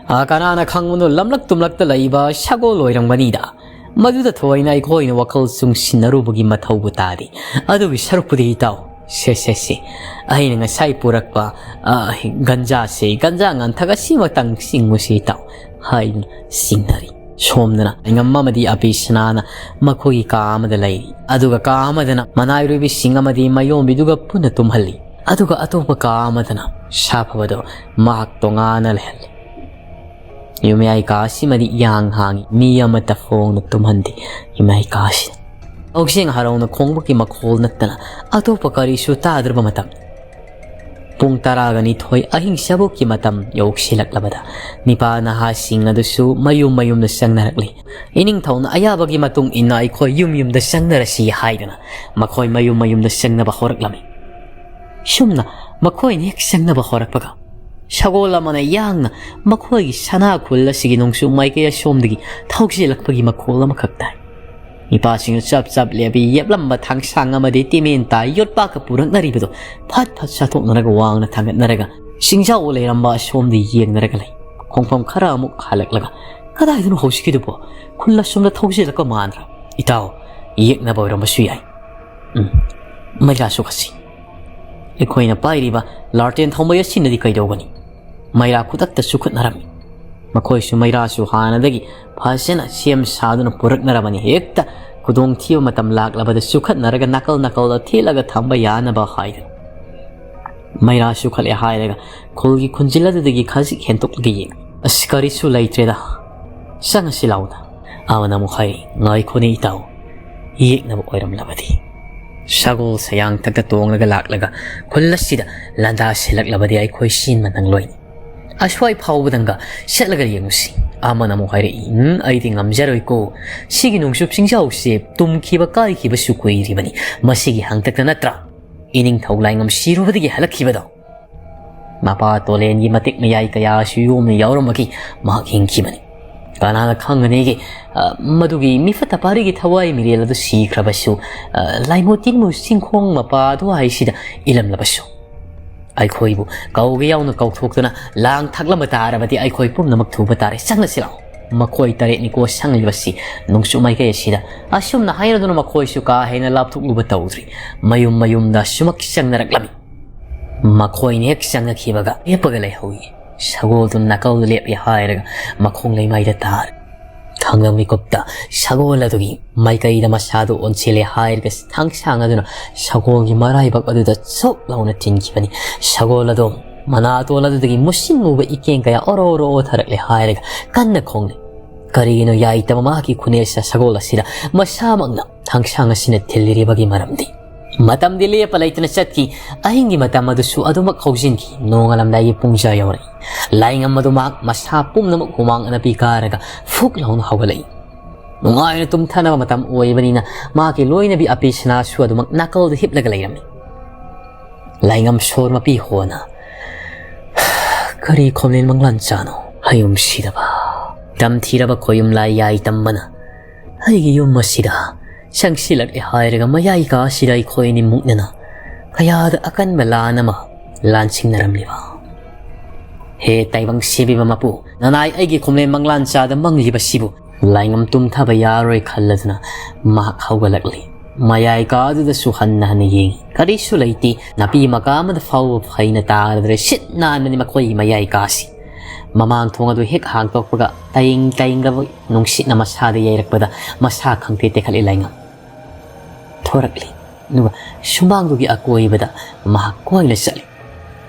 ꯑꯥ, ꯀꯅꯥꯅ ꯈꯪꯕꯅꯣ, ꯂꯝꯂꯛ ꯇꯨꯝꯂꯛꯇ ꯂꯩꯕ ꯁꯒꯣꯜ ꯑꯣꯏꯔꯝꯒꯅꯤꯗ꯫ ꯃꯗꯨꯗ ꯊꯣꯏꯅ ꯑꯩꯈꯣꯏꯅ ꯋꯥꯈꯜ ꯆꯨꯡꯁꯤꯟꯅꯔꯨꯕꯒꯤ ꯃꯊꯧꯕꯨ ꯇꯥꯗꯦ꯫ ꯑꯗꯨꯒꯤ ꯁꯔꯨꯛꯄꯨꯗꯤ ꯏꯇꯥꯎ, ꯁꯦ, ꯁꯦ, ꯁꯦ, ꯑꯩꯅ ꯉꯁꯥꯏ ꯄꯨꯔꯛꯄ, ꯑ, ꯒꯟꯖꯥꯁꯦ, ꯒꯟꯖꯥ ꯉꯥꯟꯊꯛ ꯑꯁꯤꯃꯛꯇꯪ ꯆꯤꯡꯉꯨꯁꯤ ꯏꯇꯥꯎ" ꯍꯥꯏꯗꯨꯅ ꯆꯤꯡꯅꯔꯤ꯫ ꯁꯣꯝꯗꯅ ꯂꯥꯏꯉꯝ ꯑꯃꯗꯤ ꯑꯕꯤꯁꯅꯥꯅ ꯃꯈꯣꯏꯒꯤ ꯀꯥ ꯑꯃꯗ ꯂꯩꯔꯤ꯫ ꯑꯗꯨꯒ ꯀꯥ ꯑꯃꯗꯅ ꯃꯅꯥꯏꯔꯣꯏꯕꯤꯁꯤꯡ ꯑꯃꯗꯤ ꯃꯌꯣꯝꯕꯤꯗꯨꯒ ꯄꯨꯟꯅ ꯇꯨꯝꯍꯜꯂꯤ꯫ ꯑꯗꯨꯒ ꯑꯇꯣꯞꯄ ꯀꯥ ꯑꯃꯗꯅ ꯁꯥꯐꯕꯗꯣ ꯃꯍꯥꯛ ꯇꯣꯉꯥꯟꯅ ꯂꯩꯍꯜꯂꯤ꯫ ꯌꯨꯝꯌꯥꯏ ꯀꯥ ꯑꯁꯤꯃꯗꯤ ꯏꯍꯥꯡ ꯍꯥꯡꯉꯤ, ꯃꯤ ꯑꯃꯠꯇ ꯐꯣꯡꯅ ꯇꯨꯝꯍꯟꯗꯦ꯫ ꯌꯨꯝꯌꯥꯏ ꯀꯥ ꯑꯁꯤꯗ ꯀꯛꯆꯦꯡ ꯍꯔꯥꯎꯅ ꯈꯣꯡꯕꯒꯤ ꯃꯈꯣꯜ ꯅꯠꯇꯅ ꯑꯇꯣꯞꯄ ꯀꯔꯤꯁꯨ ꯇꯥꯗ꯭ꯔꯕ ꯃꯇꯝ꯫ ꯄꯨꯡ ꯇꯔꯥꯒ ꯅꯤꯊꯣꯏ ꯑꯍꯤꯡ ꯆꯕꯣꯛꯀꯤ ꯃꯇꯝ ꯌꯧꯁꯤꯜꯂꯛꯂꯕꯗ ꯅꯤꯄꯥ ꯅꯍꯥꯁꯤꯡ ꯑꯗꯨꯁꯨ ꯃꯌꯨꯝ ꯃꯌꯨꯝꯗ ꯆꯪꯅꯔꯛꯂꯤ꯫ ꯏꯅꯤꯡꯊꯧꯅ ꯑꯌꯥꯕꯒꯤ ꯃꯇꯨꯡ ꯏꯟꯅ ꯑꯩꯈꯣꯏ ꯌꯨꯝ ꯌꯨꯝꯗ ꯆꯪꯅꯔꯁꯤ ꯍꯥꯏꯗꯨꯅ ꯃꯈꯣꯏ ꯃꯌꯨꯝ ꯃꯌꯨꯝꯗ ꯆꯪꯅꯕ ꯍꯧꯔꯛꯂꯝꯃꯤ꯫ ꯁꯨꯝꯅ ꯃꯈꯣꯏꯅ ꯍꯦꯛ ꯆꯪꯅꯕ ꯍꯧꯔꯛꯄꯒ ꯁꯒꯣꯜ ꯑꯃꯅ ꯌꯥꯡꯅ ꯃꯈꯣꯏꯒꯤ ꯁꯅꯥ ꯈꯨꯜ ꯑꯁꯤꯒꯤ ꯅꯣꯡꯆꯨꯞ ꯃꯥꯏꯀꯩ ꯑꯁꯣꯝꯗꯒꯤ ꯊꯧꯖꯤꯜꯂꯛꯄꯒꯤ ꯃꯈꯣꯜ ꯑꯃꯈꯛ ꯇꯥꯏ꯫ ꯅꯨꯄꯥꯁꯤꯡꯅ ꯆꯞ ꯆꯞ ꯂꯦꯞꯄꯤ꯫ ꯌꯦꯞꯂꯝꯕ ꯊꯥꯡꯁꯥꯡ ꯑꯃꯗꯤ ꯇꯤꯃꯦꯟ ꯇꯥ ꯌꯣꯠꯄꯥꯛꯀ ꯄꯨꯔꯛꯅꯔꯤꯕꯗꯣ ꯐꯠ ꯐꯠ ꯆꯥꯊꯣꯛꯅꯔꯒ ꯋꯥꯡꯅ ꯊꯥꯡꯒꯠꯅꯔꯒ ꯁꯤꯡꯖꯥꯎ ꯂꯩꯔꯝꯕ ꯑꯁꯣꯝꯗ ꯌꯦꯡꯅꯔꯒ ꯂꯩ꯫ ꯈꯣꯡꯐꯝ ꯈꯔ ꯑꯃꯨꯛ ꯍꯜꯂꯛꯂꯒ, "ꯀꯗꯥꯏꯗꯅꯣ ꯍꯧꯖꯤꯛꯀꯤꯗꯨꯕꯣ? ꯈꯨꯜ ꯑꯁꯣꯝꯗ ꯊꯧꯖꯤꯜꯂꯛꯄ ꯃꯥꯟꯗ꯭ꯔꯥ? ꯏꯇꯥꯎ, ꯌꯦꯛꯅꯕ ꯑꯣꯏꯔꯝꯕꯁꯨ ꯌꯥꯏ꯫ ꯎꯝ, ꯃꯩꯔꯥꯁꯨ ꯈꯠꯁꯤ꯫ ꯑꯩꯈꯣꯏꯅ ꯄꯥꯏꯔꯤꯕ ꯂꯥꯔꯇꯦꯟ ꯊꯥꯎꯃꯩ ꯑꯁꯤꯅꯗꯤ ꯀꯩꯗꯧꯒꯅꯤ?" ꯃꯩꯔꯥ ꯈꯨꯗꯛꯇ ꯆꯨꯈꯠꯅꯔꯝꯃꯤ꯫ ꯃꯈꯣꯏꯁꯨ ꯃꯩꯔꯥꯁꯨ ꯍꯥꯟꯅꯗꯒꯤ ꯐꯖꯅ ꯁꯦꯝ ꯁꯥꯗꯨꯅ ꯄꯨꯔꯛꯅꯔꯕꯅꯤ꯫ ꯍꯦꯛꯇ ꯈꯨꯗꯣꯡꯊꯤꯕ ꯃꯇꯝ ꯂꯥꯛꯂꯕꯗ ꯆꯨꯈꯠꯅꯔꯒ ꯅꯥꯀꯜ ꯅꯥꯀꯜꯗ ꯊꯦꯠꯂꯒ ꯊꯝꯕ ꯌꯥꯅꯕ ꯍꯥꯏꯗꯅ꯫ ꯃꯩꯔꯥ ꯆꯨꯈꯠꯂꯦ ꯍꯥꯏꯔꯒ ꯈꯨꯜꯒꯤ ꯈꯨꯟꯖꯤꯜ ꯑꯗꯨꯗꯒꯤ ꯈꯖꯤꯛ ꯍꯦꯟꯇꯣꯛꯂꯒ ꯌꯦꯡ, "ꯑꯁ, ꯀꯔꯤꯁꯨ ꯂꯩꯇ꯭ꯔꯦꯗ꯫ ꯆꯪꯉꯁꯤ ꯂꯥꯎꯗ"꯫ ꯑꯃꯅ ꯑꯃꯨꯛ ꯍꯥꯏꯔꯤ, "ꯉꯥꯏꯈꯣꯅꯦ ꯏꯇꯥꯎ, ꯌꯦꯛꯅꯕ ꯑꯣꯏꯔꯝꯂꯕꯗꯤ꯫ ꯁꯒꯣꯜ ꯁꯌꯥꯡꯊꯛꯇ ꯇꯣꯡꯂꯒ ꯂꯥꯛꯂꯒ ꯈꯨꯜ ꯑꯁꯤꯗ ꯂꯥꯟꯗꯥꯁꯤꯜꯂꯛꯂꯕꯗꯤ ꯑꯩꯈꯣꯏ ꯁꯤꯟꯕ ꯅꯪꯂꯣꯏꯅꯤ꯫ ꯑꯁ꯭ꯋꯥꯏ ꯐꯥꯎꯕꯗꯪꯒ ꯆꯠꯂꯒ ꯌꯦꯡꯉꯨꯁꯤ"꯫ ꯑꯃꯅ ꯑꯃꯨꯛ ꯍꯥꯏꯔꯛꯏ, "ꯎꯝ, ꯑꯩꯗꯤ ꯉꯝꯖꯔꯣꯏꯀꯣ꯫ ꯁꯤꯒꯤ ꯅꯣꯡꯆꯨꯞ ꯆꯤꯡꯖꯥꯎꯁꯦ ꯇꯨꯝꯈꯤꯕ ꯀꯥꯏꯈꯤꯕꯁꯨ ꯀꯨꯏꯔꯤꯕꯅꯤ꯫ ꯃꯁꯤꯒꯤ ꯍꯥꯡꯇꯛꯇ ꯅꯠꯇ꯭ꯔꯥ ꯏꯅꯤꯡꯊꯧ ꯂꯥꯏꯉꯝ ꯁꯤꯔꯨꯕꯗꯒꯤ ꯍꯜꯂꯛꯈꯤꯕꯗꯣ?" ꯃꯄꯥ ꯇꯣꯂꯦꯟꯒꯤ ꯃꯇꯤꯛ ꯃꯌꯥꯏ ꯀꯌꯥꯁꯨ ꯌꯣꯝꯅ ꯌꯥꯎꯔꯝꯕꯒꯤ ꯃꯍꯥꯛ ꯍꯤꯡꯈꯤꯕꯅꯤ꯫ ꯀꯅꯥꯅ ꯈꯪꯒꯅꯤꯒꯦ, ꯑ, ꯃꯗꯨꯒꯤ ꯃꯤꯐꯠꯇ ꯄꯥꯔꯤꯒꯤ ꯊꯋꯥꯏ ꯃꯤꯔꯦꯜ ꯑꯗꯨ ꯁꯤꯈ꯭ꯔꯕꯁꯨ, ꯑ, ꯂꯥꯏꯃꯨ ꯇꯤꯟꯃꯨ ꯆꯤꯡꯈꯣꯡ ꯃꯄꯥ ꯑꯗꯨꯋꯥꯏꯁꯤꯗ ꯏꯜꯂꯝꯂꯕꯁꯨ? ꯑꯩꯈꯣꯏꯕꯨ ꯀꯧꯒꯦ ꯌꯥꯎꯅ ꯀꯧꯊꯣꯛꯇꯨꯅ ꯂꯥꯡ ꯊꯥꯛꯂꯝꯕ ꯇꯥꯔꯕꯗꯤ ꯑꯩꯈꯣꯏ ꯄꯨꯝꯅꯃꯛ ꯊꯨꯕ ꯇꯥꯔꯦ꯫ ꯆꯪꯂꯁꯤ ꯂꯥꯛꯑꯣ꯫ ꯃꯈꯣꯏ ꯇꯔꯦꯠꯅꯤꯀꯣ ꯁꯪꯂꯤꯕꯁꯤ ꯅꯣꯡꯆꯨꯞ ꯃꯥꯏꯀꯩ ꯑꯁꯤꯗ꯫ ꯑꯁꯨꯝꯅ ꯍꯥꯏꯅꯗꯨꯅ ꯃꯈꯣꯏꯁꯨ ꯀꯥ ꯍꯦꯟꯅ ꯂꯥꯞꯊꯣꯛꯂꯨꯕ ꯇꯧꯗ꯭ꯔꯤ꯫ ꯃꯌꯨꯝ ꯃꯌꯨꯝꯗ ꯁꯨꯃꯛ ꯆꯪꯅꯔꯛꯂꯝꯃꯤ꯫ ꯃꯈꯣꯏꯅ ꯍꯦꯛ ꯆꯪꯅꯈꯤꯕꯒ ꯂꯦꯞꯄꯒ ꯂꯩꯍꯧꯏ꯫ ꯁꯒꯣꯜꯗꯨ ꯅꯥꯀꯜꯗ ꯂꯦꯞꯂꯤ ꯍꯥꯏꯔꯒ ꯃꯈꯣꯡ ꯂꯩꯃꯥꯏꯗ ꯇꯥꯔꯦ꯫ ꯈꯪꯂꯝ ꯃꯤꯀꯨꯞꯇ ꯁꯒꯣꯜ ꯑꯗꯨꯒꯤ ꯃꯥꯏꯀꯩꯗ ꯃꯁꯥꯗꯨ ꯑꯣꯟꯁꯤꯜꯂꯦ ꯍꯥꯏꯔꯒ ꯊꯥꯡꯁꯥꯡ ꯑꯗꯨꯅ ꯁꯒꯣꯜꯒꯤ ꯃꯔꯥꯏꯕꯛ ꯑꯗꯨꯗ ꯆꯣꯞ ꯂꯥꯎꯅ ꯊꯤꯟꯈꯤꯕꯅꯤ꯫ ꯁꯒꯣꯜ ꯑꯗꯨ ꯃꯅꯥꯇꯣꯟ ꯑꯗꯨꯗꯒꯤ ꯃꯨꯁꯤꯟ ꯃꯨꯕ ꯏꯀꯦꯡ ꯀꯌꯥ ꯑꯣꯔꯣ ꯑꯣꯔꯣ ꯊꯔꯛꯂꯦ ꯍꯥꯏꯔꯒ ꯀꯟꯅ ꯈꯣꯡꯂꯤ꯫ ꯀꯔꯤꯒꯤꯅꯣ ꯌꯥꯏꯇꯕ ꯃꯍꯥꯛꯀꯤ ꯈꯨꯅꯦꯛꯁ ꯁꯒꯣꯜ ꯑꯁꯤꯗ ꯃꯁꯥꯃꯛꯅ ꯊꯥꯡꯁꯥꯡ ꯑꯁꯤꯅ ꯊꯤꯜꯂꯤꯔꯤꯕꯒꯤ ꯃꯔꯝꯗꯤ? ꯃꯇꯝꯗꯤ ꯂꯦꯞꯄ ꯂꯩꯇꯅ ꯆꯠꯈꯤ꯫ ꯑꯍꯤꯡꯒꯤ ꯃꯇꯝ ꯑꯗꯨꯁꯨ ꯑꯗꯨꯃꯛ ꯍꯧꯖꯤꯟꯈꯤ꯫ ꯅꯣꯡꯉꯥꯜꯂꯝꯗꯥꯏꯒꯤ ꯄꯨꯡꯖꯥ ꯌꯧꯔꯛꯏ꯫ ꯂꯥꯏꯉꯝ ꯑꯗꯨ ꯃꯍꯥꯛ ꯃꯁꯥ ꯄꯨꯝꯅꯃꯛ ꯍꯨꯃꯥꯡ ꯑꯅꯞꯄꯤ ꯀꯥꯔꯒ ꯐꯨꯛ ꯂꯥꯎꯅ ꯍꯧꯒꯠꯂꯛꯏ꯫ ꯅꯨꯡꯉꯥꯏꯅ ꯇꯨꯝꯊꯅꯕ ꯃꯇꯝ ꯑꯣꯏꯕꯅꯤꯅ ꯃꯍꯥꯛꯀꯤ ꯂꯣꯏꯅꯕꯤ ꯑꯄꯦꯁꯅꯥꯁꯨ ꯑꯗꯨꯃꯛ ꯅꯥꯀꯜꯗ ꯍꯤꯞꯂꯒ ꯂꯩꯔꯝꯃꯤ꯫ ꯂꯥꯏꯉꯝ ꯁꯣꯔ ꯃꯄꯤ ꯍꯣꯅ ꯀꯔꯤ ꯈꯣꯝꯂꯦꯟ ꯃꯪꯂꯥꯟ ꯆꯥꯅꯣ? ꯍꯌꯨꯝ ꯁꯤꯗꯕ, ꯇꯝꯊꯤꯔꯕ ꯈꯣꯌꯨꯝ ꯂꯥꯏ ꯌꯥꯏ ꯇꯝꯕꯅ ꯑꯩꯒꯤ ꯌꯨꯝ ꯑꯁꯤꯗ ꯆꯪꯁꯤꯜꯂꯛꯂꯦ ꯍꯥꯏꯔꯒ ꯃꯌꯥꯏ ꯀꯥꯁꯤꯗ ꯑꯩꯈꯣꯏ ꯑꯅꯤ ꯃꯨꯛꯅꯅ ꯀꯌꯥꯗ ꯑꯀꯟꯕ ꯂꯥꯟ ꯑꯃ ꯂꯥꯟꯁꯤꯡꯅꯔꯝꯂꯤꯕ꯫ ꯍꯦ ꯇꯥꯏꯕꯪ ꯁꯤꯕꯤꯕ ꯃꯄꯨ, ꯅꯅꯥꯏ ꯑꯩꯒꯤ ꯈꯣꯝꯂꯦꯟ ꯃꯪꯂꯥꯟ ꯆꯥꯗ ꯃꯪꯂꯤꯕꯁꯤꯕꯨ ꯂꯥꯏꯉꯝ ꯇꯨꯝꯊꯕ ꯌꯥꯔꯣꯏ ꯈꯜꯂꯗꯨꯅ ꯃꯍꯥꯛ ꯍꯧꯒꯠꯂꯛꯂꯤ꯫ ꯃꯌꯥꯏ ꯀꯥꯗꯨꯗꯁꯨ ꯍꯟꯅ ꯍꯟꯅ ꯌꯦꯡꯉꯤ꯫ ꯀꯔꯤꯁꯨ ꯂꯩꯇꯦ꯫ ꯅꯥꯄꯤ ꯃꯀꯥ ꯑꯃꯗ ꯐꯥꯎꯕ ꯐꯩꯅ ꯇꯥꯔꯗ꯭ꯔꯦ꯫ ꯁꯤꯠ ꯅꯥꯟꯕꯅꯤ ꯃꯈꯣꯏꯒꯤ ꯃꯌꯥꯏ ꯀꯥꯁꯤ꯫ ꯃꯃꯥꯡ ꯊꯣꯡ ꯑꯗꯨ ꯍꯦꯛ ꯍꯥꯡꯗꯣꯛꯄꯒ ꯇꯌꯤꯡ ꯇꯌꯤꯡꯒꯕ ꯅꯨꯡꯁꯤꯠꯅ ꯃꯁꯥꯗ ꯌꯩꯔꯛꯄꯗ ꯃꯁꯥ ꯈꯪꯇꯦ ꯇꯦꯛꯈꯠꯂꯤ ꯂꯥꯏꯉꯝ꯫ ꯊꯣꯔꯛꯂꯤ꯫ ꯑꯗꯨꯒ ꯁꯨꯃꯥꯡꯗꯨꯒꯤ ꯑꯀꯣꯏꯕꯗ ꯃꯍꯥꯛ ꯀꯣꯏꯅ ꯆꯠꯂꯤ꯫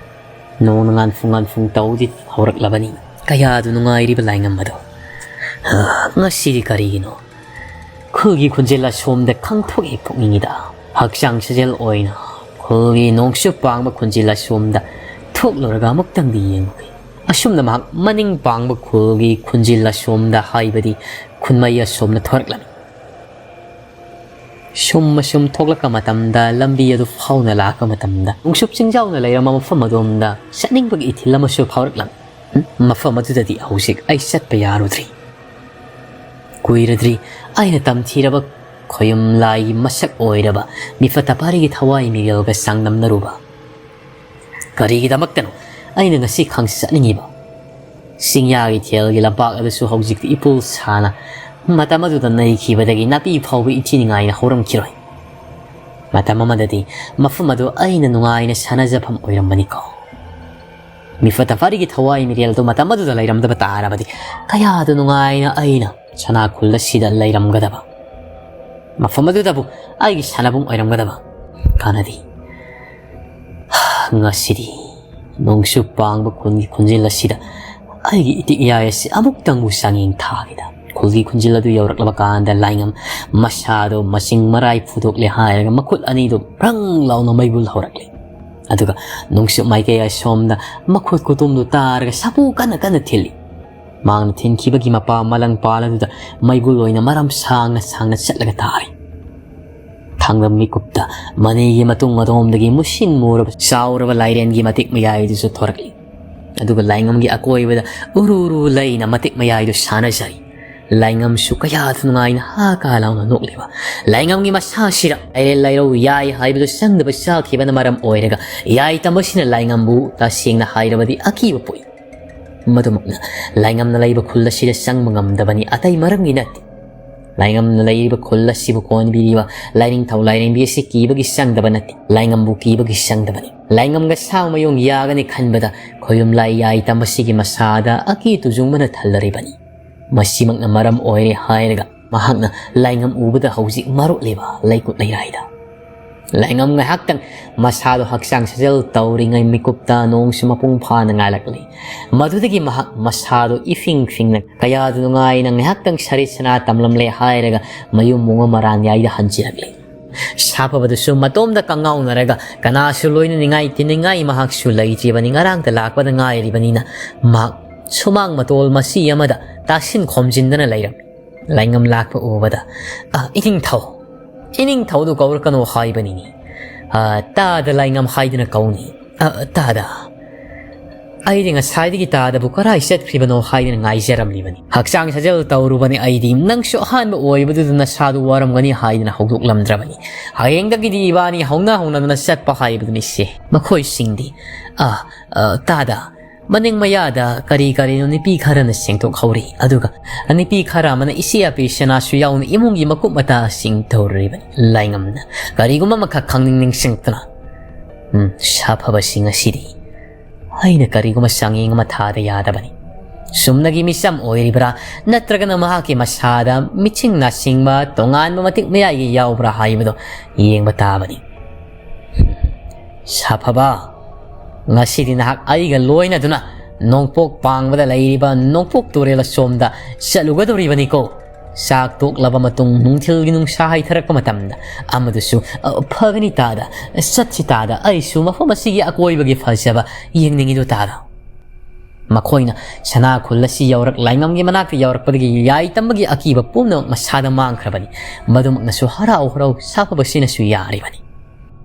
ꯅꯣꯡꯅ ꯉꯥꯟꯐꯨꯡ ꯉꯥꯟꯐꯨꯡ ꯇꯧꯗꯤ ꯍꯧꯔꯛꯂꯕꯅꯤ꯫ ꯀꯌꯥꯗꯨ ꯅꯨꯡꯉꯥꯏꯔꯤꯕ ꯂꯥꯏꯉꯝ ꯑꯗꯣ꯫ ꯍꯥ, ꯉꯁꯤꯗꯤ ꯀꯔꯤꯒꯤꯅꯣ? ꯈꯨꯜꯒꯤ ꯈꯨꯟꯖꯦꯜ ꯑꯁꯣꯝꯗ ꯈꯪꯊꯣꯛ ꯍꯦꯛ ꯊꯣꯛꯅꯤꯡꯉꯤꯗ꯫ ꯍꯛꯆꯥꯡ ꯁꯥꯖꯦꯜ ꯑꯣꯏꯅ ꯈꯨꯜꯒꯤ ꯅꯣꯡꯆꯨꯞ ꯄꯥꯡꯕ ꯈꯨꯟꯖꯦꯜ ꯑꯁꯣꯝꯗ ꯊꯣꯛꯂꯨꯔꯒ ꯑꯃꯨꯛꯇꯪꯗꯤ ꯌꯦꯡꯉꯨꯒꯦ꯫ ꯑꯁꯨꯝꯅ ꯃꯍꯥꯛ ꯃꯅꯤꯡ ꯄꯥꯡꯕ ꯈꯨꯜꯒꯤ ꯈꯨꯟꯖꯦꯜ ꯑꯁꯣꯝꯗ, ꯍꯥꯏꯕꯗꯤ ꯈꯨꯟꯃꯩ ꯑꯁꯣꯝꯗ ꯊꯣꯔꯛꯂꯝꯃꯤ꯫ ꯁꯨꯝ ꯑꯁꯨꯝ ꯊꯣꯛꯂꯛꯄ ꯃꯇꯝꯗ ꯂꯝꯕꯤ ꯑꯗꯨ ꯐꯥꯎꯅ ꯂꯥꯛꯄ ꯃꯇꯝꯗ ꯅꯣꯡꯆꯨꯞ ꯆꯤꯡꯖꯥꯎꯅ ꯂꯩꯔꯝꯕ ꯃꯐꯝ ꯑꯗꯣꯝꯗ ꯆꯠꯅꯤꯡꯕꯒꯤ ꯏꯊꯤꯜ ꯑꯃꯁꯨ ꯐꯥꯎꯔꯛꯂꯝꯃꯤ꯫ ꯃꯐꯝ ꯑꯗꯨꯗꯗꯤ ꯍꯧꯖꯤꯛ ꯑꯩ ꯆꯠꯄ ꯌꯥꯔꯨꯗ꯭ꯔꯤ꯫ ꯀꯨꯏꯔꯗ꯭ꯔꯤ ꯑꯩꯅ ꯇꯝꯊꯤꯔꯕ ꯈꯣꯌꯨꯝ ꯂꯥꯏꯒꯤ ꯃꯁꯛ ꯑꯣꯏꯔꯕ ꯃꯤꯐ ꯇꯄꯥꯔꯤꯒꯤ ꯊꯋꯥꯏ ꯃꯤꯔꯦꯜꯒ ꯆꯥꯡꯗꯝꯅꯔꯨꯕ꯫ ꯀꯔꯤꯒꯤꯗꯃꯛꯇꯅꯣ ꯑꯩꯅ ꯉꯁꯤ ꯈꯪ ꯆꯠꯅꯤꯡꯉꯤꯕ? ꯆꯤꯡꯌꯥꯒꯤ ꯊꯦꯜꯒꯤ ꯂꯝꯄꯥꯛ ꯑꯗꯨꯁꯨ ꯍꯧꯖꯤꯛꯇꯤ ꯏꯄꯨꯜ ꯁꯥꯅ ꯃꯇꯝ ꯑꯗꯨꯗ ꯅꯩꯈꯤꯕꯗꯒꯤ ꯅꯥꯄꯤ ꯐꯥꯎꯕ ꯏꯊꯤ ꯅꯤꯡꯉꯥꯏꯅ ꯍꯧꯔꯝꯈꯤꯔꯣꯏ꯫ ꯃꯇꯝ ꯑꯃꯗꯗꯤ ꯃꯐꯝ ꯑꯗꯨ ꯑꯩꯅ ꯅꯨꯡꯉꯥꯏꯅ ꯁꯥꯟꯅꯖꯐꯝ ꯑꯣꯏꯔꯝꯕꯅꯤꯀꯣ꯫ ꯃꯤꯐ ꯇꯐꯥꯔꯤꯒꯤ ꯊꯋꯥꯏ ꯃꯤꯔꯦꯜꯗꯨ ꯃꯇꯝ ꯑꯗꯨꯗ ꯂꯩꯔꯝꯗꯕ ꯇꯥꯔꯕꯗꯤ ꯀꯌꯥꯗ ꯅꯨꯡꯉꯥꯏꯅ ꯑꯩꯅ ꯁꯅꯥ ꯈꯨꯜ ꯑꯁꯤꯗ ꯂꯩꯔꯝꯒꯗꯕ꯫ ꯃꯐꯝ ꯑꯗꯨꯗꯕꯨ ꯑꯩꯒꯤ ꯁꯥꯟꯅꯕꯨꯡ ꯑꯣꯏꯔꯝꯒꯗꯕ꯫ ꯀꯥꯟꯅꯗꯦ꯫ ꯉꯁꯤꯗꯤ ꯅꯣꯡꯆꯨꯞ ꯄꯥꯡꯕ ꯈꯨꯟꯒꯤ ꯈꯨꯟꯖꯦꯜ ꯑꯁꯤꯗ ꯑꯩꯒꯤ ꯏꯇꯤꯛ ꯏꯌꯥꯏ ꯑꯁꯤ ꯑꯃꯨꯛꯇꯪꯕꯨ ꯆꯥꯡꯌꯦꯡ ꯊꯥꯒꯦꯗ꯫ ꯈꯨꯜꯒꯤ ꯈꯨꯟꯖꯦꯜ ꯑꯗꯨ ꯌꯧꯔꯛꯂꯕ ꯀꯥꯟꯗ ꯂꯥꯏꯉꯝ ꯃꯁꯥꯗꯣ ꯃꯁꯤꯡ ꯃꯔꯥꯏ ꯐꯨꯗꯣꯛꯂꯦ ꯍꯥꯏꯔꯒ ꯃꯈꯨꯠ ꯑꯅꯤꯗꯨ ꯕ꯭ꯔꯪ ꯂꯥꯎꯅ ꯃꯩꯕꯨꯜ ꯍꯧꯔꯛꯂꯦ꯫ ꯑꯗꯨꯒ ꯅꯣꯡꯆꯨꯞ ꯃꯥꯏꯀꯩ ꯑꯁꯣꯝꯗ ꯃꯈꯨꯠ ꯈꯨꯇꯨꯝꯗꯨ ꯇꯥꯔꯒ ꯁꯥꯐꯨ ꯀꯟꯅ ꯀꯟꯅ ꯊꯤꯜꯂꯤ꯫ ꯃꯍꯥꯛꯅ ꯊꯤꯟꯈꯤꯕꯒꯤ ꯃꯄꯥ ꯃꯂꯪ ꯄꯥꯜ ꯑꯗꯨꯗ ꯃꯩꯕꯨꯜ ꯑꯣꯏꯅ ꯃꯔꯝ ꯁꯥꯡꯅ ꯁꯥꯡꯅ ꯆꯠꯂꯒ ꯇꯥꯔꯤ꯫ ꯊꯥꯡꯗꯝ ꯃꯤꯀꯨꯞꯇ ꯃꯅꯤꯒꯤ ꯃꯇꯨꯡ ꯑꯗꯣꯝꯗꯒꯤ ꯃꯨꯁꯤꯟ ꯃꯨꯔꯕ ꯆꯥꯎꯔꯕ ꯂꯥꯏꯔꯦꯟꯒꯤ ꯃꯇꯦꯛ ꯃꯌꯥꯏ ꯑꯗꯨꯁꯨ ꯊꯣꯔꯛꯂꯤ꯫ ꯑꯗꯨꯒ ꯂꯥꯏꯉꯝꯒꯤ ꯑꯀꯣꯏꯕꯗ ꯎꯔꯨ ꯎꯔꯨ ꯂꯩꯅ ꯃꯇꯤꯛ ꯃꯌꯥꯏꯗꯨ ꯁꯥꯟꯅꯖꯔꯤ꯫ ꯂꯥꯏꯉꯝꯁꯨ ꯀꯌꯥꯗ ꯅꯨꯡꯉꯥꯏꯅ ꯍꯥ ꯀꯥ ꯂꯥꯎꯅ ꯅꯣꯛꯂꯤꯕ꯫ ꯂꯥꯏꯉꯝꯒꯤ ꯃꯁꯥꯁꯤꯗ ꯂꯥꯏꯔꯦꯜ ꯂꯥꯏꯔꯧ ꯌꯥꯏ ꯍꯥꯏꯕꯗꯨ ꯆꯪꯗꯕ ꯆꯥꯈꯤꯕꯅ ꯃꯔꯝ ꯑꯣꯏꯔꯒ ꯌꯥꯏ ꯇꯝꯕꯁꯤꯅ ꯂꯥꯏꯉꯝꯕꯨ ꯇꯁꯦꯡꯅ ꯍꯥꯏꯔꯕꯗꯤ ꯑꯀꯤꯕ ꯄꯣꯛꯏ꯫ ꯃꯗꯨꯃꯛꯅ ꯂꯥꯏꯉꯝꯅ ꯂꯩꯕ ꯈꯨꯜ ꯑꯁꯤꯗ ꯆꯪꯕ ꯉꯝꯗꯕꯅꯤ, ꯑꯇꯩ ꯃꯔꯝꯒꯤ ꯅꯠꯇꯦ꯫ ꯂꯥꯏꯉꯝꯅ ꯂꯩꯔꯤꯕ ꯈꯨꯜ ꯑꯁꯤꯕꯨ ꯀꯣꯟꯕꯤꯔꯤꯕ ꯂꯥꯏꯅꯤꯡꯊꯧ ꯂꯥꯏꯔꯦꯝꯕꯤ ꯑꯁꯤ ꯀꯤꯕꯒꯤ ꯆꯪꯗꯕ ꯅꯠꯇꯦ, ꯂꯥꯏꯉꯝꯕꯨ ꯀꯤꯕꯒꯤ ꯆꯪꯗꯕꯅꯤ꯫ ꯂꯥꯏꯉꯝꯒ ꯁꯥꯡꯃꯌꯣꯡ ꯌꯥꯒꯅꯤ ꯈꯟꯕꯗ ꯈꯣꯌꯨꯝ ꯂꯥꯏ ꯌꯥꯏ ꯇꯝꯕꯁꯤꯒꯤ ꯃꯁꯥꯗ ꯑꯀꯤ ꯇꯨꯖꯨꯡꯕꯅ ꯊꯜꯂꯔꯤꯕꯅꯤ꯫ ꯃꯁꯤꯃꯛꯅ ꯃꯔꯝ ꯑꯣꯏꯔꯦ ꯍꯥꯏꯔꯒ ꯃꯍꯥꯛꯅ ꯂꯥꯏꯉꯝ ꯎꯕꯗ ꯍꯧꯖꯤꯛ ꯃꯔꯣꯠꯂꯤꯕ ꯂꯩꯀꯨꯠ ꯂꯩꯔꯥꯏꯗ꯫ ꯂꯥꯏꯉꯝ ꯉꯥꯏꯍꯥꯛꯇꯪ ꯃꯁꯥꯗꯣ ꯍꯛꯆꯥꯡ ꯁꯥꯖꯦꯜ ꯇꯧꯔꯤꯉꯩ ꯃꯤꯀꯨꯞꯇ ꯅꯣꯡꯁꯨ ꯃꯄꯨꯡ ꯐꯥꯅ ꯉꯥꯜꯂꯛꯂꯤ꯫ ꯃꯗꯨꯗꯒꯤ ꯃꯍꯥꯛ ꯃꯁꯥꯗꯣ ꯏꯐꯤꯡ ꯐꯤꯡꯅ ꯀꯌꯥꯗ ꯅꯨꯡꯉꯥꯏꯅ ꯉꯥꯏꯍꯥꯛꯇꯪ ꯁꯔꯤꯠ ꯁꯅꯥ ꯇꯝꯂꯝꯂꯦ ꯍꯥꯏꯔꯒ ꯃꯌꯨꯝ ꯃꯣꯡꯉ ꯃꯔꯥꯟ ꯌꯥꯏꯗ ꯍꯟꯖꯤꯜꯂꯛꯂꯤ꯫ ꯁꯥꯐꯕꯗꯨꯁꯨ ꯃꯇꯣꯝꯗ ꯀꯉꯥꯎꯅꯔꯒ ꯀꯅꯥꯁꯨ ꯂꯣꯏꯅꯅꯤꯡꯉꯥꯏ ꯇꯤꯟꯅꯤꯡꯉꯥꯏ ꯃꯍꯥꯛꯁꯨ ꯂꯩꯇ꯭ꯔꯤꯕꯅꯤ, ꯉꯔꯥꯡꯇ ꯂꯥꯛꯄꯗ ꯉꯥꯏꯔꯤꯕꯅꯤꯅ ꯃꯍꯥꯛ ꯁꯨꯃꯥꯡ ꯃꯇꯣꯜ ꯃꯆꯤ ꯑꯃꯗ ꯇꯥꯁꯤꯟ ꯈꯣꯝꯖꯤꯟꯗꯅ ꯂꯩꯔꯝꯃꯤ꯫ ꯂꯥꯏꯉꯝ ꯂꯥꯛꯄ ꯎꯕꯗ, "ꯑ, ꯏꯅꯤꯡꯊꯧ, ꯏꯅꯤꯡꯊꯧꯗꯨ ꯀꯧꯔꯛꯀꯅꯨ ꯍꯥꯏꯕꯅꯤꯅꯦ꯫ ꯑ, ꯇꯥꯗ ꯂꯥꯏꯉꯝ ꯍꯥꯏꯗꯨꯅ ꯀꯧꯅꯤ꯫ ꯑ, ꯇꯥꯗ꯫ ꯑꯩꯗꯤ ꯉꯁꯥꯏꯗꯒꯤ ꯇꯥꯗꯕꯨ ꯀꯔꯥꯏ ꯆꯠꯈ꯭ꯔꯤꯕꯅꯣ ꯍꯥꯏꯗꯨꯅ ꯉꯥꯏꯖꯔꯝꯂꯤꯕꯅꯤ꯫ ꯍꯛꯆꯥꯡ ꯁꯥꯖꯦꯜ ꯇꯧꯔꯨꯕꯅꯤ ꯑꯩꯗꯤ꯫ ꯅꯪꯁꯨ ꯑꯍꯥꯟꯕ ꯑꯣꯏꯕꯗꯨꯗ ꯅꯁꯥꯗꯨ ꯋꯥꯔꯝꯒꯅꯤ ꯍꯥꯏꯗꯨꯅ ꯍꯧꯗꯣꯛꯂꯝꯗ꯭ꯔꯕꯅꯤ꯫ ꯍꯌꯦꯡꯗꯒꯤꯗꯤ ꯏꯕꯥꯅꯤ ꯍꯧꯅ ꯍꯧꯅꯗꯨꯅ ꯆꯠꯄ ꯍꯥꯏꯕꯗꯨꯅꯤ ꯁꯦ꯫" ꯃꯈꯣꯏꯁꯤꯡꯗꯤ, "ꯑ, ꯑ, ꯇꯥꯗ, ꯃꯅꯤꯡ ꯃꯌꯥꯗ ꯀꯔꯤ ꯀꯔꯤꯅꯣ ꯅꯨꯄꯤ ꯈꯔꯅ ꯁꯦꯡꯗꯣꯛꯍꯧꯔꯤ꯫ ꯑꯗꯨꯒ ꯅꯨꯄꯤ ꯈꯔ ꯑꯃꯅ ꯏꯆꯦ ꯑꯄꯤ ꯁꯅꯥꯁꯨ ꯌꯥꯎꯅ ꯏꯃꯨꯡꯒꯤ ꯃꯀꯨꯞ ꯃꯇꯥꯁꯤꯡ ꯇꯧꯔꯤꯕꯅꯤ꯫" ꯂꯥꯏꯉꯝꯅ ꯀꯔꯤꯒꯨꯝꯕ ꯑꯃꯈꯛ ꯈꯪꯅꯤꯡ ꯅꯤꯡꯁꯤꯡꯂꯛꯇꯨꯅ, "ꯎꯝ, ꯁꯥꯐꯕꯁꯤ ꯉꯁꯤꯗꯤ ꯑꯩꯅ ꯀꯔꯤꯒꯨꯝꯕ ꯆꯥꯡꯌꯦꯡ ꯑꯃ ꯊꯥꯗ ꯌꯥꯗꯕꯅꯤ꯫ ꯆꯨꯝꯅꯒꯤ ꯃꯤꯆꯝ ꯑꯣꯏꯔꯤꯕ꯭ꯔꯥ, ꯅꯠꯇ꯭ꯔꯒꯅ ꯃꯍꯥꯛꯀꯤ ꯃꯁꯥꯗ ꯃꯤꯆꯤꯡ ꯅꯥꯆꯤꯡꯕ ꯇꯣꯉꯥꯟꯕ ꯃꯇꯤꯛ ꯃꯌꯥꯏꯒꯤ ꯌꯥꯎꯕ꯭ꯔꯥ ꯍꯥꯏꯕꯗꯣ ꯌꯦꯡꯕ ꯇꯥꯕꯅꯤ꯫" "ꯁꯥꯐꯕ, ꯉꯁꯤꯗꯤ ꯅꯍꯥꯛ ꯑꯩꯒ ꯂꯣꯏꯅꯗꯨꯅ ꯅꯣꯡꯄꯣꯛ ꯄꯥꯡꯕꯗ ꯂꯩꯔꯤꯕ ꯅꯣꯡꯄꯣꯛ ꯇꯨꯔꯦꯜ ꯑꯁꯣꯝꯗ ꯆꯠꯂꯨꯒꯗꯧꯔꯤꯕꯅꯤꯀꯣ꯫ ꯆꯥꯛ ꯇꯣꯛꯂꯕ ꯃꯇꯨꯡ ꯅꯨꯡꯊꯤꯜꯒꯤ ꯅꯨꯡꯁꯥ ꯍꯩꯊꯔꯛꯄ ꯃꯇꯝꯗ ꯑꯃꯗꯨꯁꯨ, ꯑ, ꯐꯒꯅꯤ ꯇꯥꯗ, ꯆꯠꯁꯤ ꯇꯥꯗ, ꯑꯩꯁꯨ ꯃꯐꯝ ꯑꯁꯤꯒꯤ ꯑꯀꯣꯏꯕꯒꯤ ꯐꯖꯕ ꯌꯦꯡꯅꯤꯡꯉꯤꯗꯨ ꯇꯥꯗ꯫" ꯃꯈꯣꯏꯅ ꯁꯅꯥ ꯈꯨꯜ ꯑꯁꯤ ꯌꯧꯔꯛ-, ꯂꯥꯏꯉꯝꯒꯤ ꯃꯅꯥꯛꯇ ꯌꯧꯔꯛꯄꯗꯒꯤ ꯌꯥꯏ ꯇꯝꯕꯒꯤ ꯑꯀꯤꯕ ꯄꯨꯝꯅꯃꯛ ꯃꯁꯥꯗ ꯃꯥꯡꯈ꯭ꯔꯕꯅꯤ꯫ ꯃꯗꯨꯃꯛꯅꯁꯨ ꯍꯔꯥꯎ ꯍꯔꯥꯎ ꯁꯥꯐꯕꯁꯤꯅꯁꯨ ꯌꯥꯔꯤꯕꯅꯤ꯫